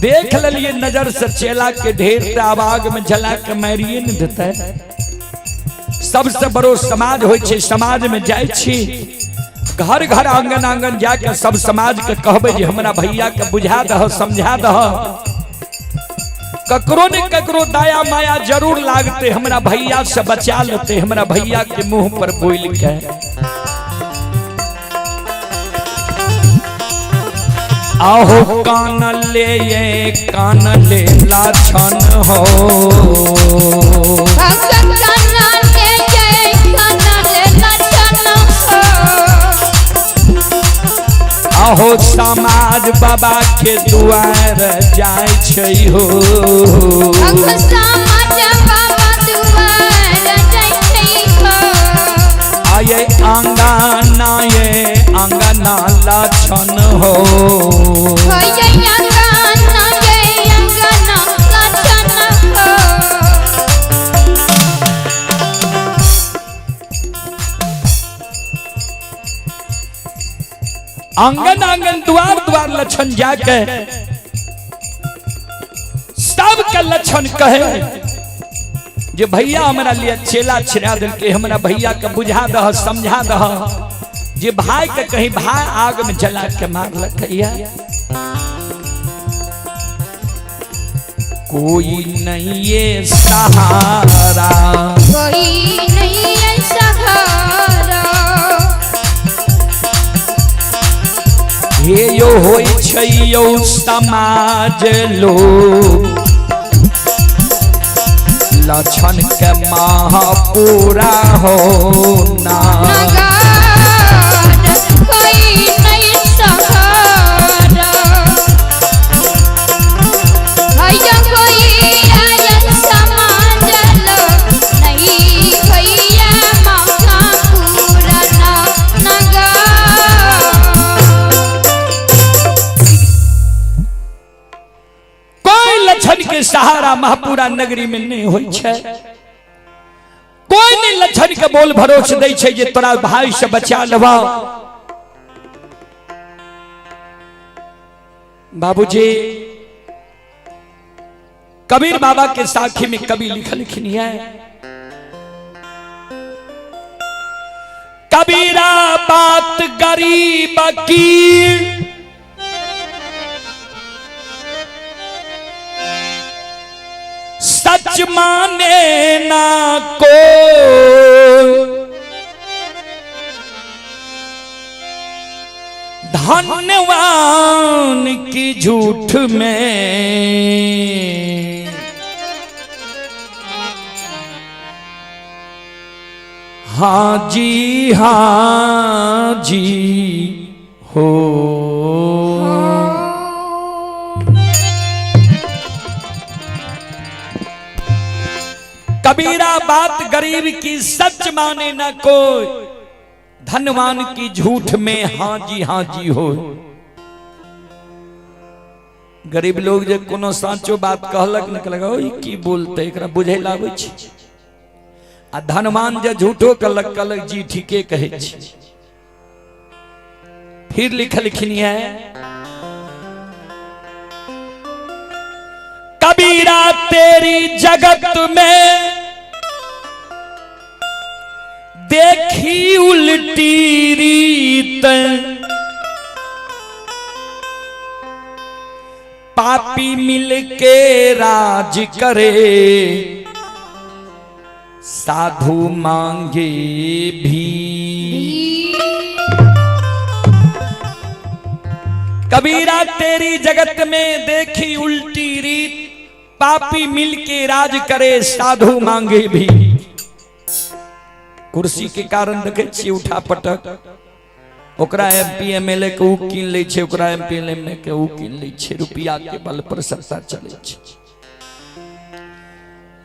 देख लिये नजर से चेला के ढेर ते आब आग में जला के मारिए न देते। सबसे बड़ो समाज होइ छै, समाज में जाइ छी, घर घर आंगन आंगन जाके सब समाज के कहबे जे हमरा भैया के बुझा दह, समझा दह। ककरो ने ककरो दया माया जरूर लागते, हमरा भैया से बचा लेते, हमरा भैया के मुंह पर बोल के। आहो कान ले ये कान ले लाछन हो, आहो समाज बाबा के दुआर जाय छै हो। आये आंगना ये आंगना लाछन हो, आंगन आंगन द्वार द्वार लक्षण जाके सबके लक्षण कहे जे भैया हमरा लिए चेला छिड़ा दिलके, हमरा भैया के बुझा दह, समझा दह जे भाई के कहीं भाई आग में जला के मारलकैया। कोई नहीं ये सहारा, कोई नहीं ये सहारा, हे यो होई छै यो समाज लोग लक्षण के महापूरा हो ना। कोई नहीं सहारा, भैया कोई आयल समाज लोग नहीं भैया महापूरा नगर। कोई लक्षण के सहारा महापुरा नगरी में नहीं होई छै। कोई नहीं लक्षण के बोल भरोस दै छै जे तोरा भाई से बचा लेबा। बाबूजी कबीर बाबा के साखी में कवि लिखलखिन है, कबीरा बात गरीब की सच माने ना को, धनवान की झूठ में हाँ जी हाँ जी हो। कबीरा बात गरीब की सच माने न कोई, धनवान की झूठ में हाँ जी हो। गरीब लोग जे कोनो साचो बात कहलक न कहलक ओ ई की बोलते, एकरा बुझे लाबै छै। आ धनवान जे झूठो कहलक, कहलक जी ठीके कहै छी। फिर लिखलखिन है कबीरा तेरी जगत में देखी उल्टी रीत, पापी मिलके राज करे, साधु मांगे भी। कबीरा तेरी जगत में देखी उल्टी रीत, पापी मिलके राज करे, साधु मांगे भी। कुर्सी के कारण देखे छियै उठा पटक, ओकरा M P M L A के ऊ कीन लै छै, ओकरा M P M L A के ऊ कीन लै छै, रुपया के बल पर सत्ता चलै छै।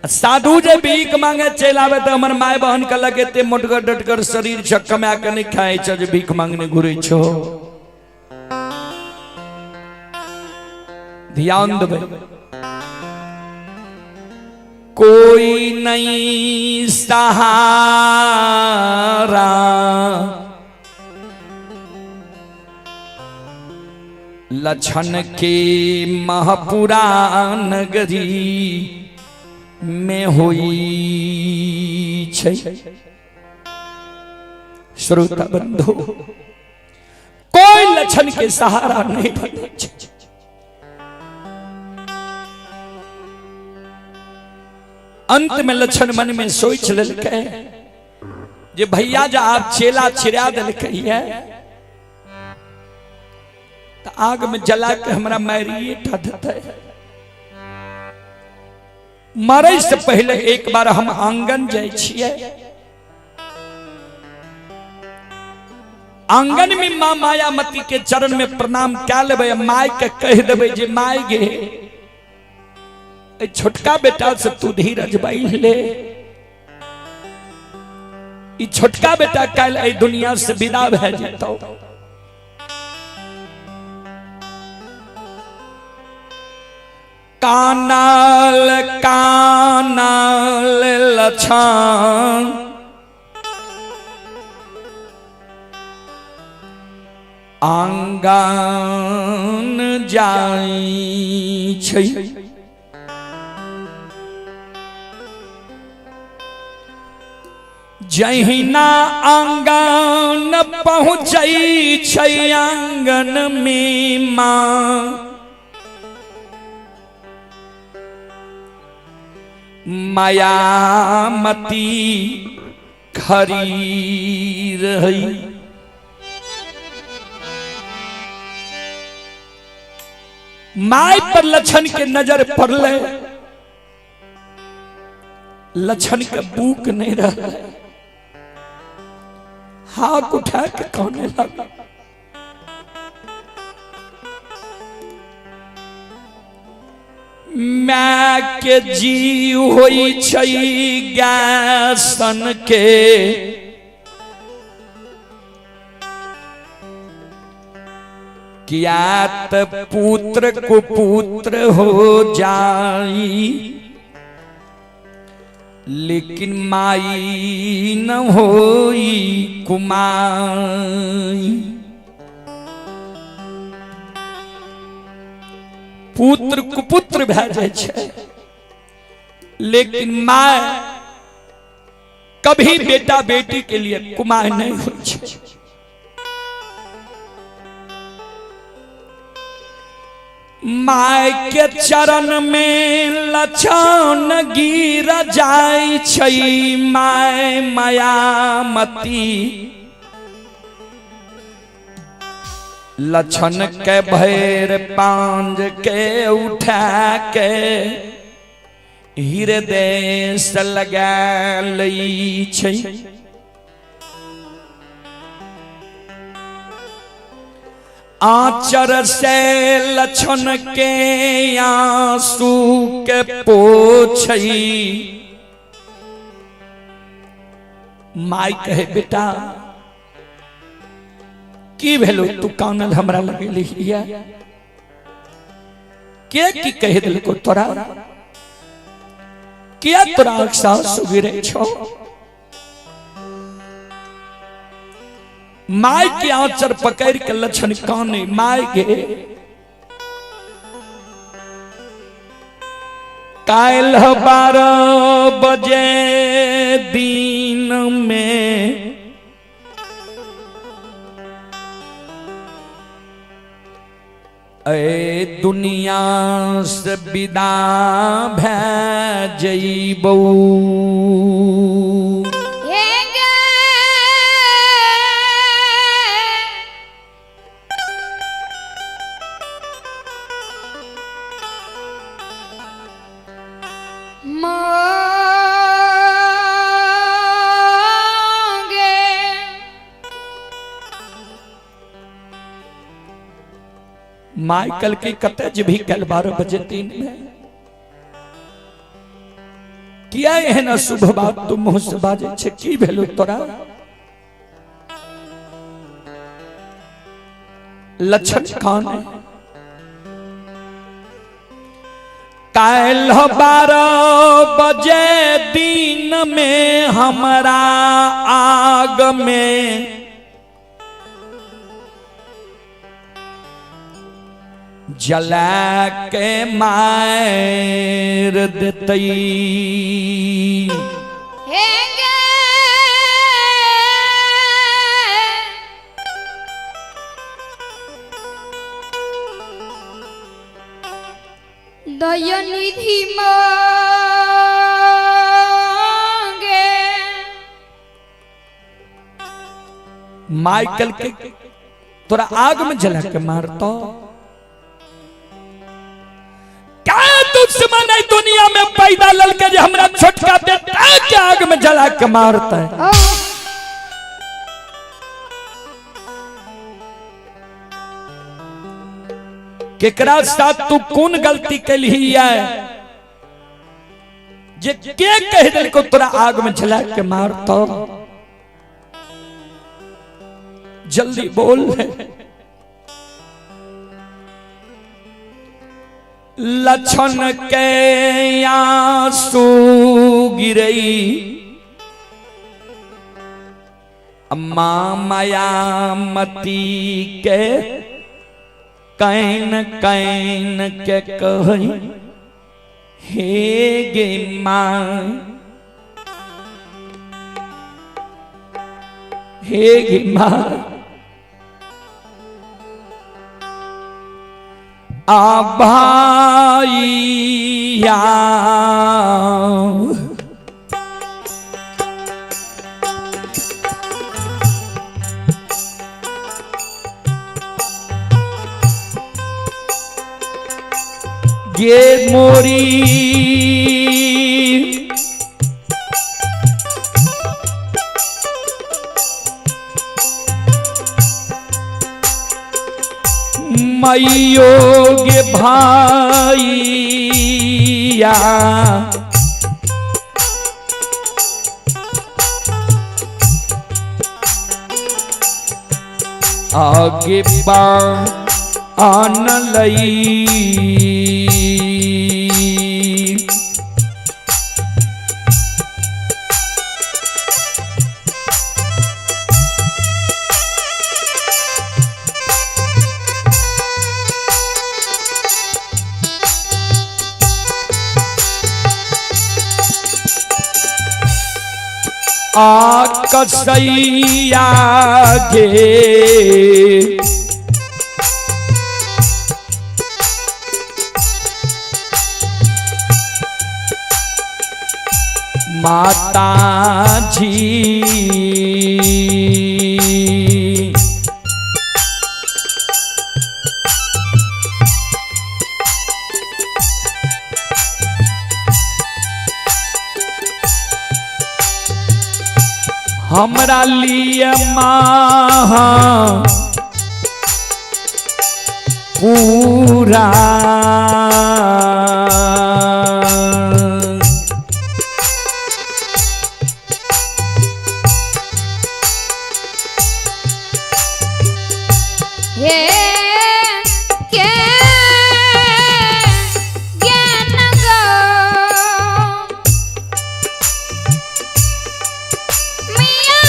साधु जे भीख मांगे चलि आबे तऽ हमर माय बहन कहलक एते मोटगर डटगर शरीर छै, कमा के नहि खाइ छै जे भीख मांगने घुरै छौ। ध्यान देबै, कोई नहीं सहारा लछन के महपुरा नगरी में होई छै। श्रोता बंधु, कोई लछन के सहारा नहीं बने छै। अंत में लछन मन में सोच लेलकै जे भैया जा आप चेला छिड़ा देलकै है त आग में जला के हमरा मारिए टा देतै। मरे से पहले एक बार हम आंगन जाइ छियै, आंगन में माँ मायामती के चरण में प्रणाम कए लेबै, माय के कहि देबै जे my गे, ए छोटका बेटा से तू धीरज बान्हि ले, ई छोटका बेटा काल्हि एहि दुनिया से विदा भए जेतौ। कानल कानल लछन आंगन जाइ छै, जहिना आंगन पहुँचै छै आंगन में माँ मायामती खरी रही। My पर लछन के नजर पड़ले, लछन के बुक नहीं रहा, हाथ उठा के कहने लगा my के जीव होई छै गैसन के, किया त पुत्र कुपुत्र हो जाई, लेकिन माई न होई कुमाई। पुत्र कुपुत्र भए जाइ छै, लेकिन my कभी बेटा बेटी के लिए कुमाय नहीं होइ छै। My के चरण में लछन गिर जाइ छै, my Mayamati लछन के भैर पांज के उठा के हृदय से लगा लै छै। आचर से लछन के आंसू के पोछई। My कहे बेटा की भेलो तू कानल हमरा लगेली के की कहि देलको तोरा, किया तोरा आँखि गिरे छौ? My के आंचर पकड़ के लक्षण काने, my के काल्ह 12 बजे दिन में ए दुनिया से विदा भै जइबौ। हे गे मांगे माइकल की कते जेबही कल 12 बजे दिन में? किया एहन अशुभ बात तू मुंह से बाजै छे? की भेलौ तोरा? लक्षण कान काल्ह 12 बजे दिन में हमरा आग में जला के मार देतई। हे गे दयानिधि मांगे। माइकल के तोरा आग में जला के मारतो। क्या दुश्मन है दुनिया में पैदा ललके जे हमरा छोटका बेटा के आग में जला के मारता है? ओ केकरा साथ तू कौन गलती कैलही है जे के कह देलको तोरा आग में जला के मारतो? जल्दी बोल। लक्षण के आंसू गिरई अम्मा मायामती के can can के कही हे गे मां, हे गे मां। आ भाईया गे मोरी मैयो गे भाईया आगे पा आन लई। आ कसैया गे माता जी हमरा लिए माँ पूरा हे के ज्ञान गो मिया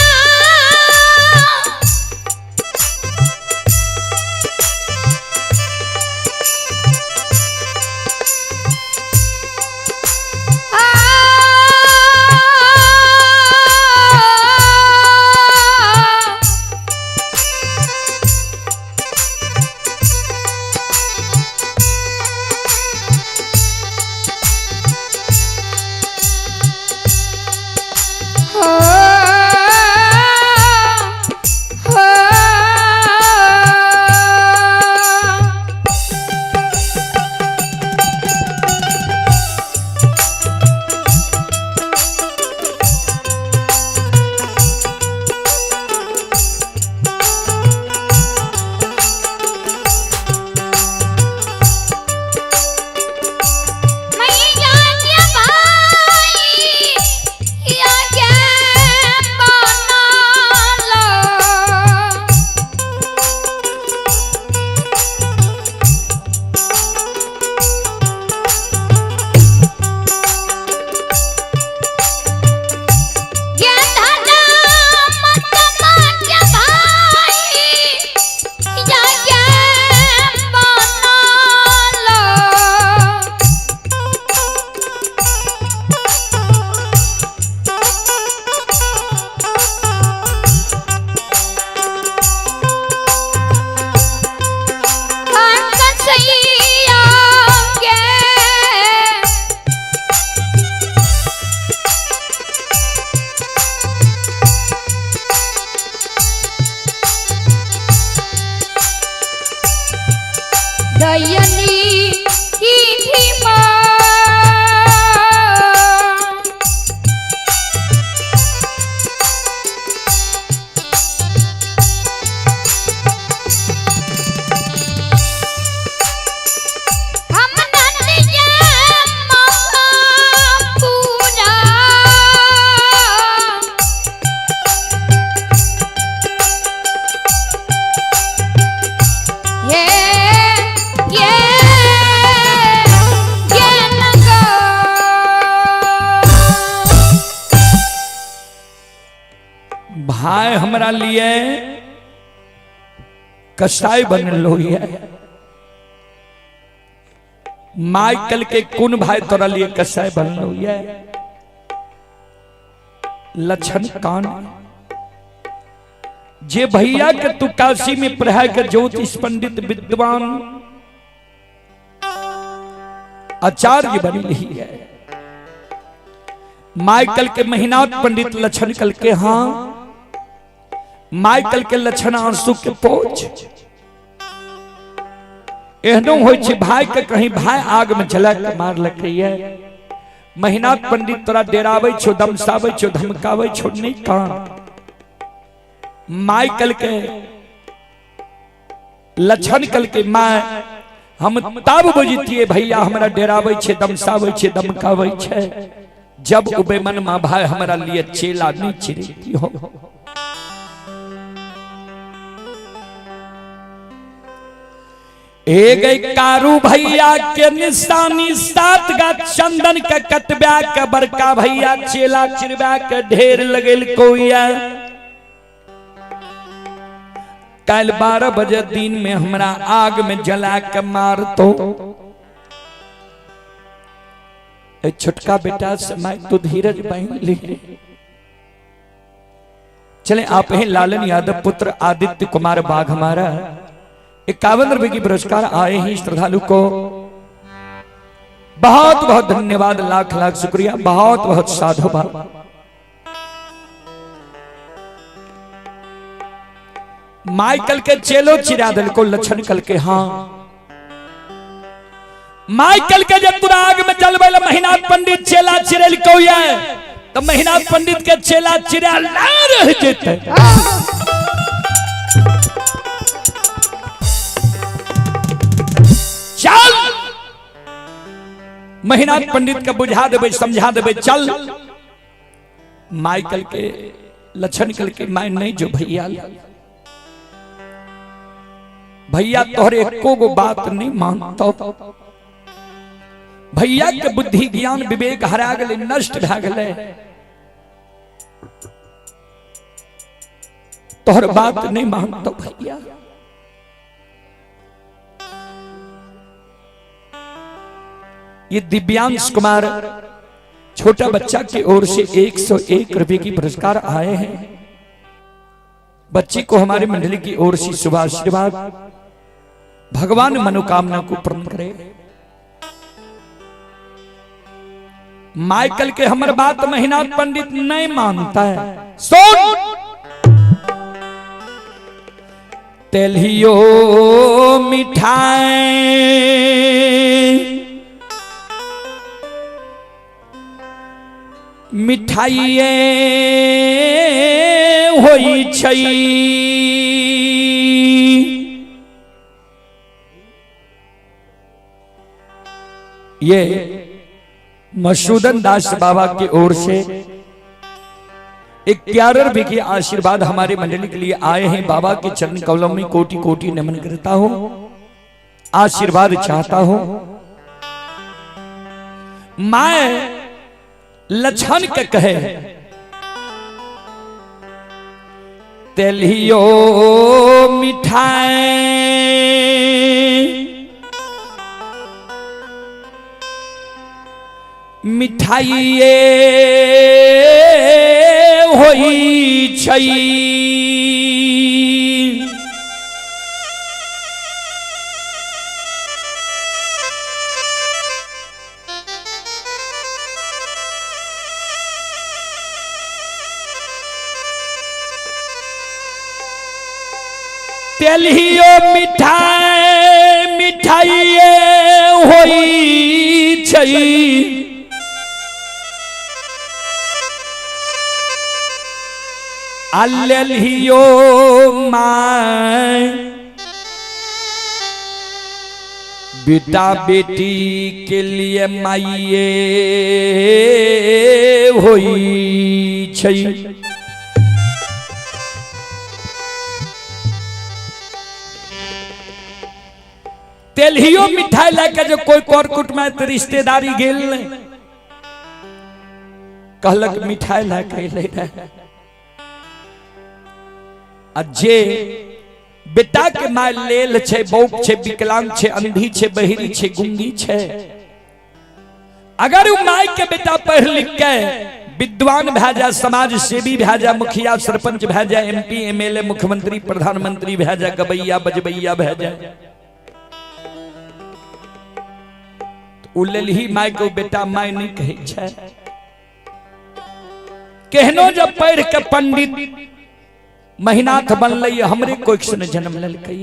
भाई हमरा लिए कसाई बनलो ये। माइकल के कोन भाई तोरा लिए कसाई बनलो ये? लक्षण कान जे भैया के तू काशी में पढ़ा के ज्योतिष पंडित विद्वान आचार्य बनी रही है। माइकल के महीनाथ पंडित लक्षण कल के हाँ, माइकल के लक्षण आंसू के पोछ। एहनो होइ छै भाई के कहीं भाई आग में जला के मारलकै ये। महीनाथ पंडित तोरा डेराबै छौ, दमसाबै छौ, धमकाबै छौ, नहीं कान। माइकल के लक्षण कल के माय हम तब बुझतिए भैया हमरा डेराबै छै, दमसाबै छै, धमकाबै छै, जब उबे मन मा भाई हमरा लिए चेला नहीं चिरती हो। ए गई कारू भैया के निशानी सात गा चंदन के कटबा के बड़का भैया चेला चिरबा के ढेर लगेल कोइया। कल 12 बजे दिन में हमरा आग में जला के मार तो ए छोटका बेटा से मैं तो धीरज बहन ली। चले आप हैं लालन यादव पुत्र आदित्य कुमार बाघ हमारा 51 रुपए की पुरस्कार आए हैं श्रद्धालु को बहुत बहुत धन्यवाद, लाख लाख शुक्रिया, बहुत बहुत साधुवाद। माइकल के चेलो चिरा दल को लक्षण कल के हाँ, माइकल के जब तुरा आग में जलवे महीनाथ पंडित चेला चिरेल को ये तो महीनाथ पंडित के चेला चिरा ना रह जेते। चल महीनाथ पंडित के बुझा देबे, समझा देबे, चल। माइकल के लक्षण कल के मैं नहीं जो भैया, भैया तोहरे एको गो बात नहीं मानतो। भैया के बुद्धि ज्ञान विवेक हरा गले, नष्ट भा गले, तोहर बात नहीं मानतो भैया। ये दिव्यांश कुमार छोटा बच्चा की ओर से 101 रुपए की पुरस्कार आए हैं। बच्ची को हमारे मंडली की ओर से शुभ आशीर्वाद, भगवान मनोकामना को पूर्ण करे। माइकल के हमर बात महीनाथ पंडित नहीं मानता है। सुन तेलियो मिठाई मिठाइए होई छै, ये मसूदन दास बाबा की ओर से 11 रुपए के आशीर्वाद हमारे मंडली के लिए आए हैं। बाबा के चरण कमलों में कोटि कोटि नमन करता हूं, आशीर्वाद चाहता हूं। मैं लक्षण के कहे तेलियो मिठाई मिठाइए होई छै, तेलियो मिठाई मिठाइए होई छै, अल्लियो my बेटा बेटी के लिए माइये होई छै। तेलहियो मिठाई लाके जो कोई कर कुटुम्ब तो रिश्तेदारी गेल नहीं, कहलक मिठाई लाके अइलै रहे। आ जे बेटा के my लेल छै, बौक छै, विकलांग छै, अंधी छै, बहिरी छै, गुंगी छै, अगर उ my के बेटा पढ़ लिख के विद्वान भए जाए, समाज सेवी भए जाए, मुखिया सरपंच भए जाए, एमपी एमएलए मुख्यमंत्री प्रधानमंत्री भए जाए, गबैया बजबैया भए जाए, उ लेल ही my के बेटा my नहीं कहै छै। केहनो जब पढ़ के पंडित महिनाथ बनलै, हमरे कोख से जन्म लेलकै,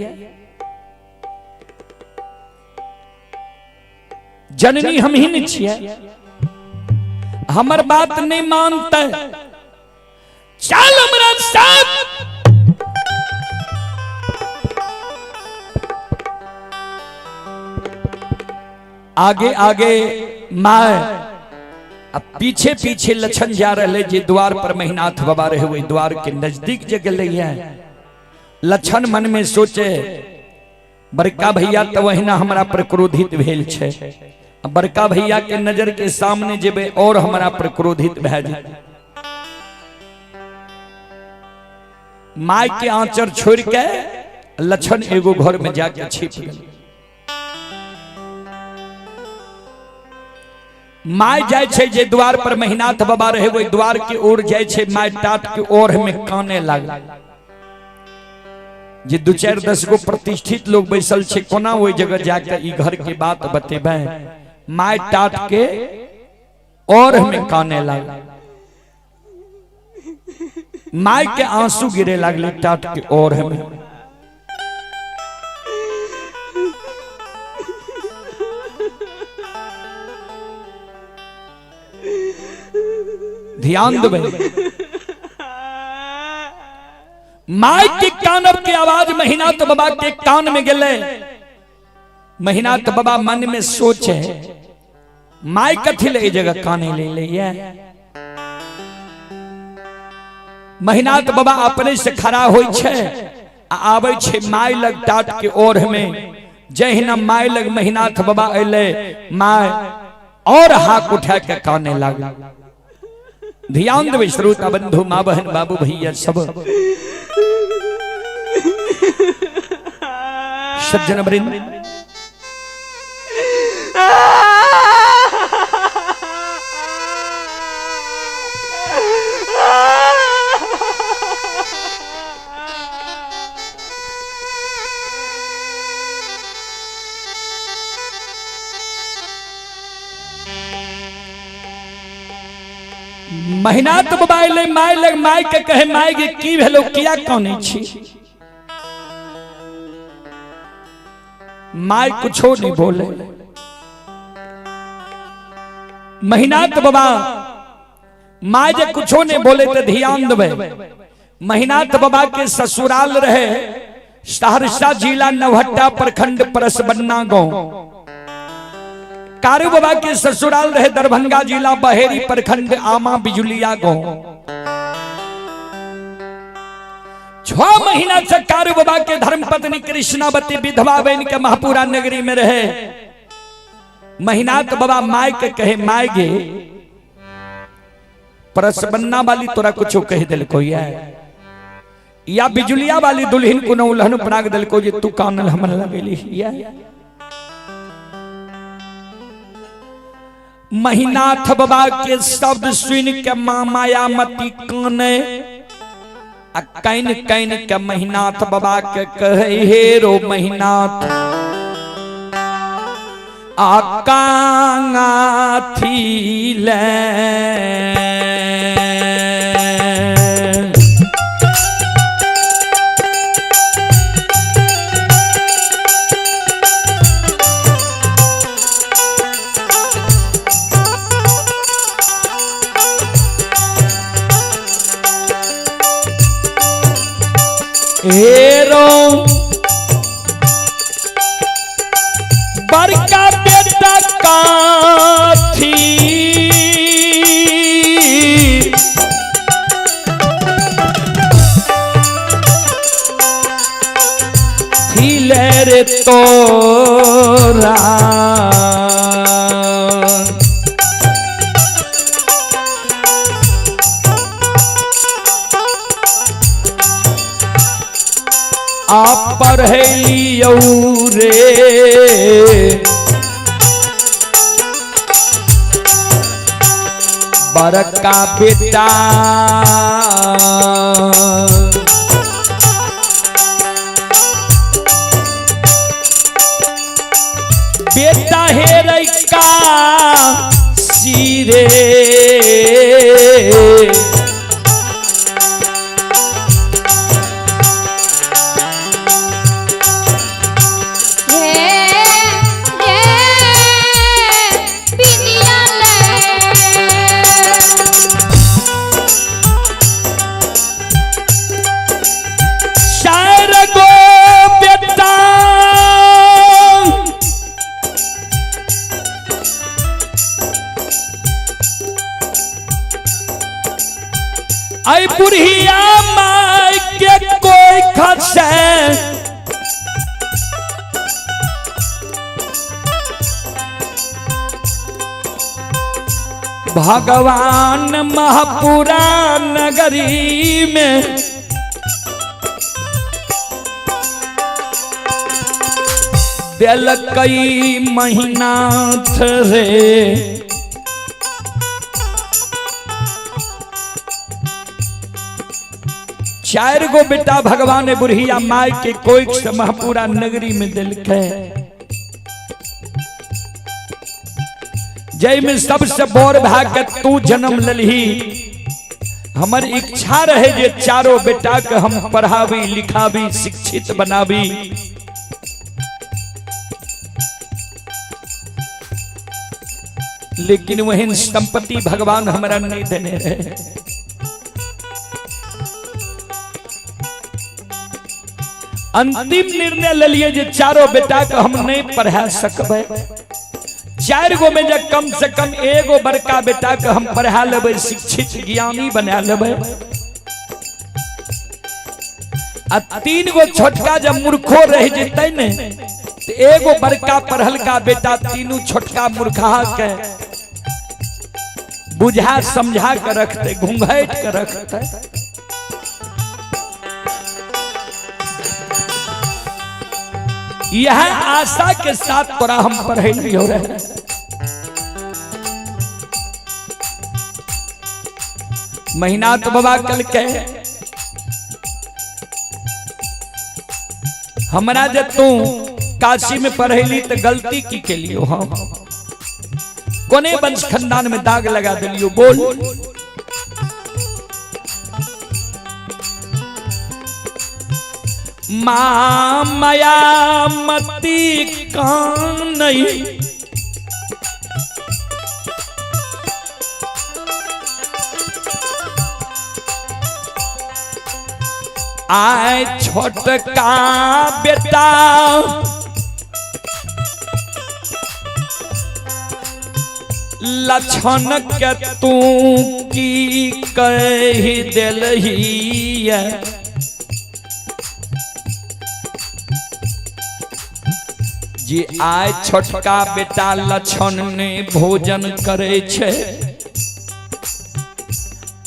जननी हम ही नहीं छियै, हमर बात नहीं मानते, चल हमरा साथ। आगे आगे my, अब पीछे पीछे लछन जा रहे, जे द्वार पर महिनाथ बाबा रहे वही द्वार के नजदीक जे गेलै है। लछन मन में सोचे, बड़का भैया तो वहिना हमरा पर क्रोधित भेल छै, बड़का भैया के नजर के सामने जेबे और हमरा पर क्रोधित भए जेतै। My के आंचर छोड़ के लछन एगो घर में जाके छिप गेल। My जाय छै जे द्वार पर महिनाथ बाबा रहे वही द्वार के ओर जाय छै, my टाट के ओर में काने लागल। जे दू चारि 10 गो प्रतिष्ठित लोग बैसल छै, कोना ओहि जगह जाके ई घर के बात बतेबै। My टाट के ओर में काने लागल, my के आंसू गिरे लागले टाट के ओर में। ध्यान देबै, my के कानब के आवाज महिनाथ बाबा के कान में गेलै। महिनाथ बाबा मन में सोचे, my कथी ले जगह काने ले ले। महिनाथ बाबा अपने से खड़ा होय छै आ आबै छै my लग टाट के ओर में। जहिना my लग महिनाथ बाबा अयलै, my और हाक उठा के काने लागल। ध्यान देबै श्रोता बंधु, माँ बहन, बाबू भैया सब सज्जन वृंद, महिनाथ बाबा अयलै my लग, my के कहे, my गे की भेलो, किया कानै छी? My कुछो नहीं बोले। महिनाथ बाबा my जे कुछो नहीं बोले तो ध्यान देबै। महिनाथ बाबा के ससुराल रहे सहरसा जिला नवहट्टा प्रखंड परसबन्ना गांव। कारू बाबा के ससुराल रहे दरभंगा जिला बहेरी प्रखंड आमा बिजुलिया गांव। 6 महीना से कारू बाबा के धर्मपत्नी कृष्णावती विधवा बन के महापुरा नगरी में रहे। महिनाथ बाबा my के कहे, my गे परसबन्ना वाली तोरा कुछो कह दिलको या बिजुलिया वाली दुल्हन कोनो उल्हन पराग दिलको जे तू कानल हमर लगेली। महिनाथ बाबा के शब्द सुन के माँ मायामती काने आ can can के महिनाथ बाबा के कहे, हे रो महिनाथ आ कांगा थी ले। हेरो बड़का बेटा काथी थी रे तोरा। आ पढ़लियौ रे। बड़का बेटा बेटा हे का सिरे आई बुढ़िया माय के कोई खसे भगवान महापुरा नगरी में दिल कई महीना रे। चार गो बेटा भगवान बुढ़िया माय के कोई से महापुरा नगरी में दिल के, जय में सबसे बोर भाग के तू जन्म ललही। हमर इच्छा रहे जे चारों बेटा के हम पढ़ावी लिखावी शिक्षित बनावी। लेकिन वही संपत्ति भगवान हमरा नहीं देने रहे। अंतिम निर्णय ले लिए जे चारों बेटा के हम नहीं पढ़ा सकबै। चार गो में जब कम से कम एगो बड़का बेटा के हम पढ़ा लेबै, शिक्षित ज्ञानी बना लेबै, आ तीन गो छोटका जब मूर्खो रह जेतै ने तो एगो बड़का पढ़लका बेटा तीनू छोटका मूर्खा के बुझा समझा के रखते, घूंघट के रखते। यह आशा के साथ तोरा हम पढ़े हो रहे। महीना तो बाबा कल के हमरा जे तू काशी में पढ़ेली तो गलती की के लियो, हम कोने वंश खानदान में दाग लगा दिलियो बोल। माँ माया मती कान नहीं आए छोटका बेटा लक्षण के तू की कह दिलही। जे आय छोटका बेटा लक्षण ने भोजन करे छे,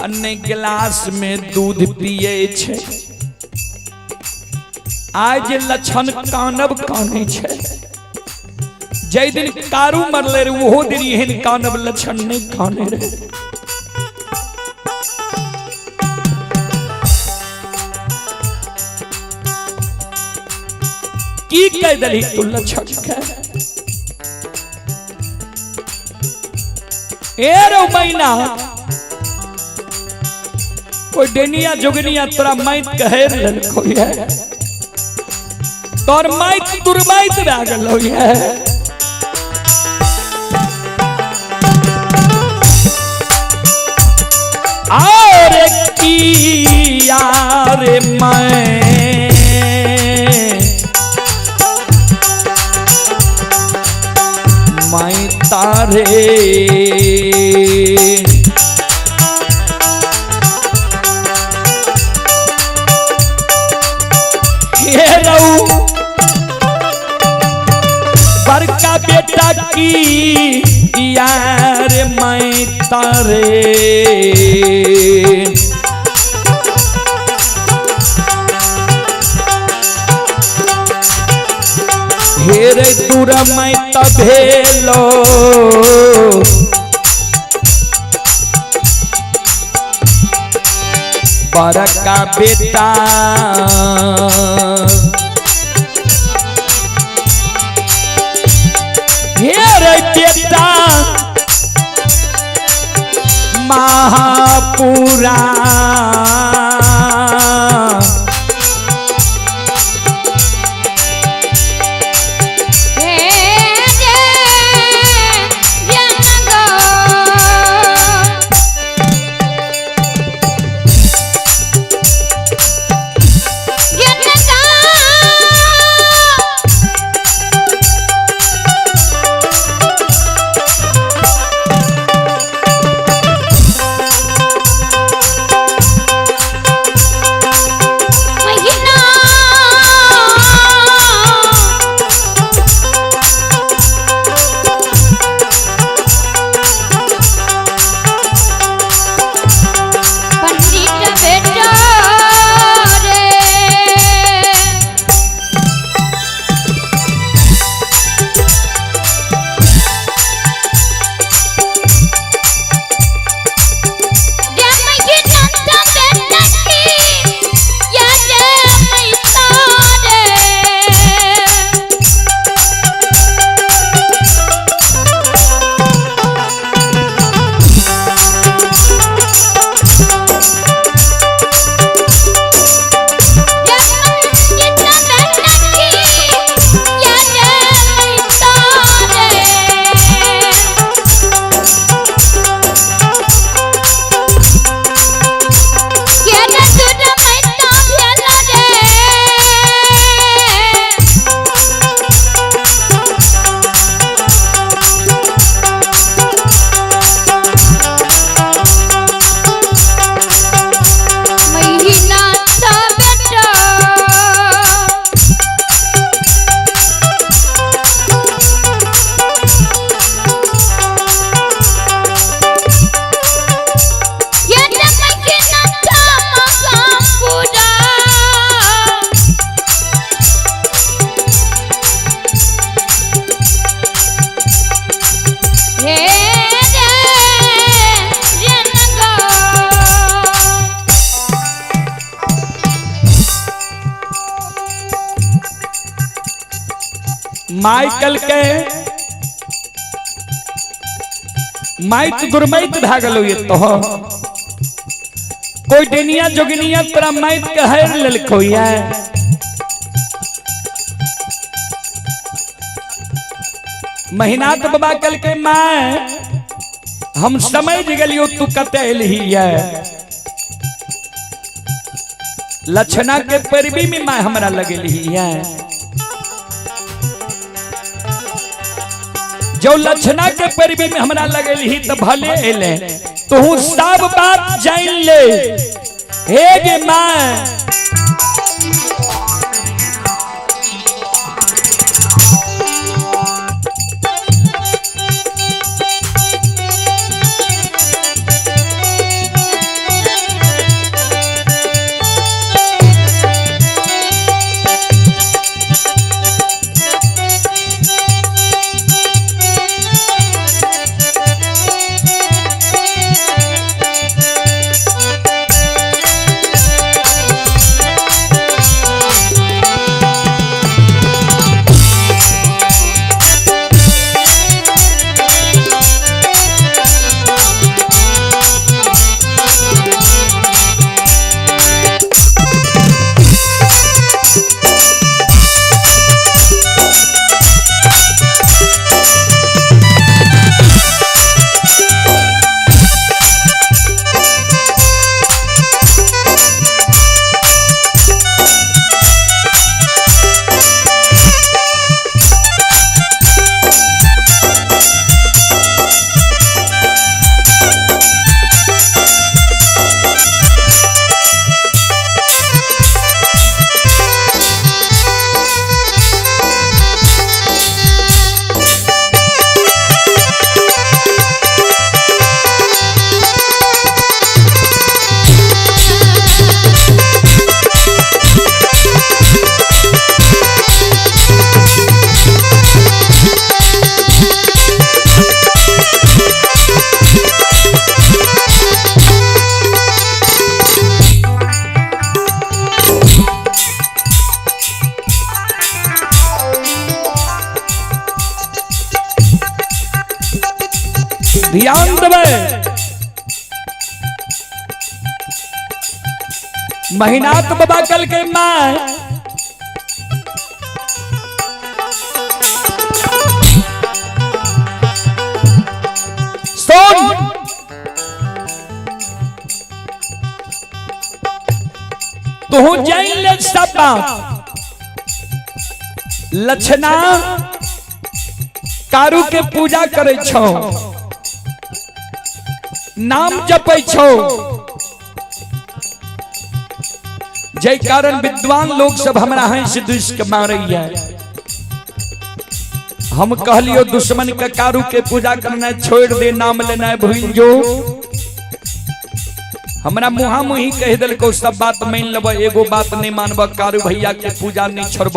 अन्य गिलास में दूध पिए छे, आज लक्षण कानब काने छे। जै दिन कारू मरले रे वो दिन एहन कानब लक्षण नहीं काने रे। की कह दली तू लक्षण के? ए रो मैना कोई डेनिया जोगनिया तोरा माइत कहे ललको है, तोर माइत दुर्माइत भए गेलो है। और की यार मैं तारे हे रहू बड़का बेटा की यार मैं तारे। हेर दुरमय भेलो बड़का बेटा। हेर बेटा महापुरा माइकल के माइत गुरमैत भए गेलो ये तो कोई डेनिया जोगिनिया तोरा माइत के हेर लेलको ये। महिनाथ बाबा कल के माय हम समझ गेलियो तू कते एलही ये। लक्षणा के परबी में माय हमरा लगेलही ये। जो लक्षणा के परबी में हमरा लगेलही त भले एले तोहू सब बात जान ले। हे गे मां ध्यान देबै। महिनाथ बाबा कल के माय सुन, तू जान ले सब बात। लक्षणा कारू के पूजा करे छो, नाम जपै छो, जय कारण विद्वान लोग सब हमरा हंस दुष्ट के मारैया। हम कहलियो दुश्मन के कारू के पूजा करना छोड़ दे, नाम लेना भूल जो। हमरा मुहा मुही कह दिलको सब बात मान लेब, एगो बात नहीं मानब, कारू भैया के पूजा नहीं छोड़ब।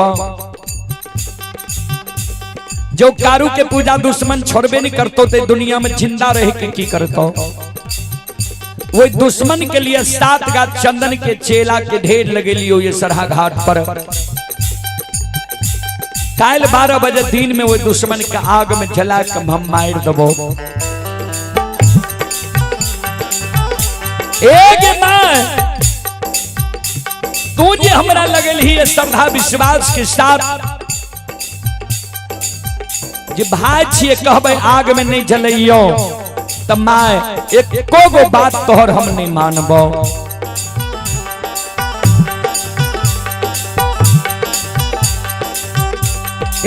जो कारू के पूजा दुश्मन छोड़बे नहीं करतो ते दुनिया में जिंदा रह के की करतो। वो दुश्मन के लिए 7 गाछ चंदन के चेला के ढेर लगे लियो ये सरहा घाट पर। काल 12 बजे दिन में वो दुश्मन के आग में जला के हम मार दबो। एक मां तू जे हमरा लगल ही श्रद्धा विश्वास के साथ जे भाई छिए कहबे आग में नहीं जलैयो त my एको गो बात तोहर हम नहीं मानबो।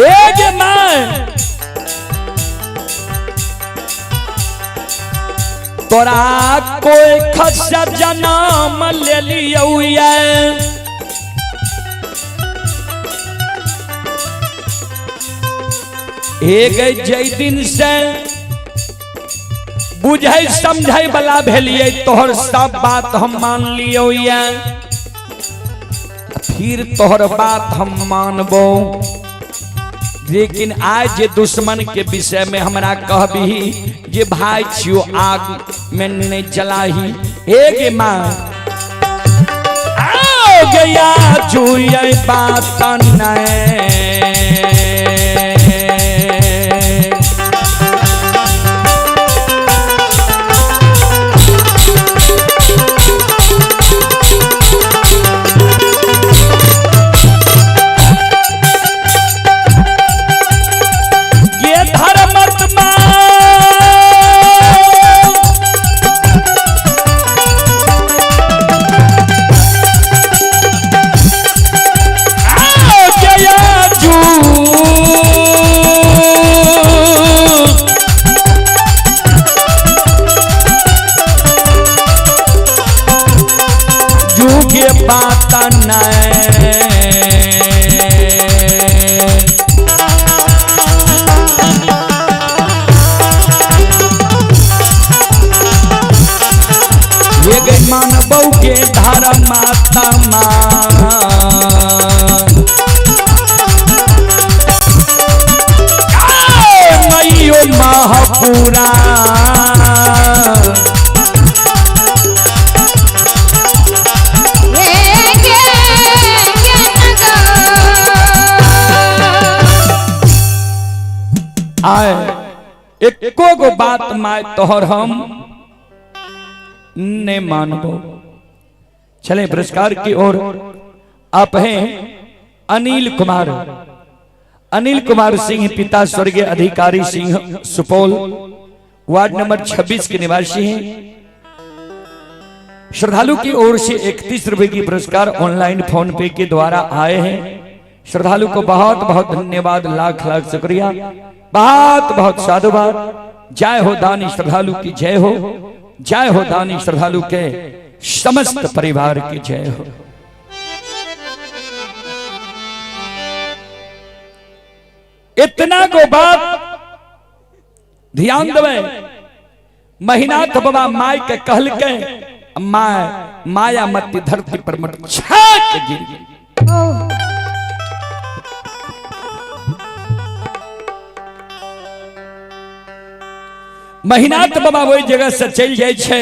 एक my तोरा कोई खसा जन्म ले लियो ये, एक जय दिन से बुझै समझै वाला भेलिए तोहर सब बात हम मान लियो ये, फिर तोहर बात हम मानबो। लेकिन आज जे दुश्मन के विषय में हमरा कहबी जे भाई छियो आग में नहीं जलाही, एक मां आओ गया जुए बात नहीं। ये धर्मात्मा आओ जया जू जू के बात नहीं। ये गई मानवों के धर्मात्मा मइयो महापुरा आए एको गो बात my तोहर हम ने मानबो। चले पुरस्कार की ओर। आप हैं अनिल कुमार, अनिल कुमार सिंह, पिता स्वर्गीय अधिकारी सिंह, सुपौल, वार्ड नंबर 26 के निवासी हैं। श्रद्धालु की ओर से 31 रुपए की पुरस्कार ऑनलाइन फोन पे के द्वारा आए हैं। श्रद्धालु को बहुत बहुत धन्यवाद, लाख लाख शुक्रिया, बहुत बहुत साधुवाद। जय हो दानी श्रद्धालु की जय हो, जय हो दानी श्रद्धालु के समस्त परिवार की जय हो। इतना को बात ध्यान देवे। महिनाथ बाबा my के कहल के my माया मत धरती पर मत छाक गिर गई। महिनाथ बाबा वही जगह से चल जाए छे,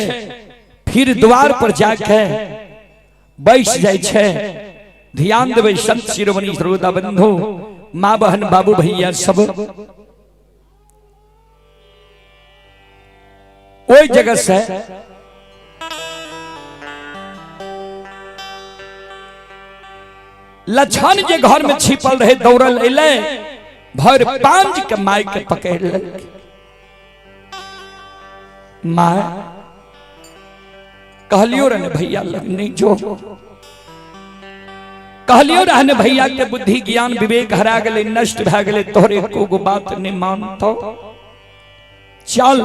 फिर द्वार पर जाके बैस जाए छे। ध्यान देवे संत शिरोमणि श्रोता बंधु, माँ बहन बाबू भैया सब। ओहि जगह से लछन जे घर में छिपल रहे दौड़ल अलै भर पांज के माय के पकड़ लेलकै। माय कहलियो रहने भैया लग नहीं जो, कहलियो रहने भैया के बुद्धि ज्ञान विवेक हरा गेलै, नष्ट भए गेलै, तोहरे एको गो बात नहीं मानतो। चल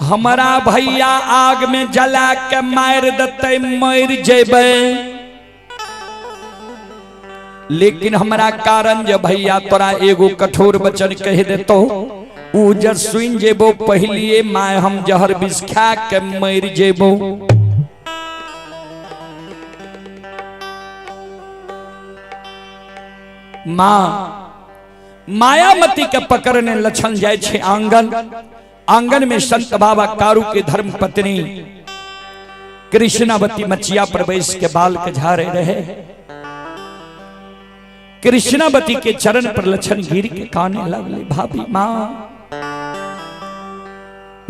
हमारा भैया आग में जला के मार देते, मर जेबै, लेकिन हमरा कारण जे भैया तोरा एगो कठोर वचन कह देतो, उ जे सुन जेबो पहलिए my हम जहर विष खा के मर जेबो। माँ मायामती के पकड़ने लक्षण जाय छे आंगन, आंगन में संत बाबा कारू के धर्म पत्नी कृष्णावती मचिया पर बैस के बाल के झारे रहे। कृष्णावती के चरण पर लक्षण गिर के काने लगले, भाभी माँ,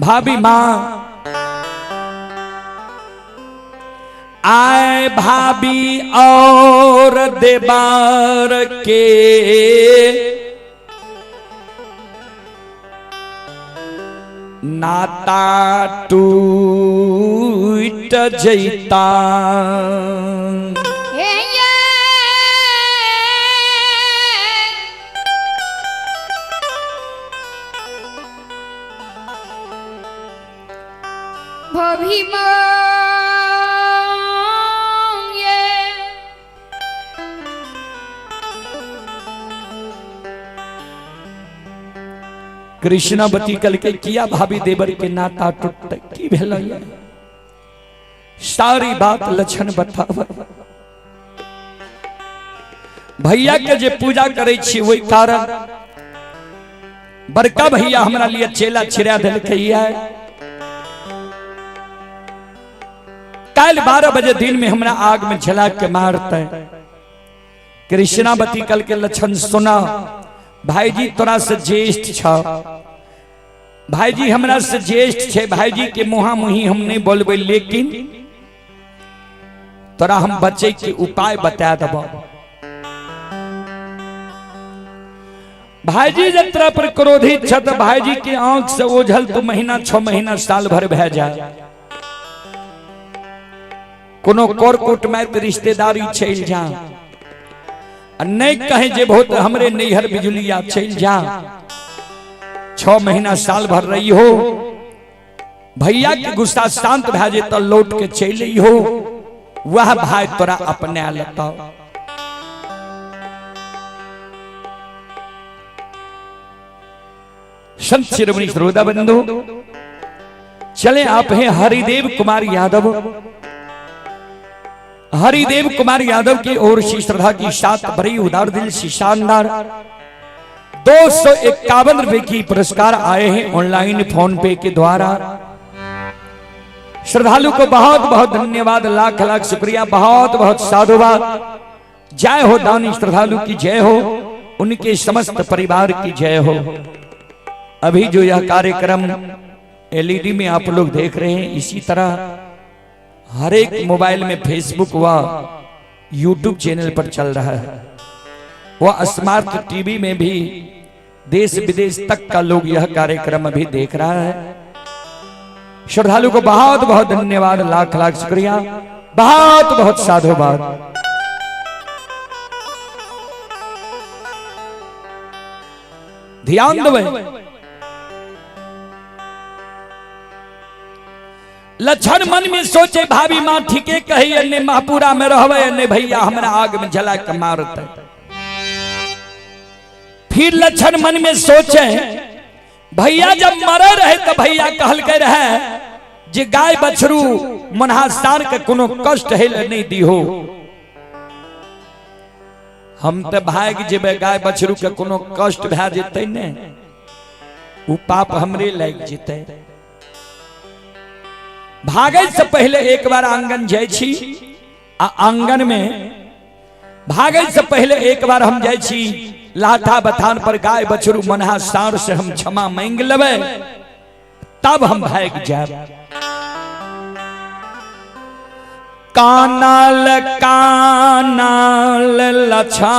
भाभी माँ आए, भाभी और देबार के नाता टूट जैता। कृष्णावती कल के किया भाभी देवर के नाता टूटते की भेल, सारी बात लक्षण बताव। भैया के जे पूजा करे छी वही कारण बड़का भैया हमरा लिए चेला छिड़ा देलकै। काल 12 बजे दिन में हमरा आग में जला के मारते। कृष्णावती कल के लक्षण सुना, भाईजी तोरा से ज्येष्ठ छ, भाईजी हमरा से ज्येष्ठ छे, भाईजी के मुहा मुही हम नहीं बोलबे, लेकिन तोरा हम बचे के उपाय बता देब। भाईजी जतरा पर क्रोधित छ त भाईजी के आंख से ओझल तो महीना 6 महीना साल भर भय जाए, कोनो कोर कोट में रिश्तेदारी चल जा, नहीं कहे जे बहुत हमरे नैहर बिजुलिया चल जा, 6 महीना साल भर रही हो, भैया के गुस्सा शांत भए जे त लौट के चल हो, वह भाई तोरा अपने लता। संत शिरोमणि श्रोता बंधु, चले आप हैं हरिदेव कुमार यादव। हरिदेव कुमार यादव की ओर से श्रद्धा की साथ बड़ी उदार दिल से शानदार 251 रुपए की पुरस्कार आए हैं ऑनलाइन फोन पे के द्वारा। श्रद्धालु को बहुत बहुत धन्यवाद, लाख लाख शुक्रिया, बहुत बहुत साधुवाद। जय हो दानी श्रद्धालु की जय हो, उनके समस्त परिवार की जय हो। अभी जो यह कार्यक्रम एलईडी में आप लोग देख रहे हैं, इसी तरह हर एक मोबाइल में फेसबुक व यूट्यूब चैनल पर चल रहा है, वह स्मार्ट टीवी में भी देश विदेश तक का लोग यह कार्यक्रम अभी देख रहा है। श्रद्धालु को बहुत बहुत धन्यवाद, लाख लाख शुक्रिया, बहुत बहुत साधुवाद। ध्यान दो, लक्षण मन में सोचे भाभी मां ठीके कही, अन्य महापुरा में रहबे, अन्य भैया हमरा आग में जला के मारते। फिर लक्षण मन में सोचे भैया जब मरे रहे तो भैया कहलके रहे जे गाय बछरू मनहासार के कोनो कष्ट हेल नहीं दिहो, हम तो भाग जेबे गाय बछरू के कोनो कष्ट भए जेतै ने, उ पाप हमरे लागि जेतै। भागे से पहले एक बार आंगन जाय छी, आ आंगन में भागे से पहले एक बार हम जाय छी लाठा बथान पर गाय बछरू मनहा सार से हम क्षमा मांग लेबै, तब हम भाग जाब। कानल कानल लछन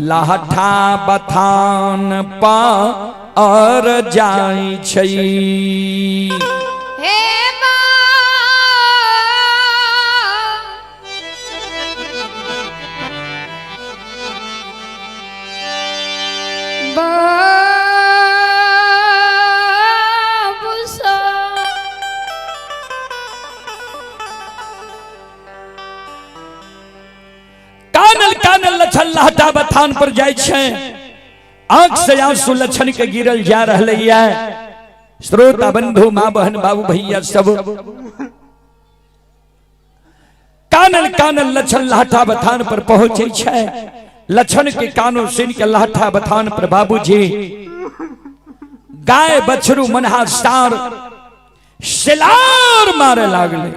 लहठा बथान पर जाइ छै। हे माँ बाबू सो कानल कानल लछन लहटा बथान पर जाइ छै, आंख से आंसू लछन के गिरल जा रहले है। श्रोता बंधु माँ बहन बाबू भैया सब, कानल कानल लछन लहटा बथान पर पहुंचे छै। लछन के कानो सुन के लहटा बथान पर बाबूजी गाय बछरू मनहा सार सिलार मारे लागले।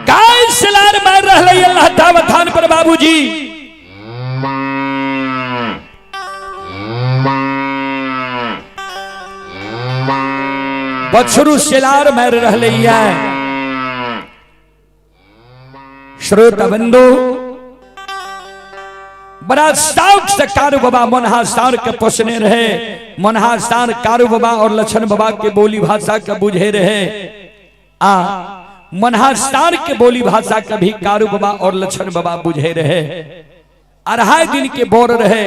गाय सिलार मार रहले लहटा बथान पर बाबूजी। बछरू सिलार मार रहले है। श्रोता बंधु, बड़ा शौक से कारू बाबा मनहा सार के पोसने रहे। मनहा सार कारू बाबा और लछन बाबा के बोली भाषा के बुझे रहे, आ मनहा सार के बोली भाषा के भी कारू बाबा और लछन बाबा बुझे रहे। 2.5 दिन के बोर रहे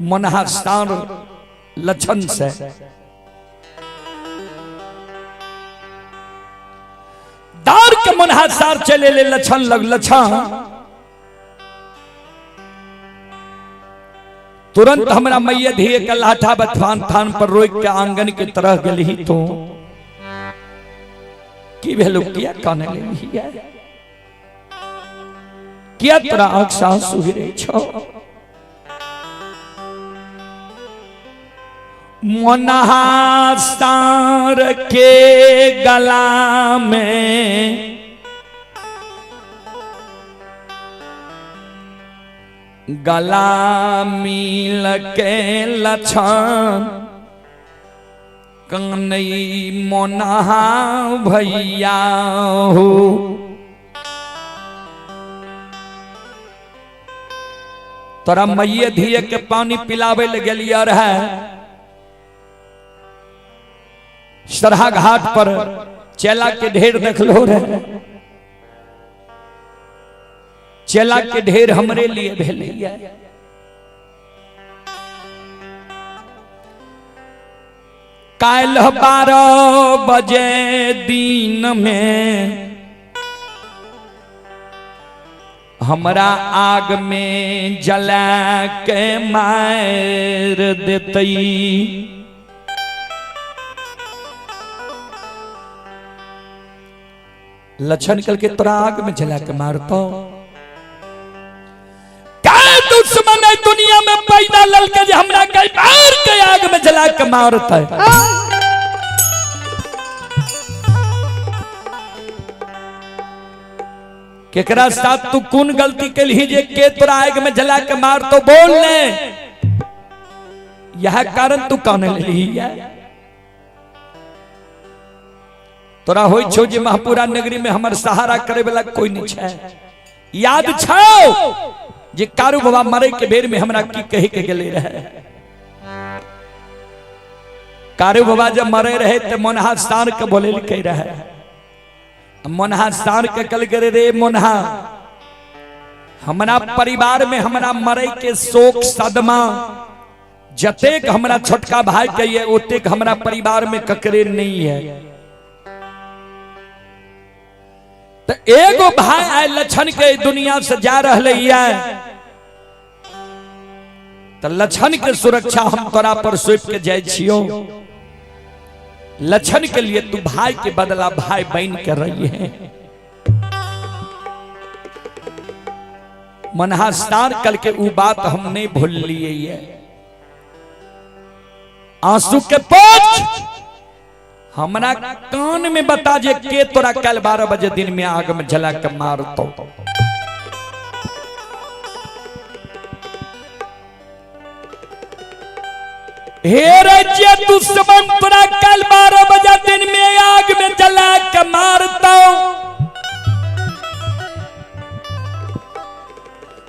मनहा सार लछन से। दार के मनहा सार चले ले लछन लग। लछन तुरंत हमरा मैया धीए के लाठा बथान थान पर रोक के आंगन के तरह गेलही तो की भेलो, किया काने लेलही, किया तोरा आंख से आंसू गिरे छो? मनहा सार के गला में गला मिल के लछन कनई मोनहा भैया हो। तोरा मैये धीए के पानी पिलावे ले गेलिए रहे सरहा घाट पर, चेला के ढेर देखलो रहे, चेला के ढेर हमरे लिए भेलैया। काल्ह 12 बजे दिन में हमरा आग में जला के मार देतई। लक्षण कल के तोरा आग में जला के मारतो। का दुश्मन है दुनिया में पैदा ललके जे हमरा के मार के आग में जला के मारता है। केकरा साथ तू कौन गलती केलही जे के तोरा आग में जला के मार तो बोल ने, यह कारण तू काने लेली है। तोरा होई छो जे महपुरा नगरी में हमर सहारा करे वाला कोई नहीं छे। याद छो जे कारू बाबा मरे के बेर में हमरा की कहे के गेले रहे। कारू बाबा जब मरे रहे ते मोनहा सार के बोले के रहे। मोनहा सार के कल करे रे मोनहा, हमरा परिवार में हमरा मरे के शोक सदमा जतेक हमरा छोटका भाई के ये ओतेक हमरा परिवार में ककरे नहीं है। तो एगो भाई आए लछन के दुनिया से जा रहे है, तो लछन के सुरक्षा हम तोरा पर सौंप के जाय छियो। लछन के लिए तू भाई के बदला भाई बन के रही है। मनहा सार कल के उ बात हम नहीं भूल लिए ये। आंसू के पोछ हमरा कान में बता जे के तोरा कल 12 बजे दिन में आग में जला के मारतो। हे रे जे दुश्मन तोरा कल 12 बजे दिन में आग में जला के मारतो,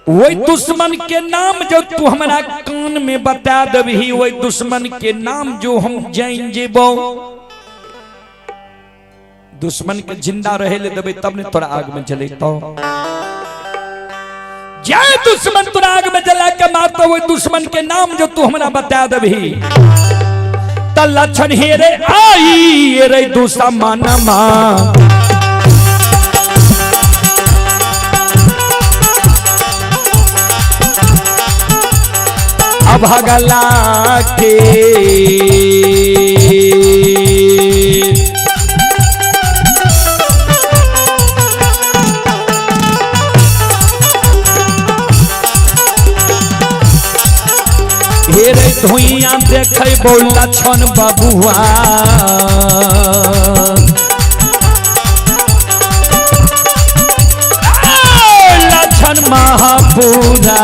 वही दुश्मन के नाम जो तू हमरा कान में बता देबही, वही दुश्मन के नाम जो हम जान जेबो, दुश्मन के जिंदा रहे ले देबे तब ने तोरा आग में जलेतो। जय दुश्मन तोरा आग में जला के मारतो, वही दुश्मन के नाम जो तू हमरा बता देबही, त लक्षण हे रे आई रे दुश्मन मा। अभगला के हे रे धुइया देखे बोला छन बबुआ, लक्षण महापुरा।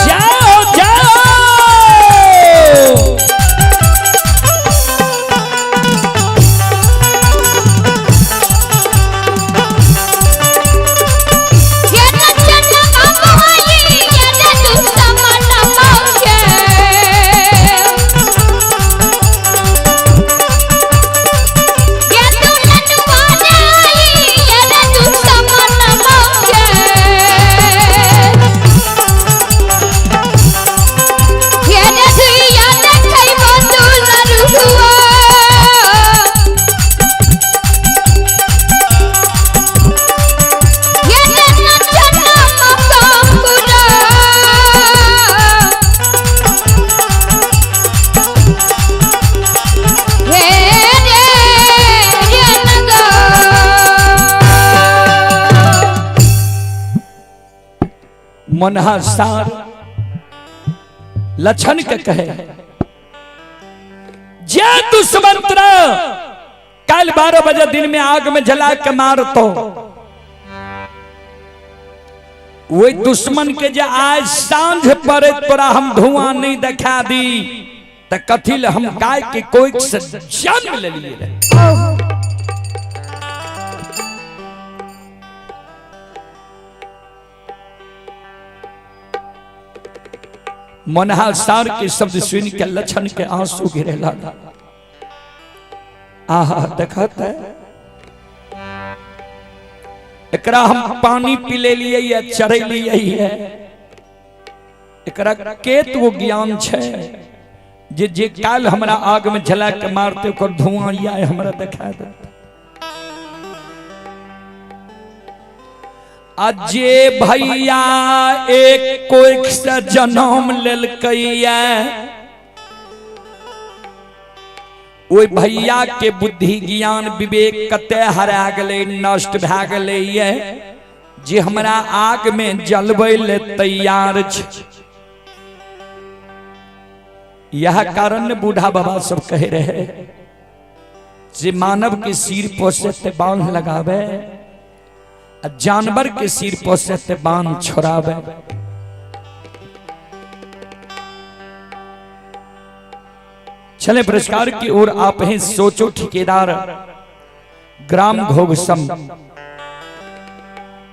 जाओ जाओ। मनहा सार लक्षण के कहे जे दुश्मन तोरा कल 12 बजे दिन में आग में जला के मारतो, वही दुश्मन के जे आज सांझ पर तोरा हम धुआं नहीं देखा दी त कथी ले हम गाय के कोई से जन्म ले लिए रहे। मनहा सार के शब्द सुन के लक्षण के आंसू गिरे लगा। आहा देखत है एकरा हम पानी पी ले लिए या चढ़े लिए है, एकरा केत वो ज्ञान छे जे जे काल हमरा आग में जला के मारते ओकर धुआं या हमरा देखा दे। अजे भैया एक कोई से जन्म लेलकैया, ओहि भैया के बुद्धि ज्ञान विवेक कते हरा गेलै, नष्ट भए गेलै ये जे हमरा आग में जलबै ले तैयार छै। यह कारण बूढ़ा बाबा सब कहे रहे जे मानव के सिर पर से बांध लगावे, आ जानवर के सिर पर से ते बांध छोड़ावे। चले पुरस्कार की ओर आप हैं सोचो ठेकेदार ग्राम घोघसम,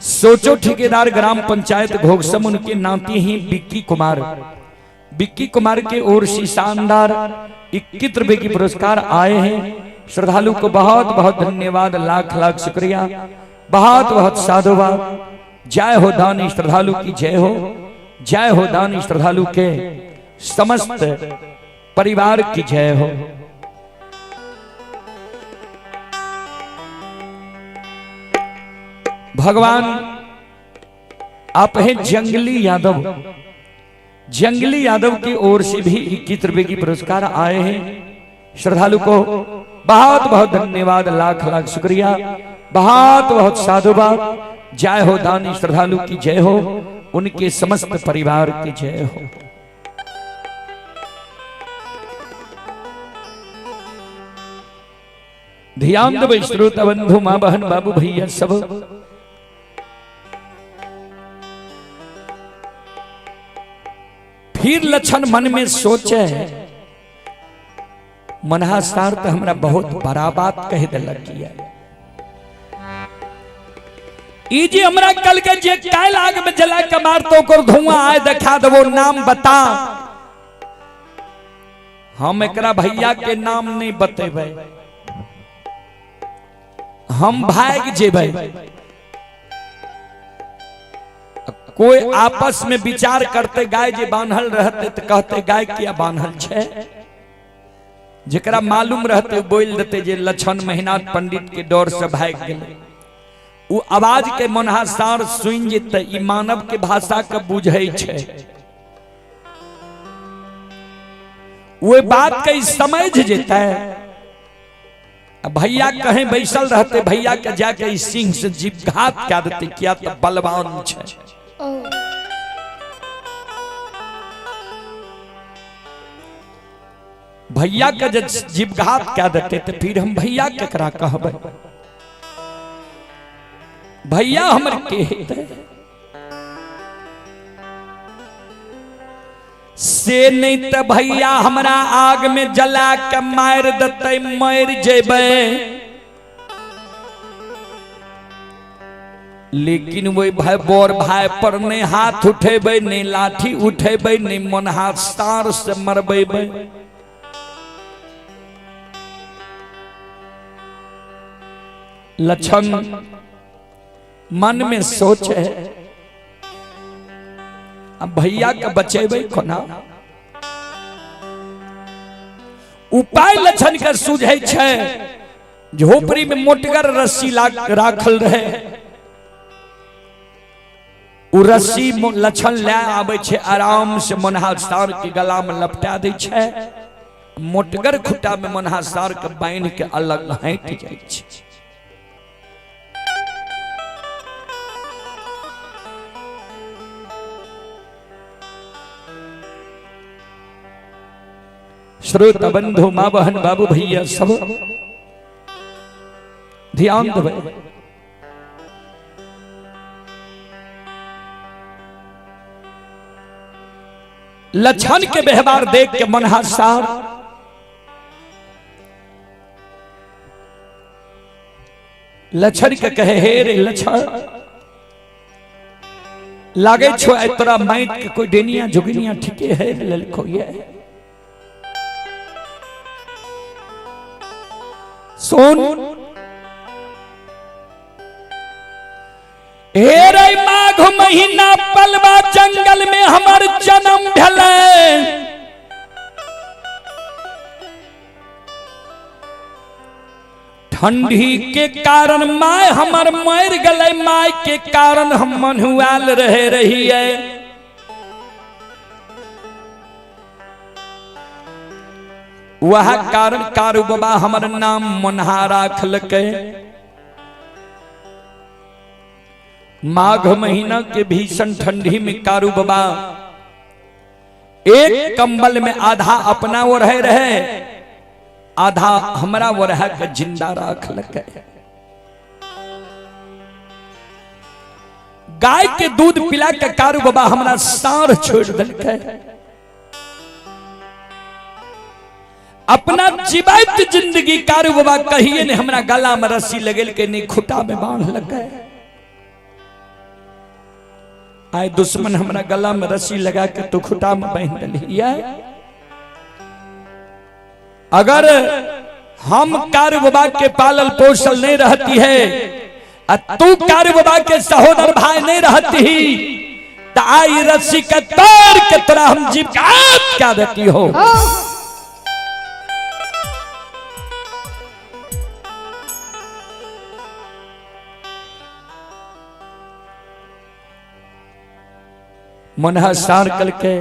सोचो ठेकेदार ग्राम पंचायत घोघसम, उनके नाती हैं विक्की कुमार। विक्की कुमार के ओर से शानदार 21 रुपए की पुरस्कार आए हैं। श्रद्धालु को बहुत बहुत धन्यवाद, लाख लाख शुक्रिया, बहुत बहुत साधुवाद। जय हो दानी श्रद्धालु की जय हो, जय हो दानी श्रद्धालु के समस्त परिवार की जय हो। भगवान आप हैं जंगली यादव, जंगली यादव की ओर से भी 21 रुपए की पुरस्कार आए हैं। श्रद्धालु को बहुत बहुत धन्यवाद, लाख लाख शुक्रिया, बहुत बहुत साधुवाद। जय हो दानी श्रद्धालु की जय हो, उनके समस्त परिवार की जय हो। ध्यान देबै श्रोता बंधु, माँ बहन बाबू भैया सब। फिर लक्षण मन में सोचे, मनहा सार तो हमरा बहुत बड़ा बात कह दिलक है। ई जे हमरा कल के जे कायल आग में जला के मार तो ओकर धुआं आए देखा देबो, नाम बता। हम एकरा भैया के नाम नहीं बतेबै, हम भाग जेबै। कोई आपस में विचार करते, गाय जे बान्हल रहते तो कहते गाय किया बान्हल छे, जेकरा मालूम रहते बोल देते जे लक्षण महिनाथ पंडित के डर से भाग गेलै। उ आवाज के मनहा सार सुन जेतै, ई मानव के भाषा के बुझै छै, वो बात के समझ जेतै। भैया कहीं बैसल रहते, भैया के जाके सिंह से जीवघात कए देते, किया तो बलवान छै। भैया के जब जीवघात कए देते तो फिर हम भैया केकरा कहबै, भैया हमर के हेतै? से नहीं तो भैया हमरा आग में जला के मार देते, मर जेबै। लेकिन वही भाई बोर भाई पर नहीं हाथ उठेबै, नहीं लाठी उठेबै, नहीं मन हाथ सार से मरबेबै। लक्षण मन में सोच है, अब भैया के बचेबै कोना। उपाय लक्षण के सूझै छै, झोपड़ी में मोटगर रस्सी राखल रहे, उ रस्सी लक्षण ले आबै छै, आराम से मनहा सार के गला में लपटा दै छै, मोटगर खुट्टा में मनहा सार के बान्हि के अलग हटि जाइ छै। श्रोता बंधु माँ बहन बाबू भैया सब ध्यान देबै। लक्षण के व्यवहार देख के मनहा सार लक्षण के कहे, हे रे लक्षण, लागे छो आइ तोरा माइट के कोई डेनिया जोगिनिया ठीके है ललको ये। सुन हे रे माघ महीना पलवा जंगल में हमर जन्म भेलै, ठंडी के कारण my हमर मर गलै, my के कारण हम मनुआल रहे रहिए। वह कारण कारू बाबा हमर नाम मनहा राखलकै। माघ महीना के भीषण ठंडी में कारू बाबा एक कंबल में आधा अपना वो रहे रहे, आधा हमरा वो रह के जिंदा राखलकै। गाय के दूध पिला के कारू बाबा हमरा साँढ़ छोड़ देलकै। अपना जीवैत जिंदगी कारू बाबा कहिए ने हमरा गला में रस्सी लगेलकै, नहीं खुटा में बांधलकै। आए दुश्मन हमरा गला में रस्सी लगा के तू खुटा में बांध देलियै। अगर हम कारू बाबा के पालल पोसल नहीं रहती है आ तू कारू बाबा के सहोदर भाई नहीं रहती तो आई रस्सी के तोड़ के तोरा हम जीव क्या देती हो। मनहा सार कल के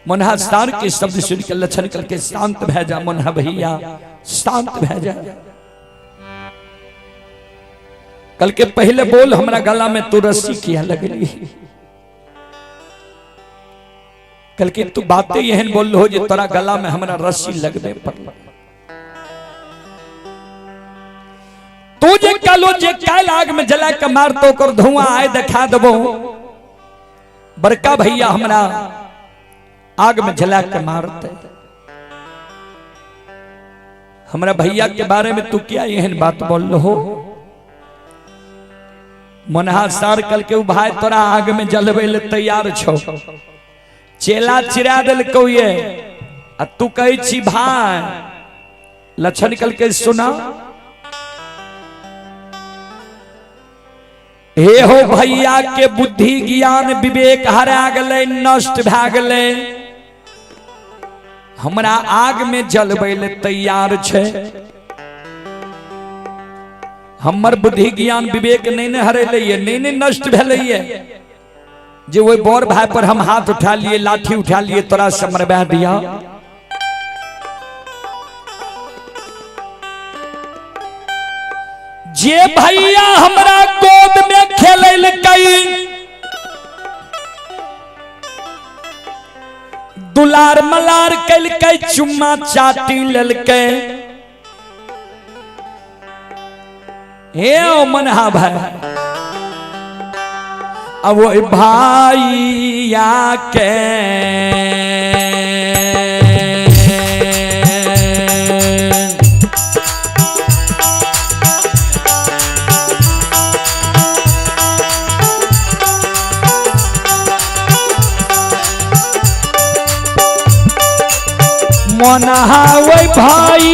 मनहा सार के शब्द सुन के लक्षण कल के शांत भै जा मनहा भैया, शांत भै जा। कल के पहले बोल हमरा गला में तू रस्सी किया लगली। कल के तू बातें एहन बोल हो जे तोरा गला में हमरा रस्सी लगबे पड़ल। तू जे कहलो जे काल आग में जला के मार तो कर धुआं आए देखा देबो, बड़का भैया हमरा आग में जला के मारते। हमरा भैया के बारे में तू क्या एहन बात बोल हो। मनहा सार कल के भाई तोरा आग में जलबे ले तैयार छो, चेला चिरा देलकौ ये आ तू कहै छी भाई। लक्षण कल के सुना, हे हो भैया के बुद्धि ज्ञान विवेक हरा गेलै, नष्ट भए गेलै, हमरा आग में जलबै ले तैयार छै। हमर बुद्धि ज्ञान विवेक नहीं ने हरेलै ये, नहीं ने नष्ट भेलै ये जे ओहि बड़ भाई पर हम हाथ उठा लिए, लाठी उठा लिए, तोरा से मरबा दिया। जे भैया हमरा गोद में खेललकै, दुलार मलार कलकै, चुम्मा चाटी लेलकै, हे ओ मनहा भाई, अब वो भाइया के मनहा वही भाई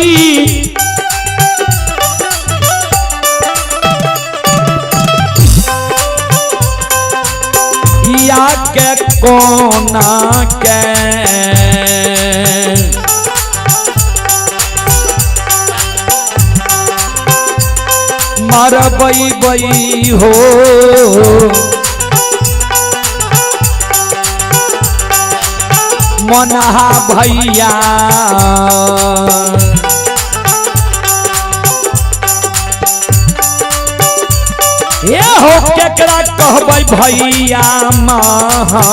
या के कोना के मरबई बई हो। मनहा भैया ये हो केकरा कहबै भैया महा।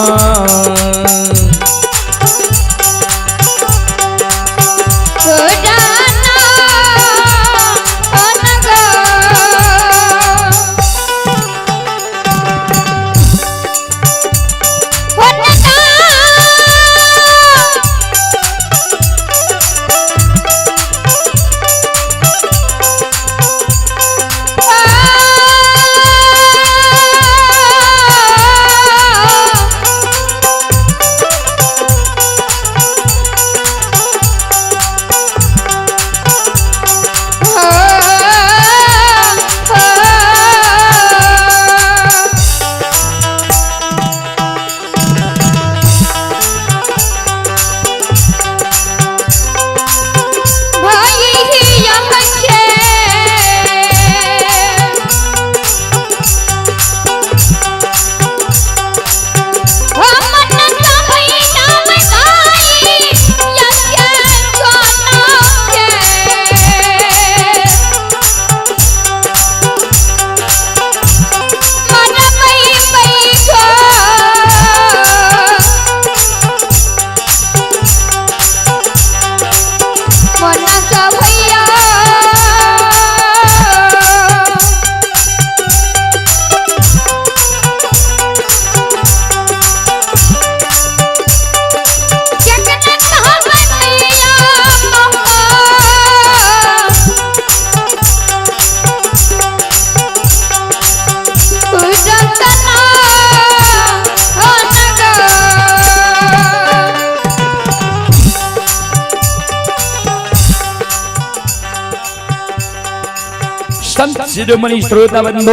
संत शिरोमणि श्रोता बंधु,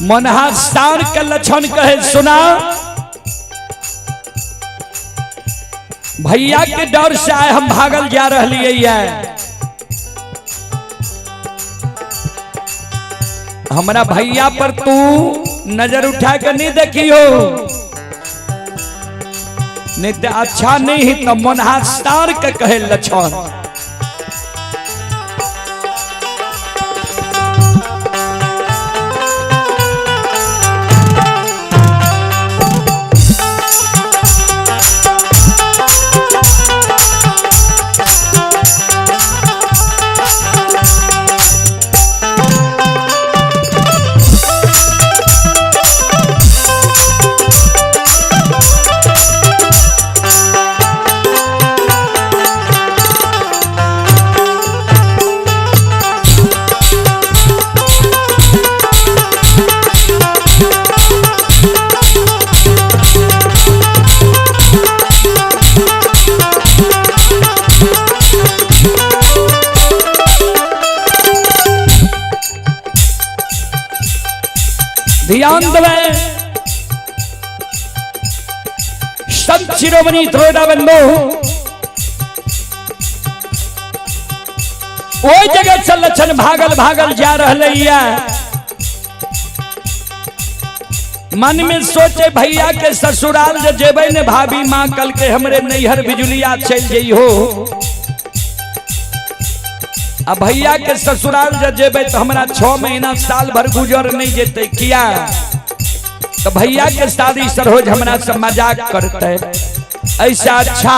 मनहा सार के लक्षण कहे सुना, भैया के डर से आए हम भागल जा रही है। हमरा भैया पर तू नजर उठा के नहीं देखियो, नहीं तो अच्छा नहीं ही तो मनहा सार के कहे लक्षण। ध्यान देवे संत शिरोमणि त्रोड़ा बंधु, ओहि जगह से लक्षण भागल भागल जा रहा है। मन में सोचे भैया के ससुराल जे जेबै ने भाभी माँ कल के हमरे नैहर बिजुलिया चल जइहो, आ भैया के ससुराल जे जेबै तो हमरा 6 महीना साल भर गुजर नहीं जेतै, किया तो भैया के शादी सरोज हमरा से मजाक करते। ऐसा अच्छा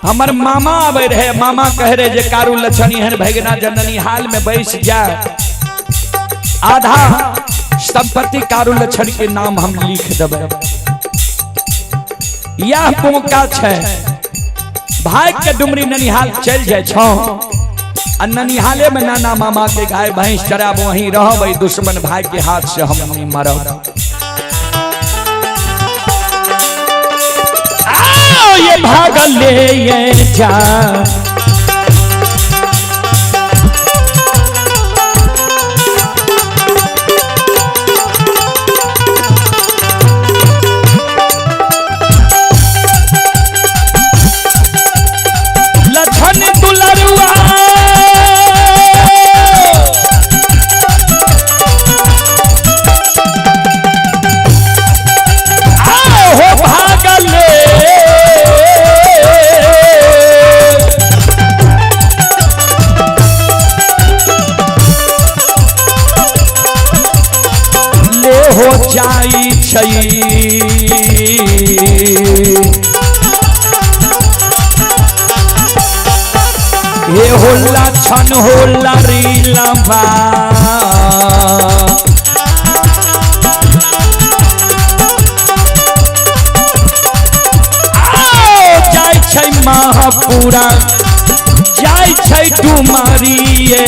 हमर मामा आबे रहे, मामा कह रहे जे कारू लक्षण एहन भगना जननी हाल में बैस जा, आधा संपत्ति कारू लक्षण के नाम हम लिख देबै। यह मौका छै भाई के डुमरी ननिहाल चल जाए छौ, आ ननिहाले में नाना मामा के गाय भैंस चराब, वहीं रहब, दुश्मन भाई के हाथ से हम नहीं मरब। आओ ये भागल ले ये जा, लछन दुलरुआ हो भागल ले हो जाई छई। हे होला छन होला री लंबा, जाय छै महापुरा जाय छै डुमरिये।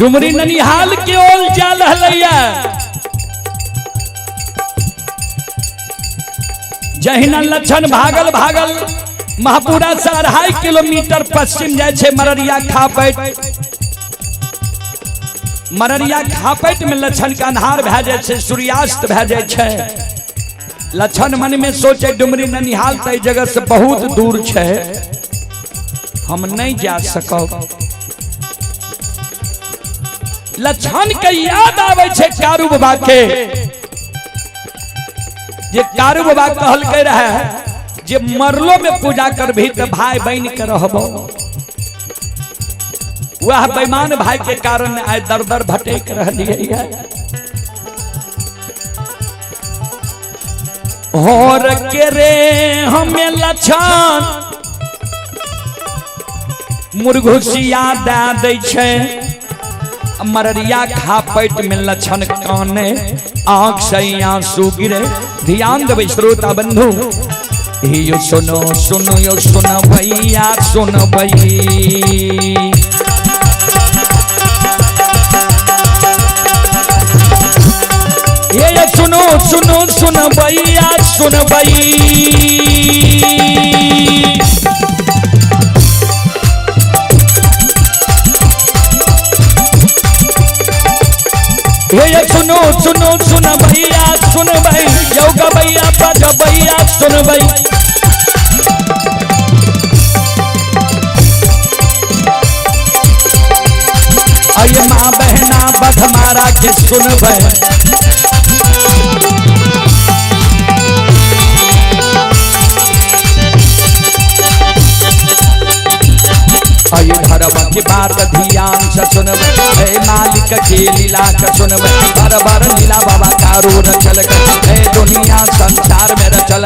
डुमरी ननिहाल के ओल जा रहलैया। जहिना लक्षण भागल भागल महापुरा से 2.5 किलोमीटर पश्चिम जाय छै मररिया खापैट। मररिया खापैट में लक्षण के अन्हार भए जाय छै, सूर्यास्त भए जाय छै। लक्षण मन में सोचे डुमरी ननिहाल त जगह से बहुत दूर छै, हम नहीं जा सकब। लक्षण के याद आवे छै कारू बाबा के, जे कारू बाबा कहलकै रहे जे मरलो में पूजा करबही त भाई बन के रहबो। वह बेईमान भाई के कारण आइ दर दर भटक रहलियै। होर के रे हमें लक्षण मुर्घुसिया दे दै छै। मररिया खापैट में लक्षण काने, आंख से आंसू गिरे। ध्यान देबै श्रोता बंधु, यो सुनो सुनो यो सुन भैया सुन भई, ये सुनो सुनो सुन भैया सुन भई। ये सुनो सुनो सुन भैया सुन भाई, योगा भैया बज भैया सुन भाई। अये माँ बहना बधमारा के सुन भाई। अये धर्म की बात ध्यान से सुनबै, हे मालिक के लीला के सुनबै। बार बार लीला बाबा कारू रचल, हे दुनिया संसार में रचल।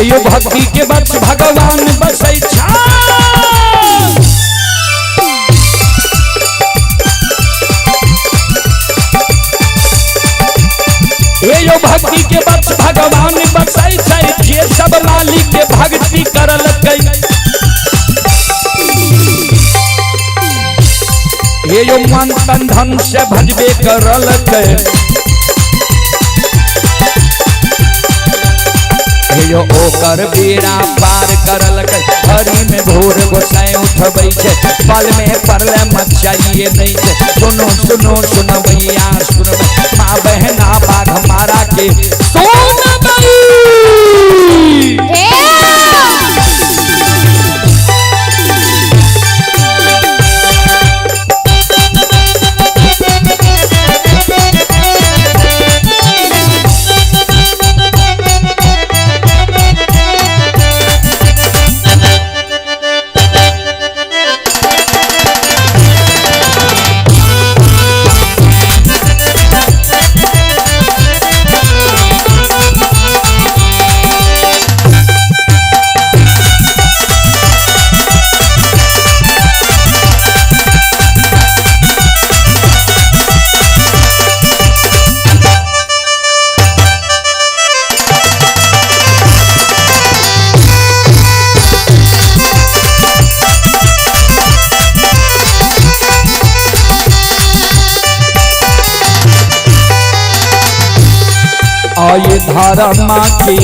यो भक्ति के बस भगवान बसै छा। यो भक्ति के बस भगवान बसै छै, जे सब मालिक के भक्ति करलकै। यो मन तन धन से भजबे करलकै। यो ओकर बेड़ा पार करलकै। हरी में भोर गोसाई उठबै छै, पल में परले मचाइए नहीं छै। सुनो सुनो सुन भैया सुनबै, माँ बहना बाघ मारा के सुनबै। धर्म के।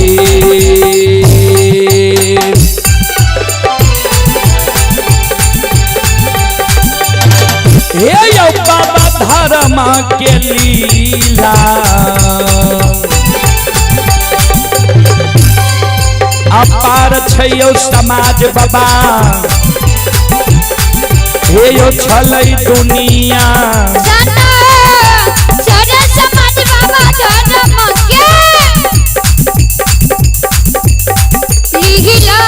हे यौ बाबा धर्म के लीला अपार छै यौ समाज बाबा, हे यौ छलै दुनिया। समाज बाबा धर्म के लीला।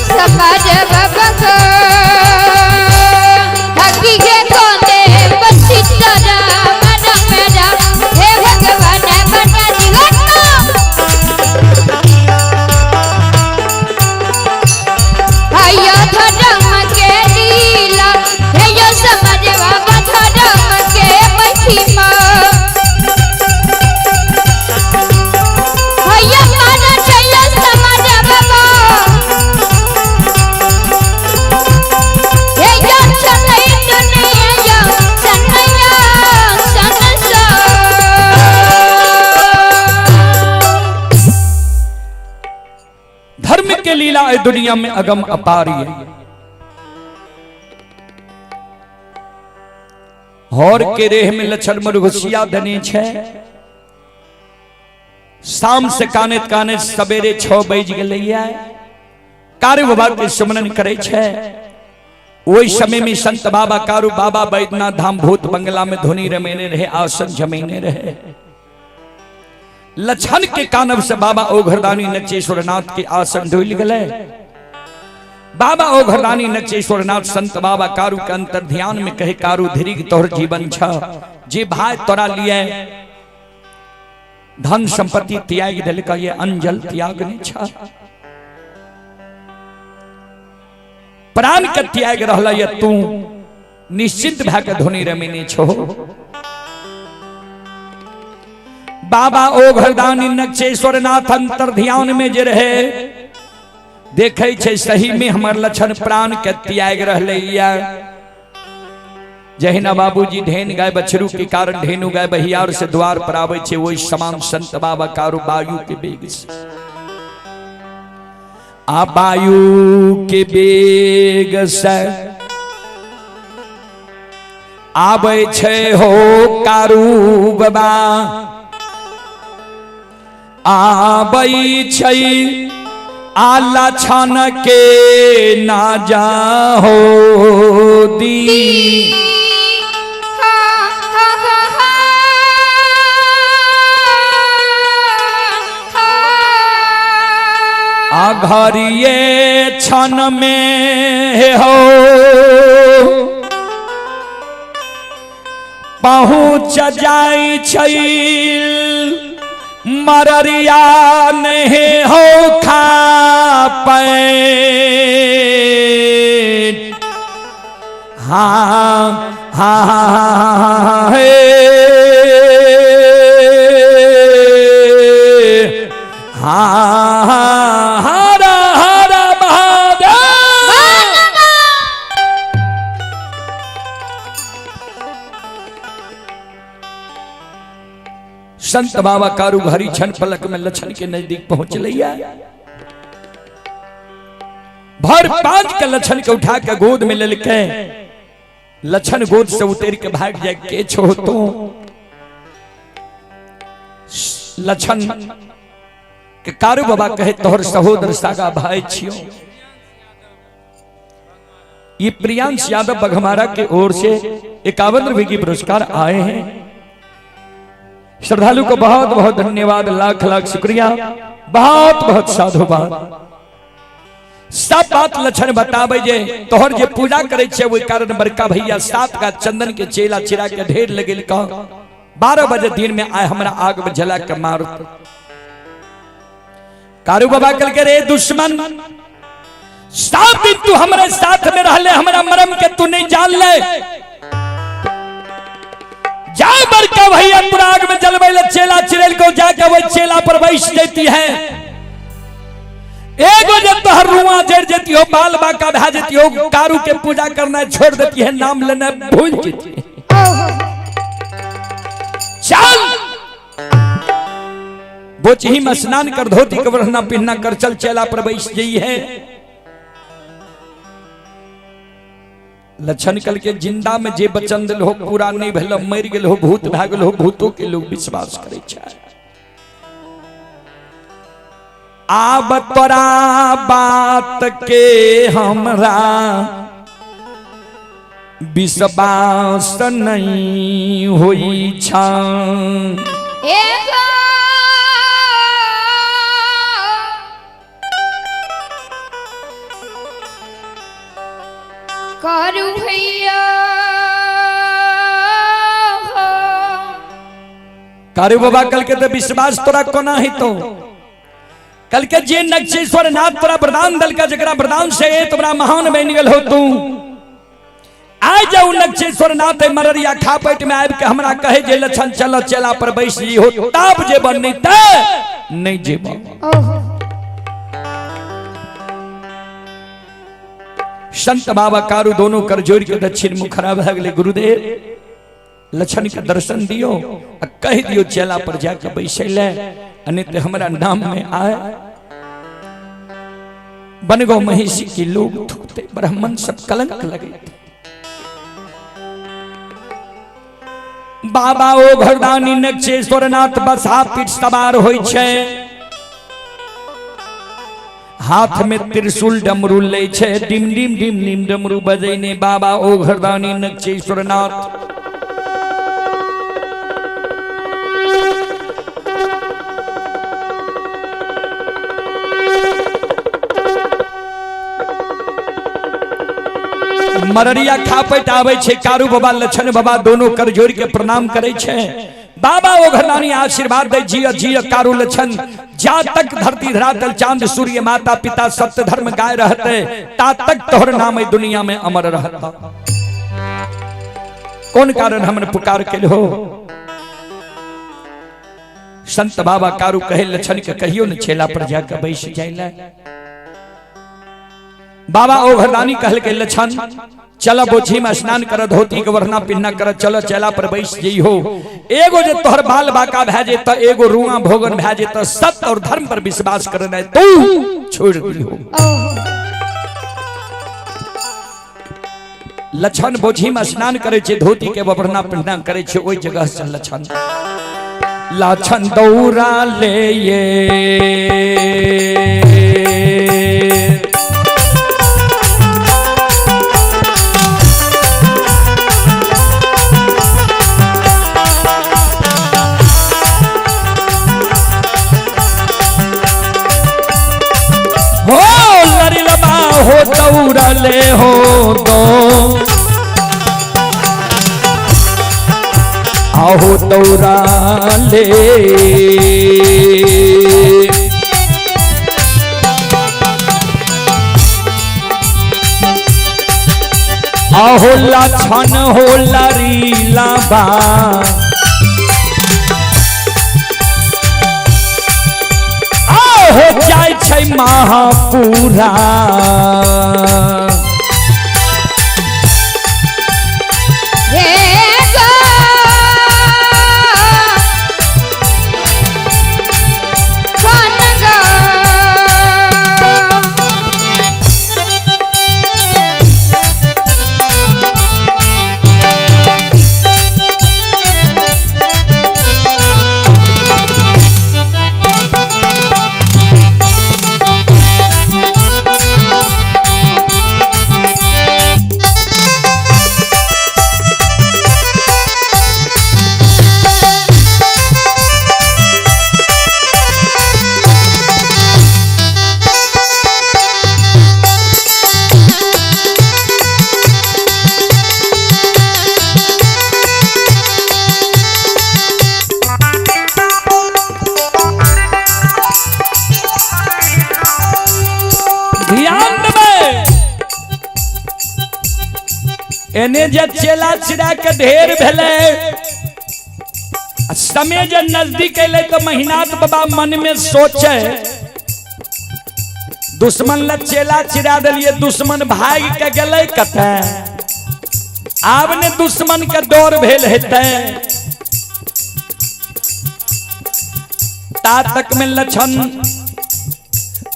समाज बाबा को हकी कोने बसित राम मेरा, हे भगवान बना दिगंत। हायो धर्म के लीला, हे यो समाज बाबा धर्म के महिमा। हायो माना चाहिए समाज बाबा, हे यो चलै दुनिया यो सनया संसार। धर्म के लीला ए दुनिया में अगम अपार है। हर के रेह में लक्षण मरुघसिया धनी छे। शाम से काने काने सवेरे 6 बज गेलैया। कारू बाबा के सुमरन करे छे। ओहि समय में संत बाबा कारू बाबा बैद्यनाथ धाम भूत बंगला में धुनी रमेने रहे, आसन जमेने रहे। लक्षण के कानब से बाबा ओघरदानी नचेश्वरनाथ के आसन डोल गए। बाबा ओघरदानी नचेश्वरनाथ संत बाबा कारू के अंतर ध्यान में कहे, कारू धीरे तोहर जीवन छ, जे भाई तोरा लिए धन संपत्ति त्याग दिल का ये अंजल त्याग नहीं छ, प्राण के त्याग रहला ये तू निश्चिंत भए के धुनी रमेने छो। बाबा ओघरदानी नक्षेश्वरनाथ अंतर ध्यान में जे रहे देखे छे सही में हमर लक्षण प्राण के त्याग रहले। जहिना बाबूजी ढेन गाय बछरू के कारण ढेनु गाय बहियार से द्वार पर आवे छे, वही समान संत बाबा कारू वायु के वेग से आ वायु के वेग से आवे छे हो कारू बाबा, आबै छै आला छन के ना जाहो दी। आ घरिये छन में हो पहुँच जाई छै मररिया नहीं हो खा पे। हाँ हाँ हे हाँ हरा हरा महादेव। संत बाबा कारू घरी क्षण पलक में लक्षण के नजदीक पहुंच लिया। भर पांच के लक्षण के उठा के गोद में लेके लक्षण गोद से उतर के भाग जाए के छो तो लक्षण के कारू बाबा कहे तोहर सहोदर सागा भाई छियो। ये प्रियांश यादव बघमारा के ओर से 51 रुपए की पुरस्कार आए हैं। श्रद्धालु को बहुत बहुत धन्यवाद, लाख लाख शुक्रिया, बहुत बहुत साधुवाद। सब बात लक्षण बताबे जे तोहर जे पूजा करे छे ओहि कारण बड़का भैया 7 का चंदन के चेला चिरा के ढेर लगेल का 12 बजे दिन में आए हमरा आग में जला के मार। कारू बाबा कल के रे दुश्मन, 7 दिन तू हमरे साथ में रहले, हमरा मरम के तू नहीं जान ले। जाय बड़का भैया पुराग में जलबै ले चेला चिड़ैल को जाके वही चेला पर बैस जेती है। एगो जब तोहर रुआ जड़ जेती हो, बाल बाका भा जेती हो, कारू के पूजा करना छोड़ देती है, नाम लेना भूल जेती है। चल बोचही में स्नान कर, धोती के वरना पिन्ना कर, चल चेला पर बैस जई है। लक्षण कल के जिंदा में जे बचन दिल हो पूरा नहीं भेल, मर गेल हो, भूत भए गेल हो, भूतों के लोग विश्वास करे छै। आब तोरा बात के हमरा विश्वास नहीं होई छा। करू भैया, कारू बाबा कल के तो विश्वास तोरा कोना ही तो कल के जे नक्षेश्वर नाथ तोरा वरदान दल का जकरा वरदान से तोरा महान बन गेल हो तू। आ जाऊ नक्षेश्वर नाथ मररिया खापट में आबि के हमरा कहे जे लक्षण चल चला पर बैस जी हो, तब जे बन नहीं त नहीं जेब। संत बाबा कारू दोनों कर जोड़ के दक्षिण मुख खराब भए गेलै। गुरुदेव लक्षण के दर्शन दियो आ कह दियो चेला पर जाके बैसै ले, नहीं तो हमरा नाम में आए बनगो महिषी के लोग थूकते, ब्राह्मण सब कलंक लगे। बाबा ओ घरदानी नक्षेश्वर नाथ बसा पीठ सवार होई छै, हाथ में त्रिशूल डमरू ले छै, डिम डिम डिम डिम डमरू बजैने बाबा ओ घरदानी नक्षेश्वर नाथ। मररिया खापैत आबै छै, कारू बाबा लक्षण बाबा दोनों कर जोड़ के प्रणाम करे छै। बाबा ओ घरदानी आशीर्वाद दे जिय जिय कारू लक्षण, जा तक धरती धरातल चांद सूर्य माता पिता सत्य धर्म गाय रहते ता तक तोहर नाम दुनिया में अमर रहता। कौन कारण हमने पुकार के हो? संत बाबा कारू कहे लक्षण के कहियो न छेला पर जाकर बैस जाइला। बाबा ओ घरदानी कहल के लक्षण चल बोझी में स्नान कर, धोती के वरना पिन्ना कर, चल चला पर बैस जई हो। एगो जे तोहर बाल बाका भए जेत, एगो रुआ भोगन भए जेत, सत्य और धर्म पर विश्वास करना तू छोड़ दियो। लक्षण बोझी में स्नान करे छे, धोती के वरना पिन्ना करे छे, ओई जगह से लक्षण लक्षण दौड़ा ले ये हो लरिलबा हो दौड़ा ले हो दो आहो दौड़ा ले। आहो लक्षण हो लरिलबा हो जाय छै महापुरा। एने जे चेला चिड़ा के ढेर भेले, समय जे नजदीक अयलै तऽ महिनाथ बाबा मन में सोचे, दुश्मन ल चेला चिरा दिलिए, दुश्मन भाग के गेलै कतऽ, आब ने दुश्मन के डर भेल हेतै। ता तक में लक्षण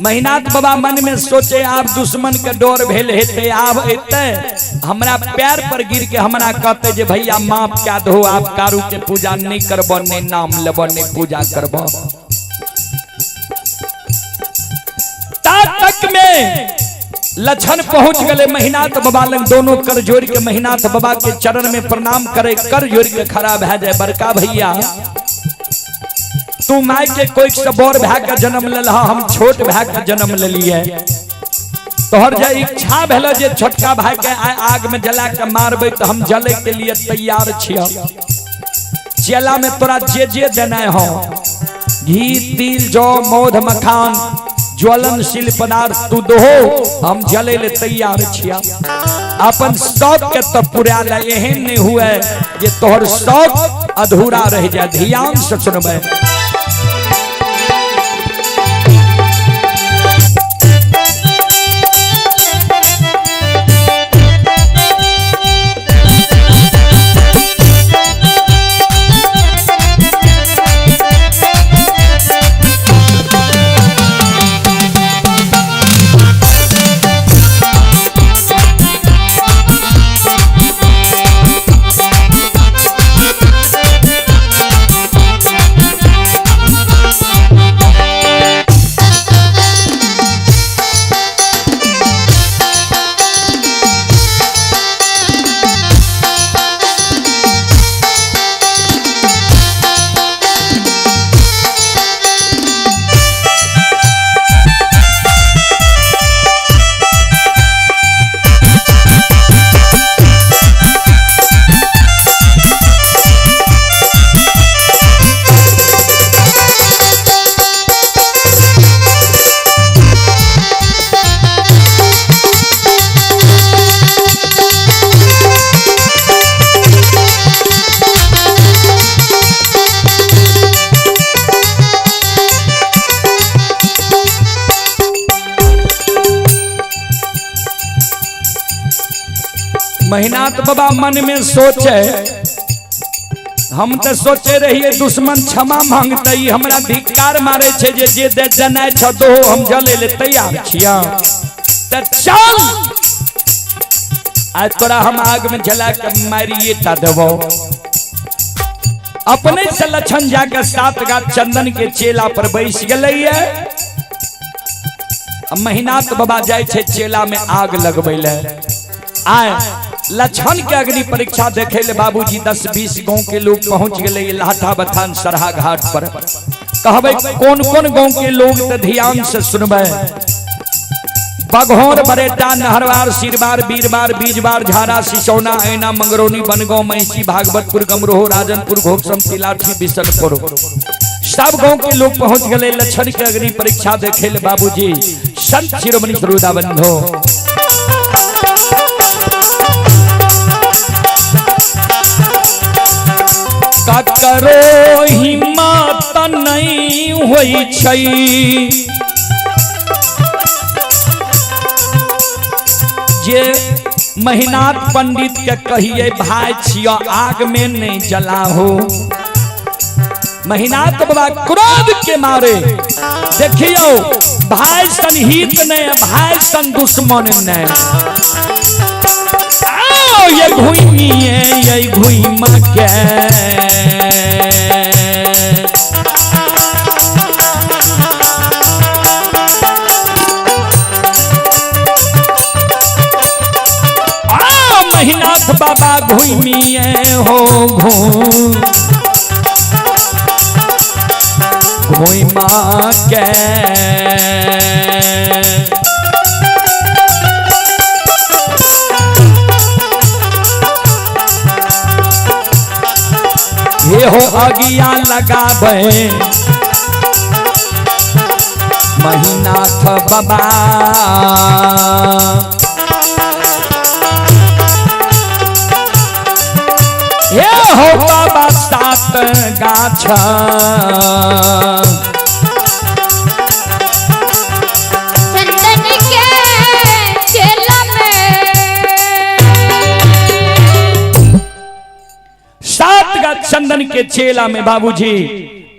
महिनाथ बाबा मन में सोचे, आब दुश्मन के डर भेल हेतै, आब एतै हमरा पैर पर गिर के हमरा कहते जे भैया माफ क्या दो, आप कारू के पूजा नहीं करबो, नहीं नाम लेबो, नहीं पूजा करबो। ता तक में लक्षण पहुंच गए महिनाथ बाबा लग, दोनों कर जोड़ के महिनाथ बाबा के चरण में प्रणाम करे, कर जोड़ के खड़ा भए जाए, बड़का भैया तू my के कोई से बड़ भाई के जन्म लेलह, हम छोट भाई के जन्म लेलिए, तोहर जे इच्छा भेल जे छोटका भाई के आग में जला के मारबे तो हम जले के लिए तैयार छियै। चेला में तोरा जे जे देना हो, घी तिल जौ मौध मखान ज्वलनशील पदार्थ तू दहो, हम जले ले तैयार छिया। अपन शौक के तो पूरा ले, एहन नहीं हुए जे तोहर शौक अधूरा रह जाए। ध्यान से सुनबे। महिनाथ बाबा मन में सोचे, हम तो सोचे रहिए दुश्मन क्षमा मांगते, हमरा धिक्कार मारे छे जे जे दे जनाय छ दो, हम जले ले तैयार छिया। त चल आज तोरा हम आग में जला के मारिए ता देबो। अपने से लक्षण जाके 7 गाछ चंदन के चेला पर बैस गेलैया। महिनाथ बाबा जाय छे चेला में आग लगबै ले। आए लक्षण के अग्नि परीक्षा देखे ले बाबूजी 10-20 गांव के लोग पहुंच गए लाठा बथान सरहा घाट पर। कहबे कौन कौन गांव के लोग तो ध्यान से सुनबे। बघौर बरेटा नहरवार सिरबार बीरबार बीजबार झारा सिसौना ऐना मंगरौनी बनगांव महिषी भागवतपुर गमरोह राजनपुर घोपसम तिलाठी बिशनपुर सब गांव के लोग पहुंच गए लक्षण के अग्नि परीक्षा देखे ले बाबूजी। संत शिरोमणि श्रोता बंधो ककरो हिम्मत नहीं होई छै, जे महिनाथ पंडित के कहिए भाई छियो आग में नहीं जलाहो। महिनाथ बाबा क्रोध के मारे देखियो भाई सन हित नहीं, भाई सन दुश्मन नहीं। आओ ये घुमी ये घुमा के महिनाथ बाबा घुमिए हो घूम घुमा के। ये हो अगिया लगाबे महिनाथ बाबा। ये हो बाबा 7 सात गाछ चंदन के चेला में। सात गाछ चंदन के चेला में बाबूजी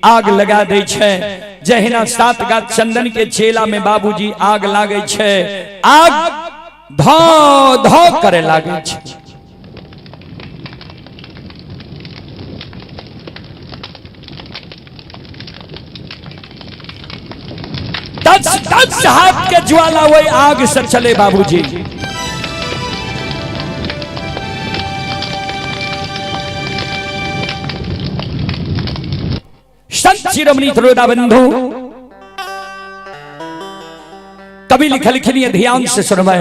आग लगा दै छै। जहिना सात गाछ चंदन के चेला में बाबूजी आग लागै छै, आग धौ धौ करे लागै छै। दस दस हाथ के ज्वाला वही आग से चले बाबूजी। संत शिरोमणि त्रोदा बंधु कवि लिखल लिखनी ध्यान से सुनबै।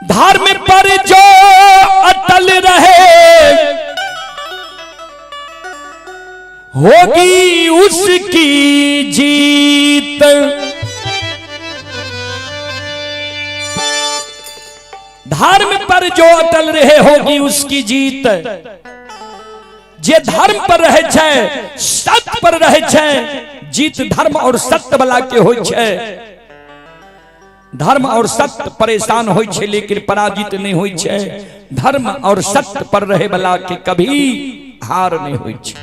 धर्म पर जो अटल रहे होगी उसकी जीत। धर्म पर जो अटल रहे होगी उसकी जीत। जे धर्म पर रहे छै, सत्य पर रहे छै, जीत धर्म और सत्य वाला के होय छै। धर्म और सत्य परेशान होय छै लेकिन पराजित नहीं होय छै। धर्म और सत्य पर रहे वाला के कभी हार नहीं होय छै।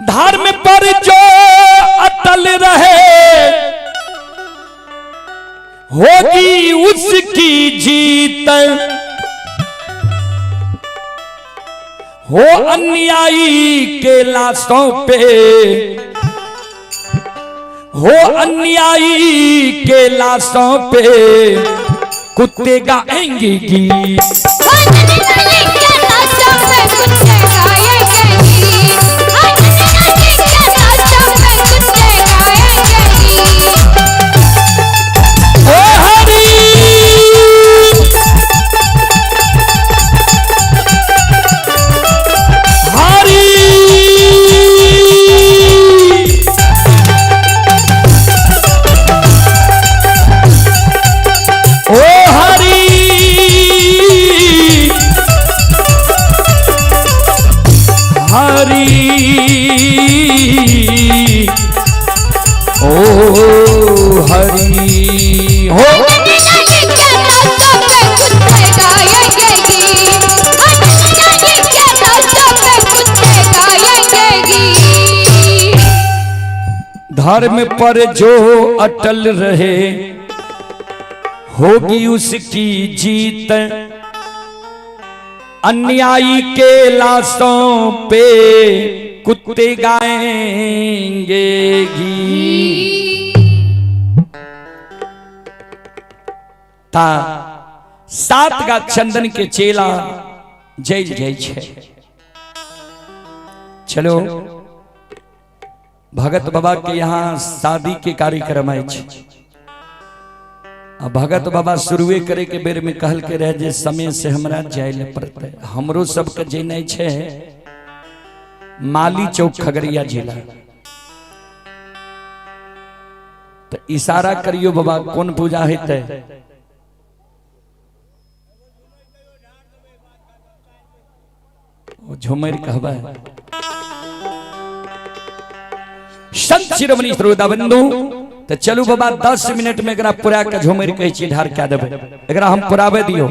धर्म पर जो अटल रहे होगी उसकी जीत। हो अन्यायी के लाशों पे, हो अन्यायी के लाशों पे कुत्ते गाएंगे गीत। अन्यायी के लाशों पे कुत्ते गाएंगे गीत। अन्यायी के लाशों पे कुत्ते गाएंगे गीत। ओ हरि हरि ओ हरि हरि ओ हरि हो। अन्यायी के लाशों पे कुत्ते गाएंगे गीत। अन्यायी के लाशों पे कुत्ते गाएंगे गीत। धर्म पर जो अटल रहे होगी उसकी जीत। अन्यायी के लाशों पे कुत्ते गाएंगे गीत। ता सात गा चंदन के चेला जल जाइ छै। चलो भगत बाबा के यहाँ शादी के कार्यक्रम अछि। आ भगत बाबा शुरुए करे के बेर में कहल के रहे जे समय से हमरा जाय ले पड़ते। हमरो सबके जेनाइ छै माली चौक खगड़िया जिला। तो इशारा करियो बाबा कोन पूजा हेतै। ओ झुमर कहबै। संत शिरोमणि श्रोता बंधु, तो चलू बाबा 10 मिनट में एकरा पूरा के झुमर कहै छी ढार कए देबै। एकरा हम पुराबे दियो।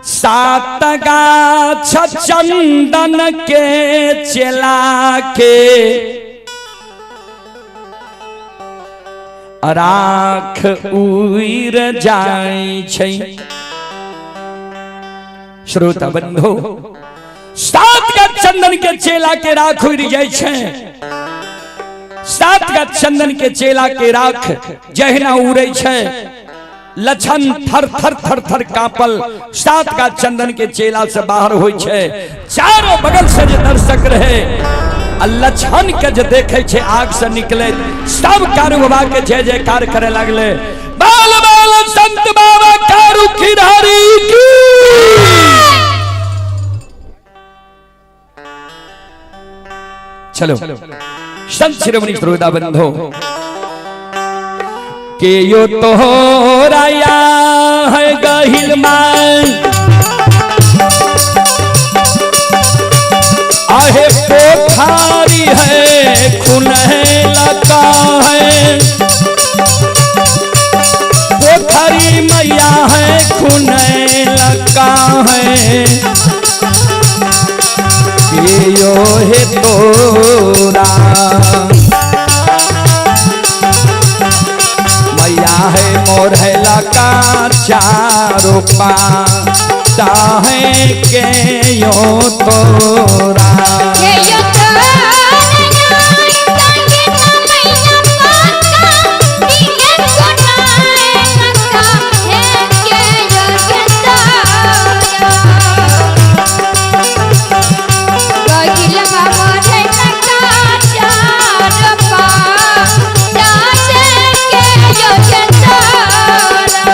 सात गाछ चंदन के चेला के राख उड़ जाय छै। श्रोता बंधु, सात गाछ चंदन के चेला के राख उड़ जाय छै। सात गाछ चंदन के चेला के राख जहिना उड़ै छै, लछन थर थर थर थर कांपल सात गाछ चंदन के चेला से बाहर होय छै। चारों बगल से जे दर्शक रहे आ लछन के जे देखे छै आग से निकले, सब कारू बाबा के जय जयकार करे लगले। बाल बाल संत बाबा कारू खिरारी की। चलो संत शिरोमणि श्रोता बंधु, के यो तोहराया है गहिल मान आहे पोखारी है खुन है लका है पोखरी मैया है खुन लका है के यो हे तोरा मैया है मोर है लका चारो पाता है के यो तोरा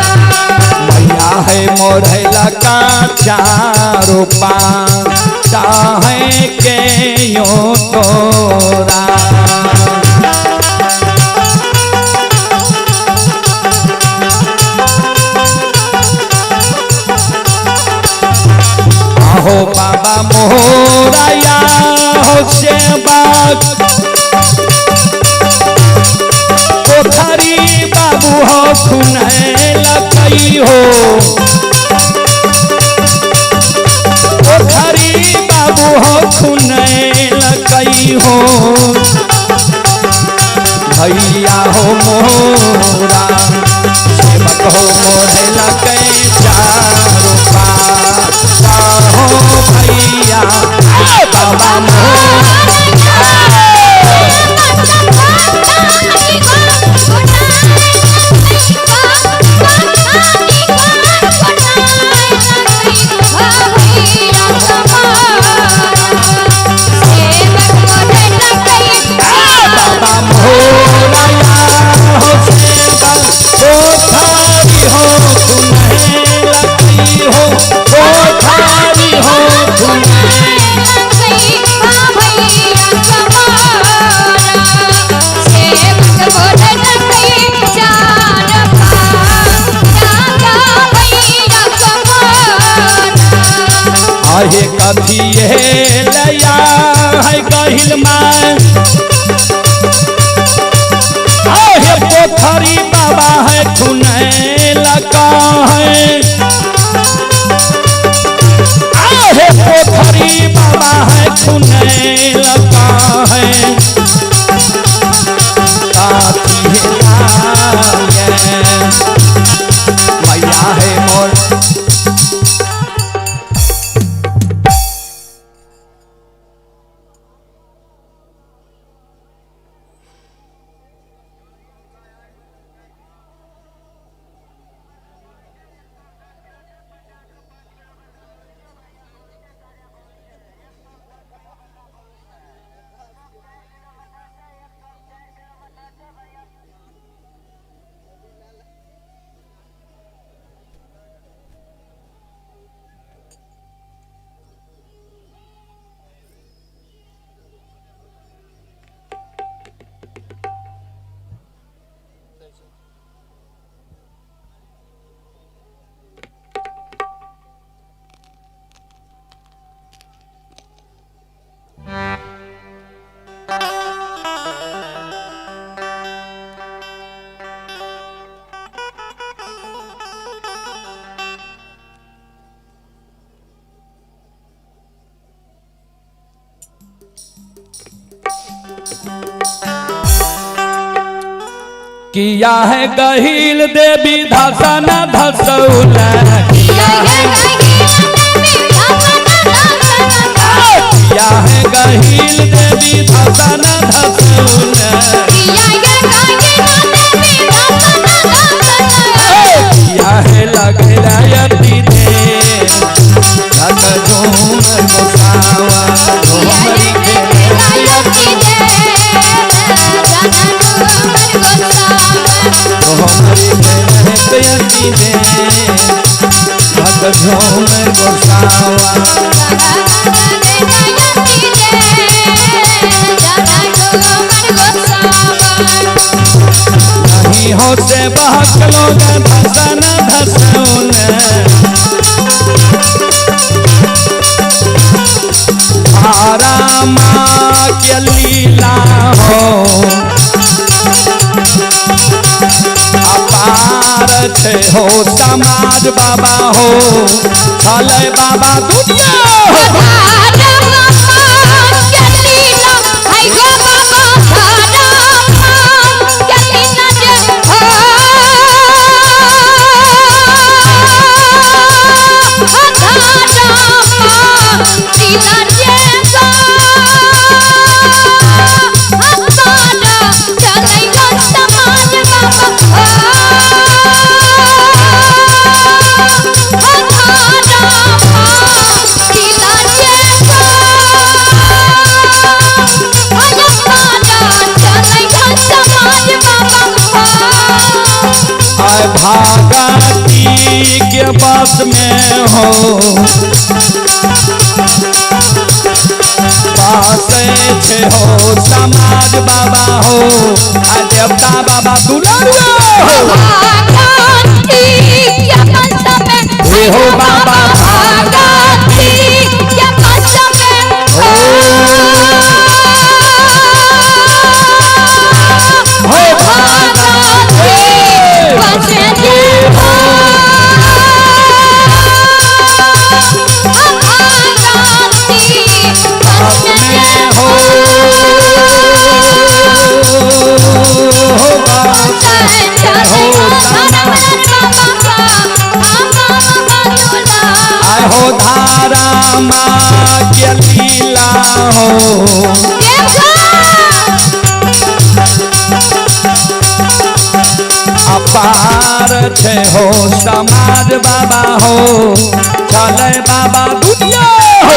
मैया है मोर है लका चारो पाता है के यो तोरा आहो बाबा मोराया हो सेवक कोठारी बाबू हो खुन लकई हो कोठारी बाबू हो खुन लकई हो भैया हो मोरा सेवक हो मोरे लकई चारो पाता हो भैया बाबा मोरा। बाबा मोराया हो सेवक कोठारी हो खुने लकी हो कोठारी हो खुने। आहे कथी हे लया है गहिल माय आहे पोखरी बाबा है खुने लका है आहे पोखरी बाबा है खुने लका है काथी हे लागे मैया है मोर। किया है गहिल देवी धसन धसौल किया है गहिल देवी धसन धसौल किया है लगरायती दे धक झूम गोसावा झूमरी के दे धक झूम गोसावा। नहीं हो से गाँव के लोग धसन धसौन। रामा के लीला हो अपार छे हो समाज बाबा हो चले बाबा दुनिया हो। आय भागती के बस में हो पास छे हो समाज बाबा हो आ देवता बाबा दुलारुआ हो। हे हो बाबा हो में हो हो आय हो धारा माँ के लीला हो अपार छे हो समाज बाबा हो चले बाबा दुनिया हो।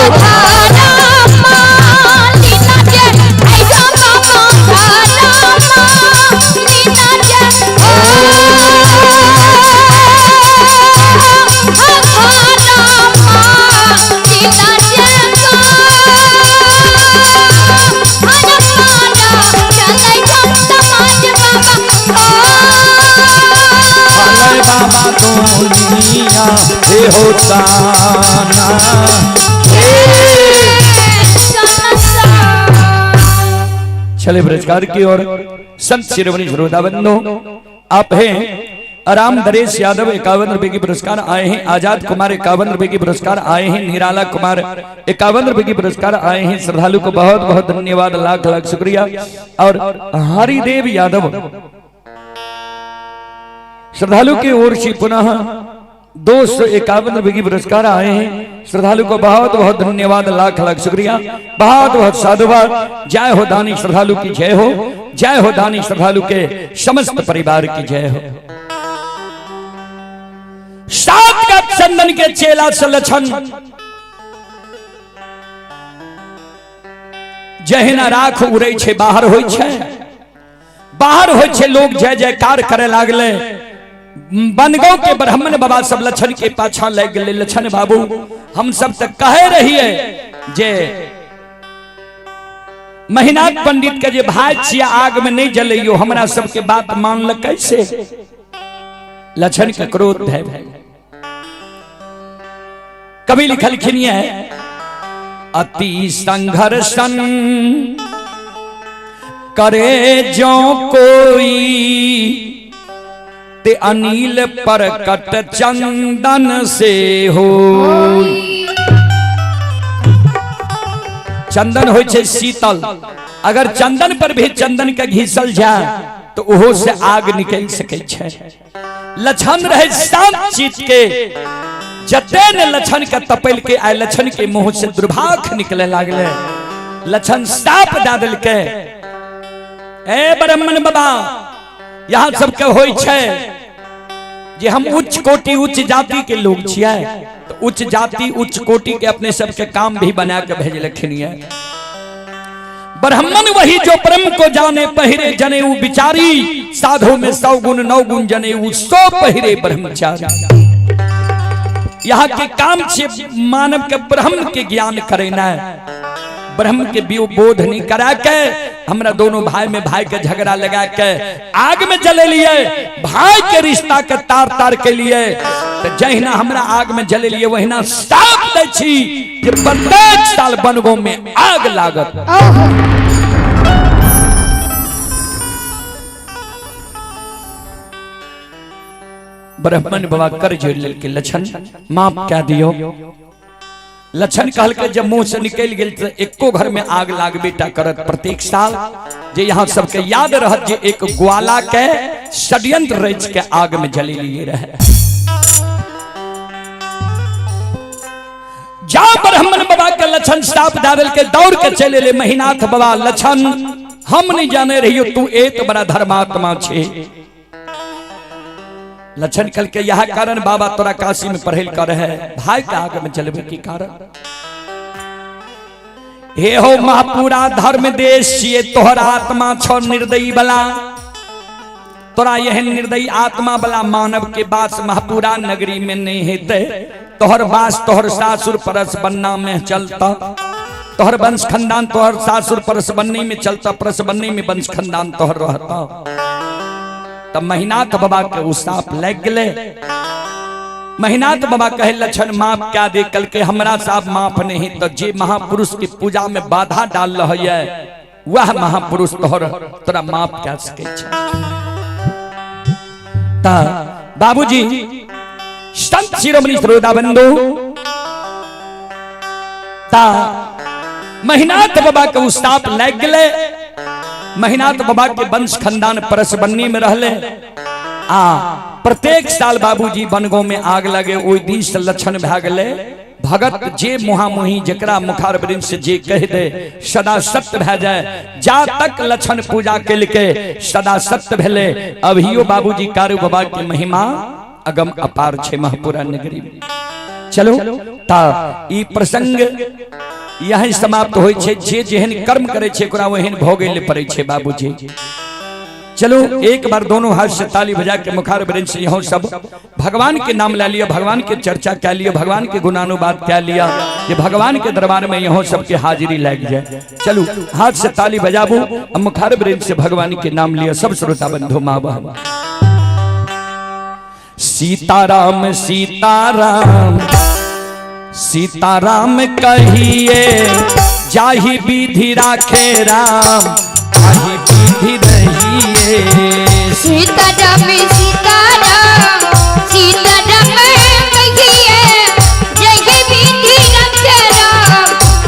चले बाबा दुनिया हे हो ताना। चले ब्रजकार की ओर संत शिरोमणि श्रोता बंधु आप हैं आराम दरेश यादव 51 रुपए की पुरस्कार आए हैं, आजाद कुमार 51 रुपए की पुरस्कार आए हैं, निराला कुमार 51 रुपए की पुरस्कार आए हैं। श्रद्धालु को बहुत बहुत धन्यवाद, लाख लाख शुक्रिया। और हरिदेव यादव श्रद्धालु की ओर से पुनः 251 रुपए की पुरस्कार आए हैं। श्रद्धालु को बहुत बहुत धन्यवाद, लाख लाख शुक्रिया, बहुत बहुत साधुवाद। जय हो दानी श्रद्धालु की जय हो, जय हो दानी श्रद्धालु के समस्त परिवार की जय हो। सात का चंदन के चेला सलछन जहिना राख उड़ै छे बाहर होइ छे, बाहर होइ छे लोग जय जयकार करे लागले। बनगांव के ब्राह्मण बाबा सब लछन के पाछा लग गए। लछन बाबू हम सब तक कहे रहिए जे महिनाथ पंडित के जे भाई छिया आग में नहीं जलइयो, हमरा सबके बात मान ल कैसे। लछन के क्रोध है। कवि लिखलखिन है अति संघर्षण करे जो कोई ते अनिल परकट चंदन से हो। चंदन हो छे शीतल, अगर चंदन पर भी चंदन के घिसल जाए तो ओहो से आग निकल सके छे। लछन रहे शांत चित के, जते ने लछन के तपेल के आए लछन के मुंह से दुर्भाग निकले लागले। लछन साप दा दिलके, ए ब्राह्मण बाबा यहाँ सबके होई छे जे हम उच्च कोटि उच्च जाति के लोग छियै, तो उच्च जाति उच्च कोटि के अपने सबके काम भी बना के भेजलखिन है। ब्राह्मण वही जो ब्रह्म को जाने पहिरे जनेऊ बिचारी, साधु में 100 गुण 9 गुण जनेऊ 100 पहिरे ब्रह्मचारी। यहाँ के काम छे मानव के ब्रह्म के ज्ञान करेना है। ब्रह्म के बोध नहीं करा के हमरा दोनों भाई में भाई के झगड़ा लगा के आग में जले लिए, भाई के रिश्ता के तार तार के लिए। तो जहिना हमरा आग में जले लिए वहिना साप दै छी जे प्रत्येक साल बनगांव में आग लागत। ब्राह्मण बाबा कर जोड़ लेलकै, लक्षण माफ कह दियो। लक्षण कहलकै जब मुंह से निकल गेल तो एको घर में आग लागबे टा करत प्रत्येक साल, जे यहाँ सबके याद रहत जे एक ग्वाला के षड्यंत्र रच के आग में जले लिए रहे। जा ब्राह्मण बाबा के लक्षण साप दादल के दौड़ के चले ले महिनाथ बाबा, लक्षण हम नहीं जाने रहियो तू एत बड़ा धर्मात्मा छे। लक्षण कल के यह कारण बाबा तोरा काशी में पढ़ेल कर है, भाई के आग में जलवे के कारण। हे हो महापुरा धर्म देश छिए, तोहर आत्मा छो निर्दयी बला, तोरा यह निर्दयी आत्मा बला मानव के वास महापुरा नगरी में नहीं हेते। तोहर वास तोहर सासुर परस बन्ना में चलता, तोहर वंश खानदान तोहर सासुर परस बन्नी में चलता, परस बन्नी में वंश खानदान तोहर रहता। तब महिनाथ बाबा के उ साप लग गए। महिनाथ बाबा कहे लक्षण माफ क्या दे, कल के हमरा साहब माफ नहीं, तो जे महापुरुष की पूजा में बाधा डाल रहा है वह महापुरुष तोहर तोरा माफ क्या सके छे। ता बाबूजी संत शिरोमणि श्रोता बंधु, ता महिनाथ बाबा के उ साप लग गए। महिनाथ बाबा के वंश खानदान परस बन्नी में रहले आ प्रत्येक साल बाबूजी बनगांव में आग लगे ओहि दिन से लक्षण भए गेलै। भगत जे मुहामुही जकरा मुखार वृंद से जे कह दे सदा सत्य भए जाए, जा तक लक्षण पूजा केलकै सदा सत्य भेलै। अभियो बाबूजी कारू बाबा के महिमा अगम अपार छे महपुरा नगरी में। चलो ता ई प्रसंग यही समाप्त होय छे। जे जेहन कर्म करे छे ओकरा ओहन भोगे ले पड़े छे बाबूजी। चलो एक बार दोनों हाथ से ताली बजा के मुखार वृंद से यहाँ सब भगवान के नाम ला लिया, भगवान के चर्चा कर लिया, भगवान के गुणानुवाद कर लिया, ये भगवान के दरबार में यहाँ सबके हाजिरी लग जाए। चलो हाथ से ताली बजाबू और मुखार वृंद से भगवान के नाम लिया सब श्रोता बंधु माँ बाबा। सीताराम सीताराम सीताराम कहिए, जाहि विधि राखे राम ताहि विधि रहिए। सीताराम सीताराम सीताराम कहिए, जाहि विधि राखे राम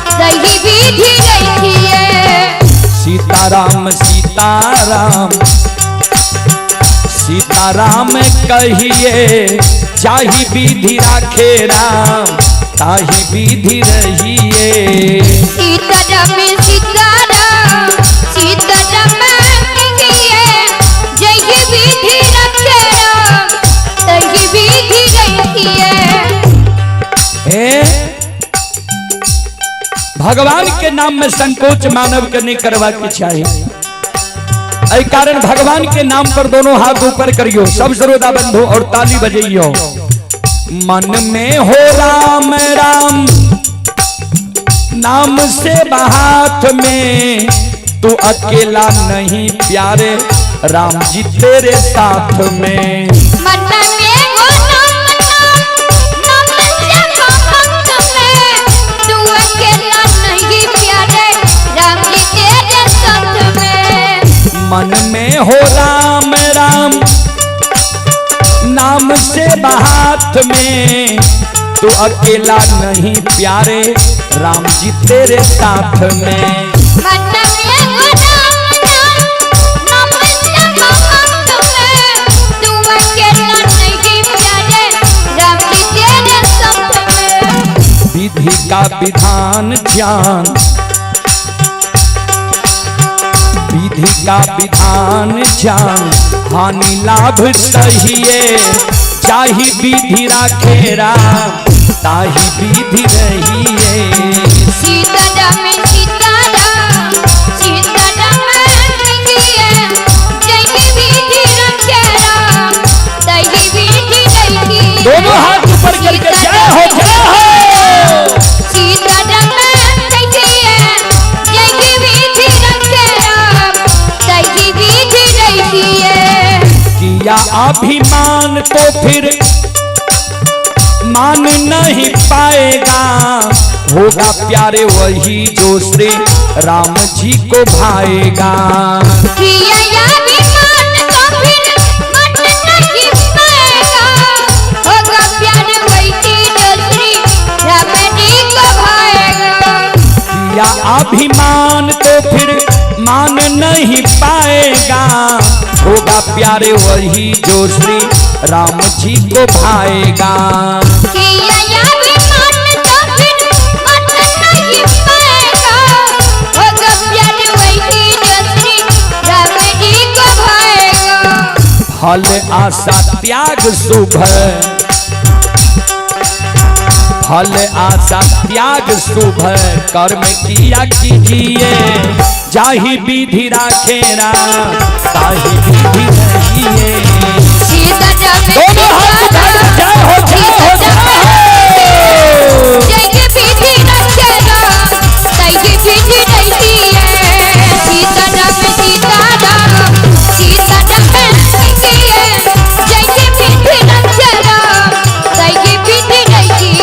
ताहि विधि रहिए। सीताराम सीताराम सीताराम कहिए, जाहि विधि राखे राम ताहि विधि रहिए। सीताराम सीताराम सीताराम कहिए, जाहि विधि राखे राम ताहि विधि रहिए। हे भगवान के नाम में संकोच मानव के नहीं करवा के चाहिए। एहि कारण भगवान के नाम पर दोनों हाथ ऊपर करियो सब श्रोता बंधु और ताली बजइयो। मन में हो राम राम नाम से हाथ में, तू अकेला नहीं प्यारे राम जी तेरे साथ में। मन में हो राम राम नाम से हाथ में, तू अकेला नहीं प्यारे राम जी तेरे साथ में। मन में हो राम राम नाम से हाथ में, तू अकेला नहीं प्यारे राम जी तेरे साथ में। मन में हो राम राम नाम से हाथ में, तू अकेला नहीं प्यारे राम जी तेरे साथ में। विधि का विधान ज्ञान, विधि का विधान ज्ञान, हानि लाभ सहिए, जाहि विधि राखे राम ताहि विधि रहिए। सीताराम सीताराम सीताराम कहिए, जाहि विधि राखे राम ताहि विधि रहिए। दोनों हाथ ऊपर करके जय हो जय हो। सीताराम कहिए, अभिमान तो फिर मान नहीं पाएगा, होगा प्यारे वही जो श्री राम जी को भाएगा। किया अभिमान तो फिर मन नहीं पाएगा, होगा प्यार वही जो श्री राम जी को भाएगा। किया अभिमान तो फिर मान नहीं पाएगा, होगा प्यारे वही जो श्री राम जी को भाएगा। किया अभिमान तो फिर मन नहीं पाएगा, होगा प्यार वही जो श्री राम जी को भाएगा। फल आशा त्याग शुभ, फल आशा त्याग शुभ कर्म किया कीजिए, जाहि विधि राखे राम ताहि विधि रहिए। सीता राम दोनों हाथ उठा के जय हो जय हो जय हो। जय विधि रखे राम ताहि विधि रहिए। सीता राम सीता राम सीता राम रहिए, जय विधि रखे राम ताहि विधि रहिए।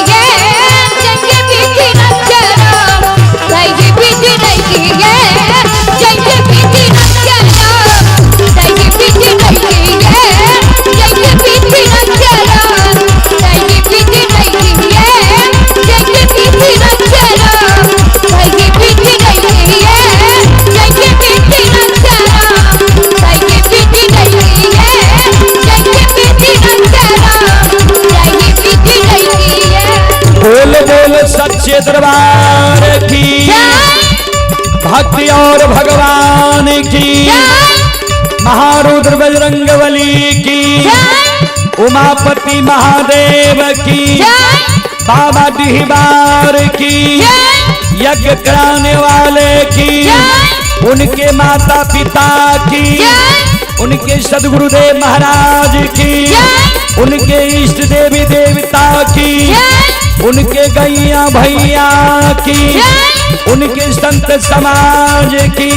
जय विधि रखे राम ताहि विधि रहिए। जय विधि रखे राम ताहि विधि रहिए। जय विधि रखे राम ताहि विधि रहिए। जय विधि रखे राम ताहि विधि रहिए। जय विधि रखे राम ताहि विधि रहिए। जय विधि रखे राम ताहि विधि रहिए। बोल बोल सच्चे दरबार की, भक्ति और भगवान की, महारुद्र बजरंगबली की, उमापति महादेव की, बाबा डिहबार की, यज्ञ कराने वाले की, उनके माता पिता की, उनके सदगुरुदेव महाराज की, उनके इष्ट देवी देवता की, उनके गैया भैया की, उनके संत समाज की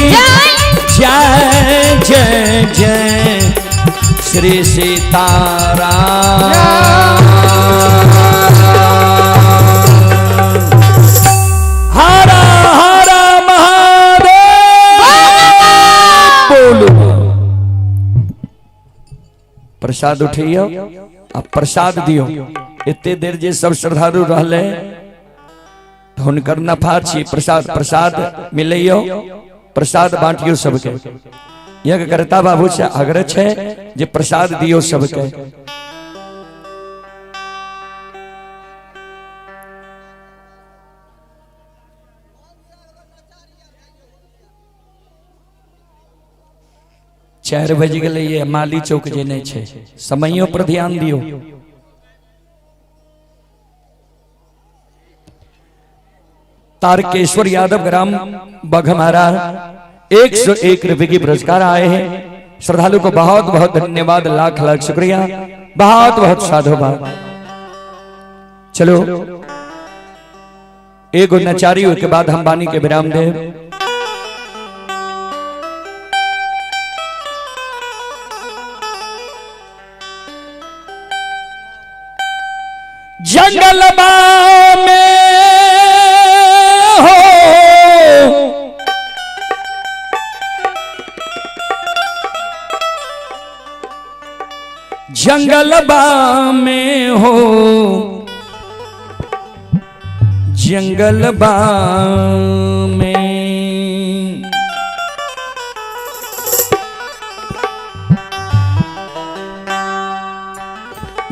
जय जय जय श्री सीताराम। हरा हरा महादेव बोलो। प्रसाद उठियो आ प्रसाद दियो। एते देर जे सब श्रद्धालु रहले तो हुनकर नफा छी। प्रसाद प्रसाद मिलैयो, प्रसाद बांटियो सबके। यज्ञ करता बाबू से आग्रह छे जे प्रसाद दियो सबके। चार बज गए, माली चौक जे नहीं छे, समयो पर ध्यान दियो। तारकेश्वर यादव ग्राम बघमारा 101 रुपए की पुरस्कार आए हैं। श्रद्धालु को बहुत बहुत धन्यवाद, लाख लाख शुक्रिया, बहुत बहुत साधुवाद। चलो एगो नचारी के बाद हम वाणी के विराम दे। जंगलबा में हो जंगलबा में हो जंगलबा में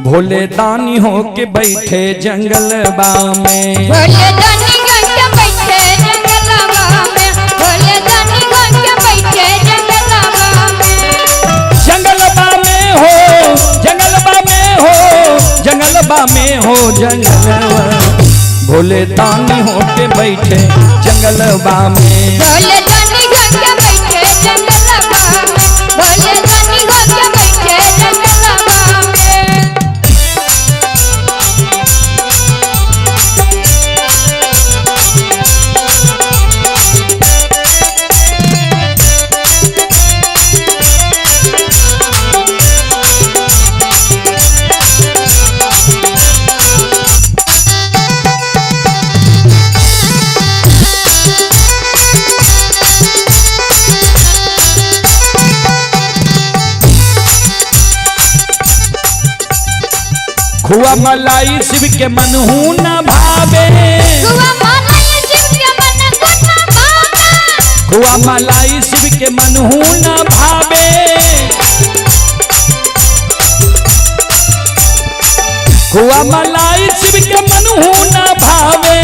भोले दानी हो के बैठे जंगलबा में, भोले दानी हो के बैठे जंगलबा में, भोले दानी हो के बैठे जंगलबा में। जंगलबा में हो जंगलबा में हो जंगलबा में हो जंगलबा, भोले दानी हो के बैठे जंगलबा में, भोले दानी हो के बैठे जंगलबा में, भोले दानी हो के बैठे जंगलबा में। कुआ मलाई शिव के मनहू न भावे। कुआ मलाई शिव के मन गुना भावे। कुआ मलाई शिव के मनहू न भावे। कुआ मलाई शिव के मनहू न भावे।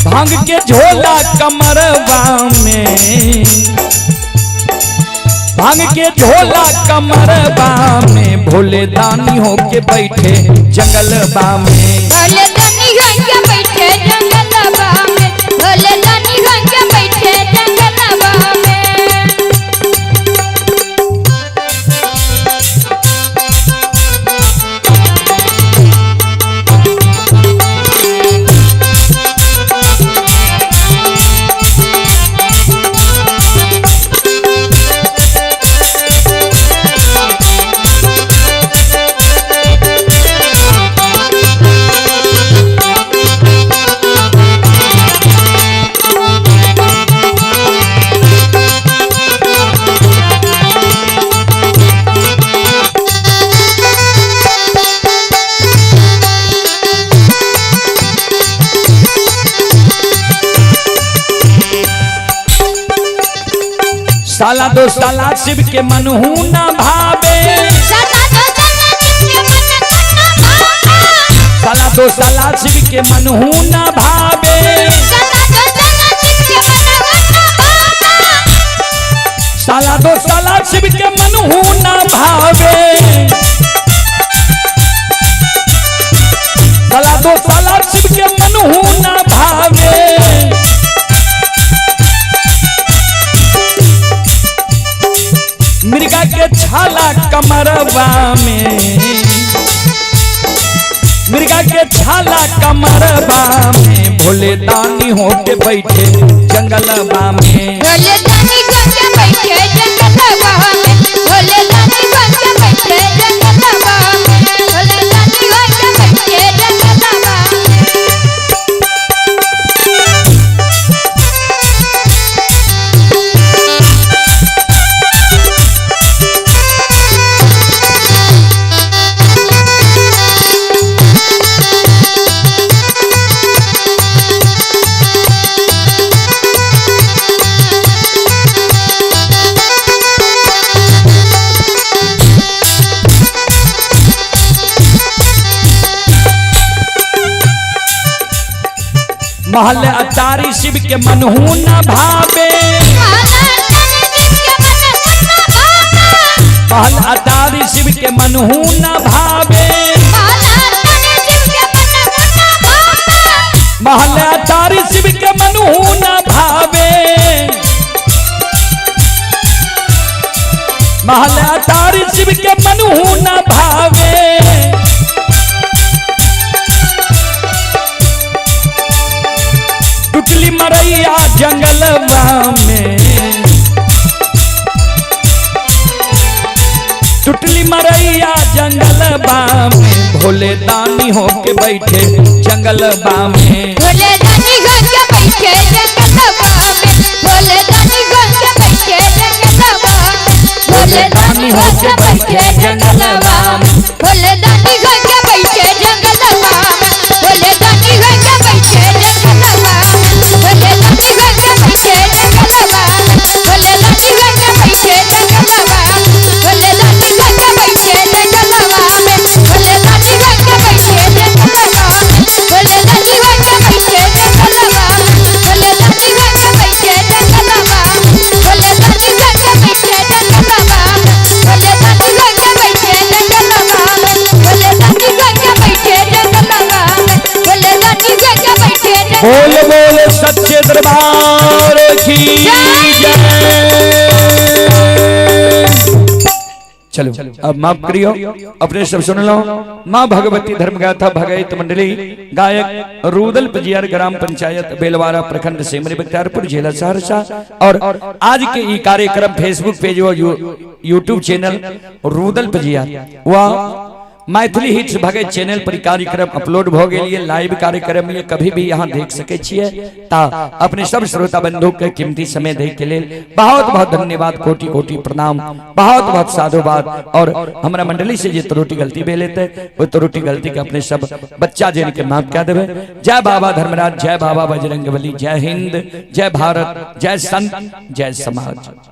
भांग के झोला कमरवा में, भांग के झोला कमरवा में, भोले दानी होके बैठे जंगलवा में। भोले दानी होके बैठे जंगलवा में, भोले दानी होके बैठे जंगलवा में। साला दो साला शिव के मनहू न भावे। साला दो साला शिव के मन गुना भावे। साला दो साला शिव के मनहू न भावे। साला दो साला शिव के मन गुना भावे। साला दो साला शिव के मनहू न भावे। साला दो साला शिव के मनहू न भावे। मिर्गा के छाला कमरवा में, मिर्गा के छाला कमरवा में, भोले दानी होके बैठे जंगलवा में। भोले दानी होके बैठे जंगलवा में, भोले दानी होके बैठे जंगलवा में, भोले दानी होके बैठे जंगलवा में। महल अटारी शिव के मनहू न भावे। महल अटारी शिव के मनहू न भावे। महल अटारी शिव के मनहू न भावे। महल अटारी शिव के मनहू न भावे। टुटली मरैया जंगलवा में, टुटली मरैया जंगलवा में, भोले दानी होके बैठे जंगलवा में। भोले दानी होके बैठे जंगलवा में, भोले दानी होके बैठे जंगलवा में, भोले दानी होके बैठे जंगलवा में, भोले दानी होके बैठे जंगलवा में, भोले दानी होके बैठे जंगलवा में, भोले दानी होके बैठे जंगलवा में, भोले दानी होके बैठे जंगलवा में, भोले दानी होके बैठे जंगलवा में, भोले दानी होके बैठे जंगलवा में, भोले दानी होके बैठे जंगलवा में, भोले दानी होके बैठे जंगलवा में, भोले दानी होके बैठे जंगलवा में, भोले दानी होके बैठे जंगलवा में, भोले दानी होके बैठे जंगलवा में, भोले दानी होके बैठे जंगलवा। बोल बोल सच्चे दरबार की जय। चलो अब माफ करियो, अपने सब सुन लो। माँ भगवती धर्म गाथा भगवत मंडली, गायक रूदल पजियार, ग्राम पंचायत बेलवारा, प्रखंड सेमरी बख्तियारपुर, जिला सहरसा। और आज के ई कार्यक्रम फेसबुक पेज और यूट्यूब चैनल रूदल पजियार व मैथिली हिट्स भगत चैनल पर कार्यक्रम अपलोड भ गेल ये, लाइव कार्यक्रम ये, कभी भी यहाँ देख सके छियै। ता अपने सब श्रोता बंधु के कीमती समय दे के लेल बहुत बहुत धन्यवाद, कोटि कोटि प्रणाम, बहुत बहुत साधुवाद। और हमरा मंडली से जे त्रुटि गलती भेल हेतै ओ त्रुटि गलती के अपने सब बच्चा जन के माफ कए देबै। जय बाबा धर्मराज, जय बाबा बजरंगबली, जय हिंद, जय भारत, जय संत, जय समाज।